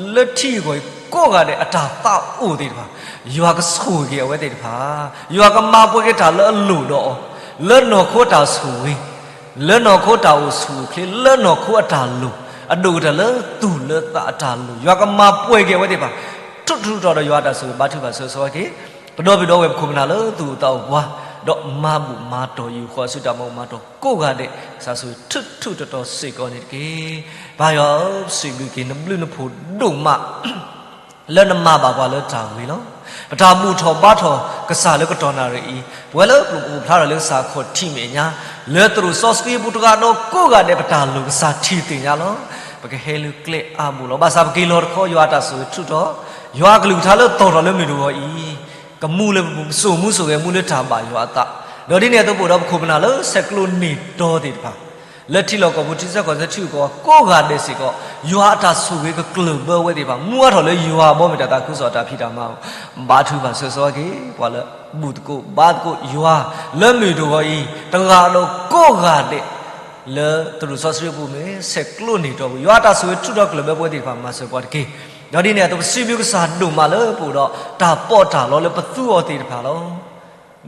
လၢထံဂုၤကီၢ်ဂၤကိးဂၤဒဲးအတၢ်သးအိၣ်သ့ၣ်တဖၣ်, ယွၤကဆိၣ်ဂ့ၤက့ၤအဝဲသ့ၣ်တဖၣ်, ယွၤကမၤပှဲၤက့ၤတၢ်လၢအလိၣ်ဒီးအီၤ, လၢနီၢ်ခိတၢ်ဆိၣ်ဂ့ၤ, လၢနီၢ်ခိတၢ်အိၣ်ဆူၣ်အိၣ်ချ့, လၢနီၢ်ခိအတၢ်လိၣ်, အဒိၣ်ကတၢၢ်လၢသူၣ်လၢသးအတၢ်လိၣ်, ယွၤကမၤပှဲၤက့ၤအဝဲသ့ၣ်တဖၣ်, ထူထူတီတီဒီးယွၤအတၢ်ဆိၣ်ဂ့ၤဘါထုကဖၣ်ဆၢဂ့ၤဆၢဝါက့ၤ ပဒီပုၢ်ဒီဝဲၢ်ပခိၣ်ပနၢ်လၢသူၣ်အိၣ်သးအိၣ်ပှၤ, ဒီးမၤဘူၣ်မၤတီၢ်ယူာ်ဃီၤအစုတၢ်မၤဘူၣ်မၤတီၢ်ကိးဂၤဒဲး, ကစၢ်ဆိၣ်ဂ့ၤထူထူတီတီစ့ၢ်ကီးန့ၣ်တက့ၢ်. ပၢ်ယွၤဧၢ, စံးဘျုးက့ၤ နဘျုးနဖှိၣ်ဒိၣ်မး လၢနမၤဘၣ်ပှၤလၢတၢ်ဂ့ၤလီၤ. ပတၢ်ဘူၣ်ထီၣ်ဘါထီၣ်ကစၢ်လၢကတီၢ်နၣ်ရံၣ်အံၤ, ပဝဲလၢပအိၣ်ဖျါထီၣ်လၢကစၢ်ခီၣ်ထံးမဲာ်ညါ, လၢသရိာ်စီဆှံအပူၤတဂၤဒီးကိးဂၤဒဲး ပတၢ်လိၣ်ကစၢ်ထံၣ်သ့ၣ်ညါလီၤ. ပကဟဲလၢကျဲအါဘိလီၤ. ဘၣ်ဆၣ်ပက့ၤလီၤတခီ ယွၤအတၢ်ဆိၣ်ဂ့ၤထူထီၣ်, ယွၤအကလုၢ်ကထါလၢသီၣ်ထီၣ်လၢမုၢ်တဂီၤအံၤ, ကမူလၢပပူၤ ကစိာ်မူစိာ်ဂဲၤမူလၢတၢ်ဘၣ်ယွၤအသး, ဒီးဒ်န့ၣ်အသိးပအိၣ်ဒီးပခိၣ်ပနၢ်လၢ ဆဲးကျိးန့ၢ်တီသ့ၣ်တဖၣ် လၢထံလီၢ်ကီၢ်ပူၤ ထံဆၢကီၢ်ဆၢ ထံဂုၤကီၢ်ဂၤကိးဂၤဒဲးစ့ၢ်ကီး, ယွၤအတၢ်ဆိၣ်ဂ့ၤကကျၢၢ်ဘၢဝဲသ့ၣ်တဖၣ် မူအါထီၣ်လၢယွၤအဘီအမုၢ်တၢ်သးခုကစီၣ်အတၢ်ဖံးတၢ်မၤအဂီၢ်, ဘါထုကဖၣ်ဆၢဂ့ၤဆၢဝါက့ၤ ပှၤလၢဘူၣ်သကိးဘါသကိးယွၤ လၢမုၢ်တဂီၤအံၤ တဂၤဒီးကိးဂၤဒဲး လၢသရိာ်စီဆှံအပူၤမ့ၢ် ဆဲးကျိးန့ၢ်တီပူၤ ယွၤအတၢ်ဆိၣ်ဂ့ၤထူထီၣ်ကျၢၢ်ဘၢပဝဲသ့ၣ်တဖၣ် မၤစၢၤပှၤတက့ၢ်. ဒီးဒ်န့ၣ်အသိး ပစံးဘျုးကစၢ်ဒိၣ်မးလၢပအိၣ်ဒီးတၢ်ပီးတၢ်လီလၢပသူအီၤသ့ၣ်တဖၣ်လီၤ.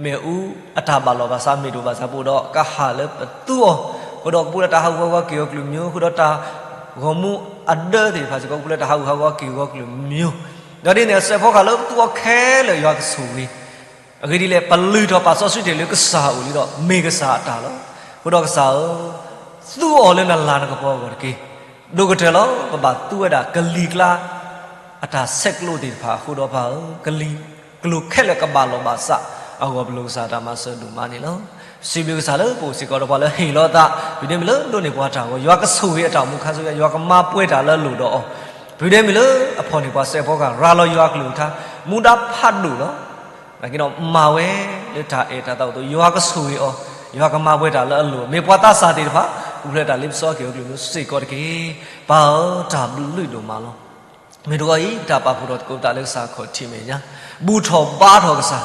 မ့ၣ်အူအတၢ်ဘၣ်လီၤဘၣ်စး မ့ၢ်ဒိၣ်ဘၣ်စး ပအိၣ်ဒီးကဟၣ်လၢပသူအီၤ အဃိဒီးကပူၤလၢတၢ်ဟးဂူာ်ဟးဂီၤက့ၤဂီၤကျိၤမံၤ, အဃိဒီးတၢ်ဂီၤမူအဒၢသ့ၣ်တဖၣ်စ့ၢ်ကီး ကပူၤလၢတၢ်ဟးဂူာ်ဟးဂီၤက့ၤဂီၤကျိၤမံၤ. ဒီးဒ်န့ၣ် စဲးဖီကဟၣ်လၢသူအီၤခဲလၢာ်ယွၤကဆိၣ်ဂ့ၤ, အဂ့ၢ်ဒ်လဲၣ် ပလုၢ်ထီၣ်ပာ်စီဆှံတ့ၢ်လၢကစၢ်အအိၣ်လံဒီး မ့ၢ်ကစၢ်အတၢ်လီၤ. အဃိဒီးကစၢ်ဧၢ, သူအီၤလၢနလၤနကပီၤအဂီၢ်တက့ၢ်. ဒိၣ်ကတၢၢ်လီၤ ပဘၣ်သူဝဲဒၣ်ကလံၤကျါ အတၢ်ဆဲးကျိးသ့ၣ်တဖၣ်အဃိဒီးပၢ်ဧၢ, ကလံၤကျိၤခဲလၢာ်ကဘၣ်လိာ်ဘၣ်စးအဂီၢ် ပလိၣ်ကစၢ်တၢ်မၤစၢၤဒိၣ်မးန့ၣ်လီၤ. စံးဘျုးကစၢ်လၢပအိၣ်စ့ၢ်ကီးဒီးပှၤလၢဟ့ၣ်လီၤအသး, ပဒဲမုၢ်လၢဒိးန့ၢ်ပှၤတၢ်ဂီၤ, ယွၤကဆိၣ်ဂ့ၤအတၢ်အိၣ်မူခါဆူညါ, ယွၤကမၤပှဲၤတၢ်လၢအလိၣ်ဒီးအီၤ, ပဒဲမုၢ်လၢအဖီၣ်န့ၢ်ပှၤစဲးဖီကဟၣ် ရၤလီၤယွၤအကလုၢ်ကထါ, မူဒါဖးဒိၣ်လီၤ. နာ်က့ဒီးမၤဝဲလၢတၢ်အဲၣ်တၢ်သးအိၣ်အသိး ယွၤကဆိၣ်ဂ့ၤအီၤ, ယွၤကမၤပှဲၤတၢ်လၢအလိၣ်, မ့ၢ်ပှၤသးစၢ်သ့ၣ်တဖၣ် ကပူၤဖျဲးတၢ်လ့ပစီက့ၤအီၤကလုၢ်မံၤစ့ၢ်ကီးတက့ၢ်. ပၢ်ဧၢ, တၢ်ဘျုးဒိၣ်မးလီၤ. မ့ၢ်တဂီၤအံၤ ပတၢ်ပာ်ဖှိၣ်ထီၣ်သကိးပသးလၢကစၢ်ခီၣ်ထံးမဲာ်ညါ, ဘူၣ်ထီၣ်ဘါထီၣ်ကစၢ်,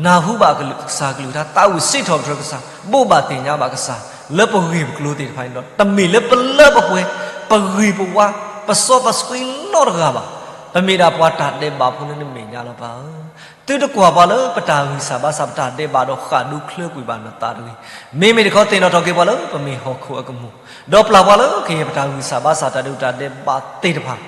နၢ်ဟူဘၣ်ကလုၢ်ကစၢ်ကလုၢ်ကထါ, သးဝံၣ်စံးထီၣ်ပတြၢၤကစၢ်, ဘိးဘၣ်သ့ၣ်ညါဘၣ်ကစၢ်, လၢပဂ့ၢ်ပကျိၤသ့ၣ်တဖၣ်န့ၣ်ဒီး တမ့ၢ်လၢပလၢပပှဲၤ, ပဂ့ၢ်ပဝါ, ပစီပဆှံနီတဂၤဘၣ်. ပမ့ၢ်ဒၣ်ပှၤတၢ်ဒဲးဘးဖိလၢနမဲာ်ညါလီၤ ပၢ်ဧၢ. သုတကွၢ်ပှၤလၢပတၢ်ဂံၢ်စၢ်ဘါစၢ် ပတၢ်ဒဲးဘးဒီးဃၣ်ဒူချၢကွံာ်ဘၣ်နသးတဂ့ၤ. မ့မ့ၢ်တခီသ့ၣ်နီၣ်ထီၣ်က့ၤပှၤလၢပမ့ၢ်ဟီၣ်ခိၣ်အကမူၣ်, ဒီးပျၢ်ပှၤလၢကယဲၢ်ပတၢ်ဂံၢ်စၢ်ဘါစၢ်တၢ်ဒုးတၢ်ဒဲးဘးသ့ၣ်တဖၣ်,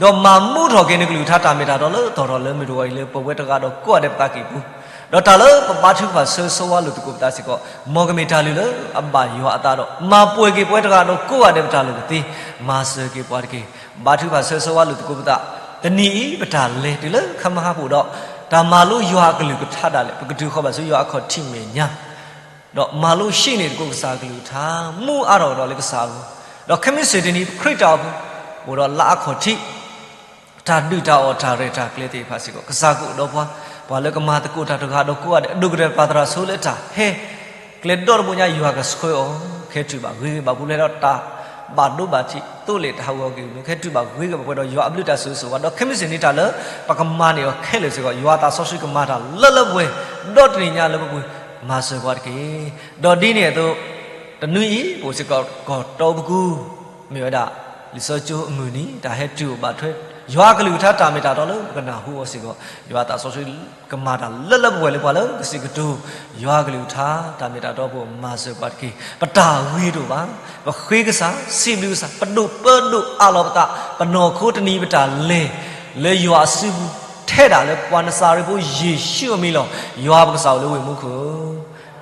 ဒီးမၤမူထီၣ်က့ၤနကလုၢ်ကထါတၢ်မ့ၢ်တၢ်တီလၢအသီၣ်ထီၣ်လၢမုၢ်တဂီၤအံၤလၢပဝဲတဂၤဒီးကိးဂၤဒဲးပသးကံၢ်ပူၤ, ဒီးတၢ်လၢပဘါထုကဖၣ်ဆၢဂ့ၤဆၢဝါလိာ်သကိးပသးစ့ၢ်ကီး မ်ကမ့ၢ်တၢ်လုၢ်လၢအဘၣ်ယွၤအသးဒီး မၤပှဲၤက့ၤပဝဲတဂၤဒီးကိးဂၤဒဲးပတၢ်လိၣ်ကသ့, မၤစၢၤက့ၤပှၤတက့ၢ်. ဘါထုကဖၣ်ဆၢဂ့ၤဆၢဝါလိာ်သကိးပသး, တနံၤအံၤပတၢ်လဲၤတုၤလၢခါမဟါပူၤဒီး တၢ်မၤလိယွၤအကလုၢ်ကထါဒၣ်လဲာ် ပကတုၤဃီၤဘၣ်ဆူယွၤအခီၣ်ထံးမဲာ်ညါ ဒီးမၤလိဟံးန့ၢ်သကိးကစၢ်အကလုၢ်ကထါ, မူအါထီၣ်ကဒီးလၢကစၢ်အဂီၢ်, ဒီးခဲမုၢ်ဆ့ၣ်တနံၤ ပခရံာ်တၢ်အိၣ်ဖှိၣ် အိၣ်ဒီးလါအခီၣ်ထံး, တၢ်ဒုၣ်တၢ်အီၣ်တၢ်ရဲၣ်တၢ်ကျဲၤသ့ၣ်တဖၣ်စ့ၢ်ကီး ကစၢ်ကအိၣ်ဒီးပှၤ, ပှၤလၢကမၤသကိးတၢ်တဂၤဒီးကိးဂၤဒဲး အဒိၣ်ကတၢၢ်ပၢ်သရၣ်ဆိလၢတၢ်ဟဲ ကျဲၤဒီတဘိညါယွၤကဆှၢအီၤ, ခဲတုၤဘၣ်ဂ့ၤဂ့ၤဘၣ်ပူၤဖျဲးဒီးတၢ်ဘၣ်ဒိဘၣ်ထံး သိလ့ၣ်တၢ်ဟးဂီၤက့ၤမံၤ ခဲတုၤဘၣ်ဂ့ၤဂ့ၤဘၣ်ပှဲၤဒီးယွၤအဘျုးတၢ်ဆိၣ်ဂ့ၤဆိၣ်ဝါ ဒီးခဲမုၢ်ဆ့ၣ်န့ၣ်တၢ်လၢ ပကမၤန့ၢ်အီၤခဲလၢာ်စ့ၢ်ကီး ယွၤအသးစီဆှံကမၤတၢ်လၢလၢပှဲၤပှဲၤ ဒီတနံၤညါလၢပပူၤ မၤစၢၤပှၤတက့ၢ်. ဒီးဒ်န့ၣ်အသိး တနွံအံၤ ပအိၣ်စ့ၢ်ကီးကီၢ်တီပကူ မ့ၢ်ဝဲဒၣ် လံာ်စီဆှံကၠိအမုၢ်နံၤ တၢ်ဟဲတုၤအိၣ်ဘၣ်ထွဲ ယွၤအကလုၢ်ကထါတၢ်မ့ၢ်တၢ်တီလၢပကနၢ်ဟူအီၤစ့ၢ်ကီး ယွၤအသးစီဆှံကမၤတၢ်လၢလၢပှဲၤပှဲၤလၢပှၤလၢကစံးကတိၤ ယွၤအကလုၢ်ကထါ တၢ်မ့ၢ်တၢ်တီဖိမၤစၢၤပှၤတက့ၢ်. ပတၢ်ဂ့ၤတအိၣ်ဘၣ်, ပဃ့ကစၢ်, စံးဘျုးကစၢ်, ပဒိၣ်ပၢဒိၣ်အးလီၤပသး, ပနီၢ်ခိတနံၤပတၢ်လဲၤ လၢယွၤအစုပူၤ ထဲဒၣ်လၢပှၤနစၤရ့းဖိယ့ၣ်ၡူးအမံၤလီၤ. ယွၤပကစၢ်အိၣ်လၢဝ့ၢ်မူခိၣ်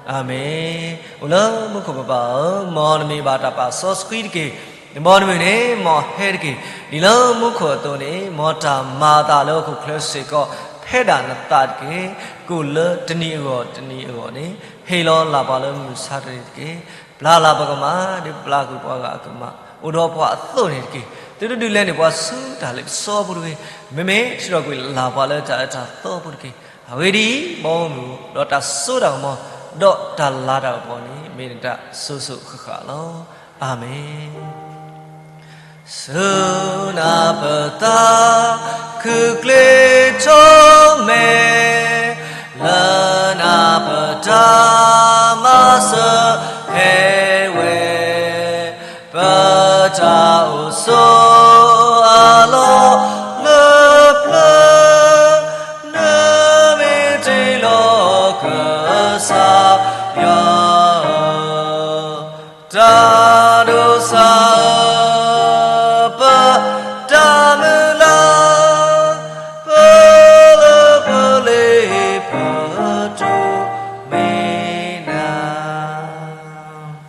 အၤမ့ၣ်. အိၣ်လၢမူခိၣ်ပပၢ်ဧၢ, မ်နမံၤဘၣ်တၢ်ပာ်စီဆှံတက့ၢ်. တဘီတမုၢ်န့ၣ် မ်ဟဲတက့ၢ်. ဒ်လၢမူခိၣ်အသိးန့ၣ် မ်တၢ်မၤအသးလၢဟီၣ်ခိၣ်ချၢစ့ၢ်ကီး ဖဲဒၣ်နသးတက့ၢ်. ကိၣ်လၢတနံၤအဂီၢ်တနံၤအဂီၢ်န့ၣ် ဟ့ၣ်လီၤလၢ်ပှၤလၢမုၢ်ဆါတနံၤတက့ၢ်. ပျၢ်လၢ်ပကမၣ် ဒ်ပပျၢ်ကွံာ်ပှၤဂၤအကမၣ်, အိၣ်ဒီးပှၤအသိးန့ၣ်တက့ၢ်. သုတဒုးလဲန့ၢ်ပှၤဆူတၢ်လ့ပစီအပူၤတဂ့ၤ. မ့မ့ၢ်ထုးထီၣ်ကွံာ်လၢ်ပှၤလၢတၢ်အၢတၢ်သီအပူၤတက့ၢ်. အဂ့ၢ်ဒ်အံၤ, မ်မုၢ်ဒီးတၢ်စိတၢ်ကမီၤ ဒီးတၢ်လၤတၢ်ကပီၤန့ၣ် မ့ၢ်နတၢ်စိၤစိၤဃၣ်ဃၣ်လီၤ. အၤမ့ၣ်. ဆူနၤပတၢ်ခုၣ်ကျ့ထီၣ်မဲာ်, လၢနၤပတၢ်မၤစၢၤဟဲဝဲ, ပတၢ်အိၣ်ဆိးအလီၢ်လၢပျၢၤ, နမ့ၢ်တ့လီၤကစၢ်ယွၤဧၢ, တၢ်ဒိးစၢ်ဧၢ, ပတၢ်မုၢ်လၢ်, ပလၢပလ့ပတိၢ်မ့ၢ်န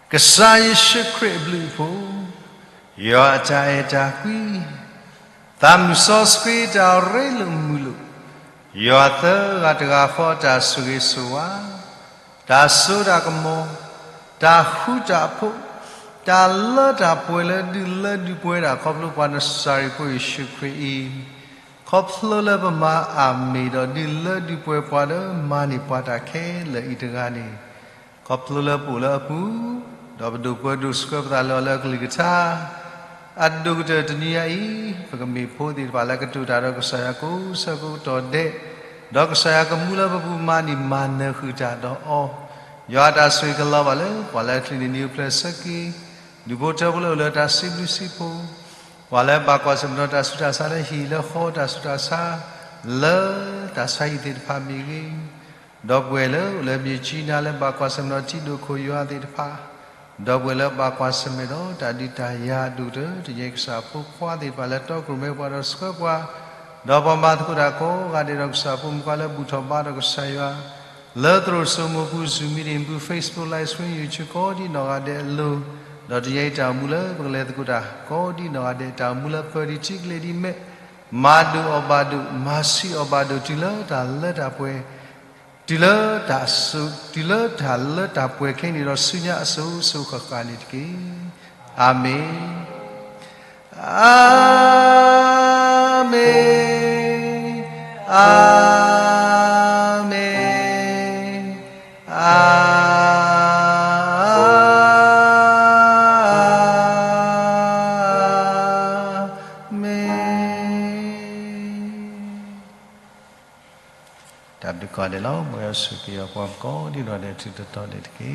ၤ. ကစၢ်ယ့ၣ်ၡူးခရံာ်အဘျုးအဖှိၣ်, ယွၤအတၢ်အဲၣ်တၢ်ကွံ, သးမုၢ်စီဆှံတၢ်ရ့လိာ်မုာ်လိာ်, ယွၤသၢဂၤတဂၤဃီတၢ်ဆိၣ်ဂ့ၤဆိၣ်ဝါ, တၢ်စိတၢ်ကမီၤ, တၢ်ဃူတၢ်ဖိး, တၢ်လၢတၢ်ပှဲၤလၢဒုးလၢဒုးပှဲၤတၢ်ခီဖျိပှၤနစၤရ့းဖိယ့ၣ်ၡူးခရံာ်အံၤ, ခီဖျိလၢပမၤအၤမ့ၣ်ဒီးဒုးလၢဒုးပှဲၤပှၤလၢမၤန့ၢ်ပှၤတၢ်ခဲလၢာ်အံၤတဂၤန့ၣ်, ခီဖျိလၢပအိၣ်လၢအပူၤ, ဒီးပဒိၣ်ပှဲၤဒိၣ်ဆှၢပသးလၢအီၤလၢအကလုၢ်ကထါ, အဒိၣ်ကတၢၢ်တနံၤအံၤ, ပကမ့ၢ်ဖိသ့ၣ်တဖၣ်လၢကတိၤတၢ်ဒီးကစၢ်ယွၤကိးဆၢကိးကတီၢ်ဒဲး, ဒီးကစၢ်ယွၤကမူလၢပပူၤမၤန့ၢ်မၤနၢၤဃုာ်တၢ်ဒီးအီၤ, ယွၤအတၢ်ဆိၣ်ဂ့ၤကလီၤဘၣ်လၢပှၤလၢအချံးန့ၢ်နံၤအိၣ်ဖျဲၣ်ဆၢက့ၤ, ဒူၣ်ဖိထၢဖိလၢအိၣ်လၢတၢ်စံးဘျုးစံးဖှိၣ် ပှၤလၢဘၣ်ကွၢ်ဆၢၣ်မဲာ်ဒီးတၢ်ဆူးတၢ်ဆါလၢဟံၣ်လၢဃီ တၢ်ဆူးတၢ်ဆါလၢတၢ်ဆါဟံၣ်သ့ၣ်တဖၣ်မ့ၢ်ဂ့ၤ, ဒီပုၢ်ဝဲၢ်လၢအိၣ်လၢမၠ့ၣ်ကၠံနါလၢဘၣ်ကွၢ်ဆၢၣ်မဲာ်ဒီးထံဒိၣ်ခိၣ်ယွၤသ့ၣ်တဖၣ်, ဒီပုၢ်ဝဲၢ်လၢဘၣ်ကွၢ်ဆၢၣ်မဲာ်ဒီးတၢ်ဒုးတၢ်ယၤအဒိၣ်ကတၢၢ် တယဲၢ်ကစၢ်အဖိခွါသ့ၣ်တဖၣ်လၢတီခိၣ်ရိၣ်မဲပှၤဒီးဆှၢပှၤ, ဒီးပှၤမၤသကိးတၢ်ကိးဂၤဒဲးဒီးကစၢ်အဖိမုၣ်ခွါလၢဘူၣ်ထီၣ်ဘါထီၣ်ကစၢ်ယွၤ လၢသရိာ်စိမိၤပူၤ Zoom meeting ပူၤ Facebook Live Stream YouTube ကိးဒံနီၢ်ဂၤဒဲးအလိၤ, ဒီးတယဲၢ်အံၤတၢ်အိၣ်မူလၢပကလဲၤသကိးတၢ် ကိးဒံနီၢ်ဂၤဒဲးတၢ်အိၣ်မူလၢပၢၤဒံးထံကလဲၤဒံးမဲာ်, မၤဒိၣ်အီၣ်ဘၣ်ဒိၣ် မၤဆံးအီၣ်ဘၣ်ဒိၣ် တုၤလၢတၢ်လၢတၢ်ပှဲၤ, တုၤလၢတၢ်ဆိၣ် တုၤလၢတၢ်လၢတၢ်ပှဲၤခဲအံၤန့ၣ်ဒီးဆူညါအစိၤစိၤဃၣ်ဃၣ်န့ၣ်တက့ၢ်. အၤမ့ၣ်. အၤမ့ၣ်, အၤမ့ၣ်, အၤမ့ၣ်. တၢ်ဘျုးကိးဂၤဒဲးလီၤ. မ်ယွၤဆိၣ်ဂ့ၤပှၤကိးဒံနီၢ်ဂၤဒဲး ထူးထူးတီၤတီၤန့ၣ်တက့ၢ်.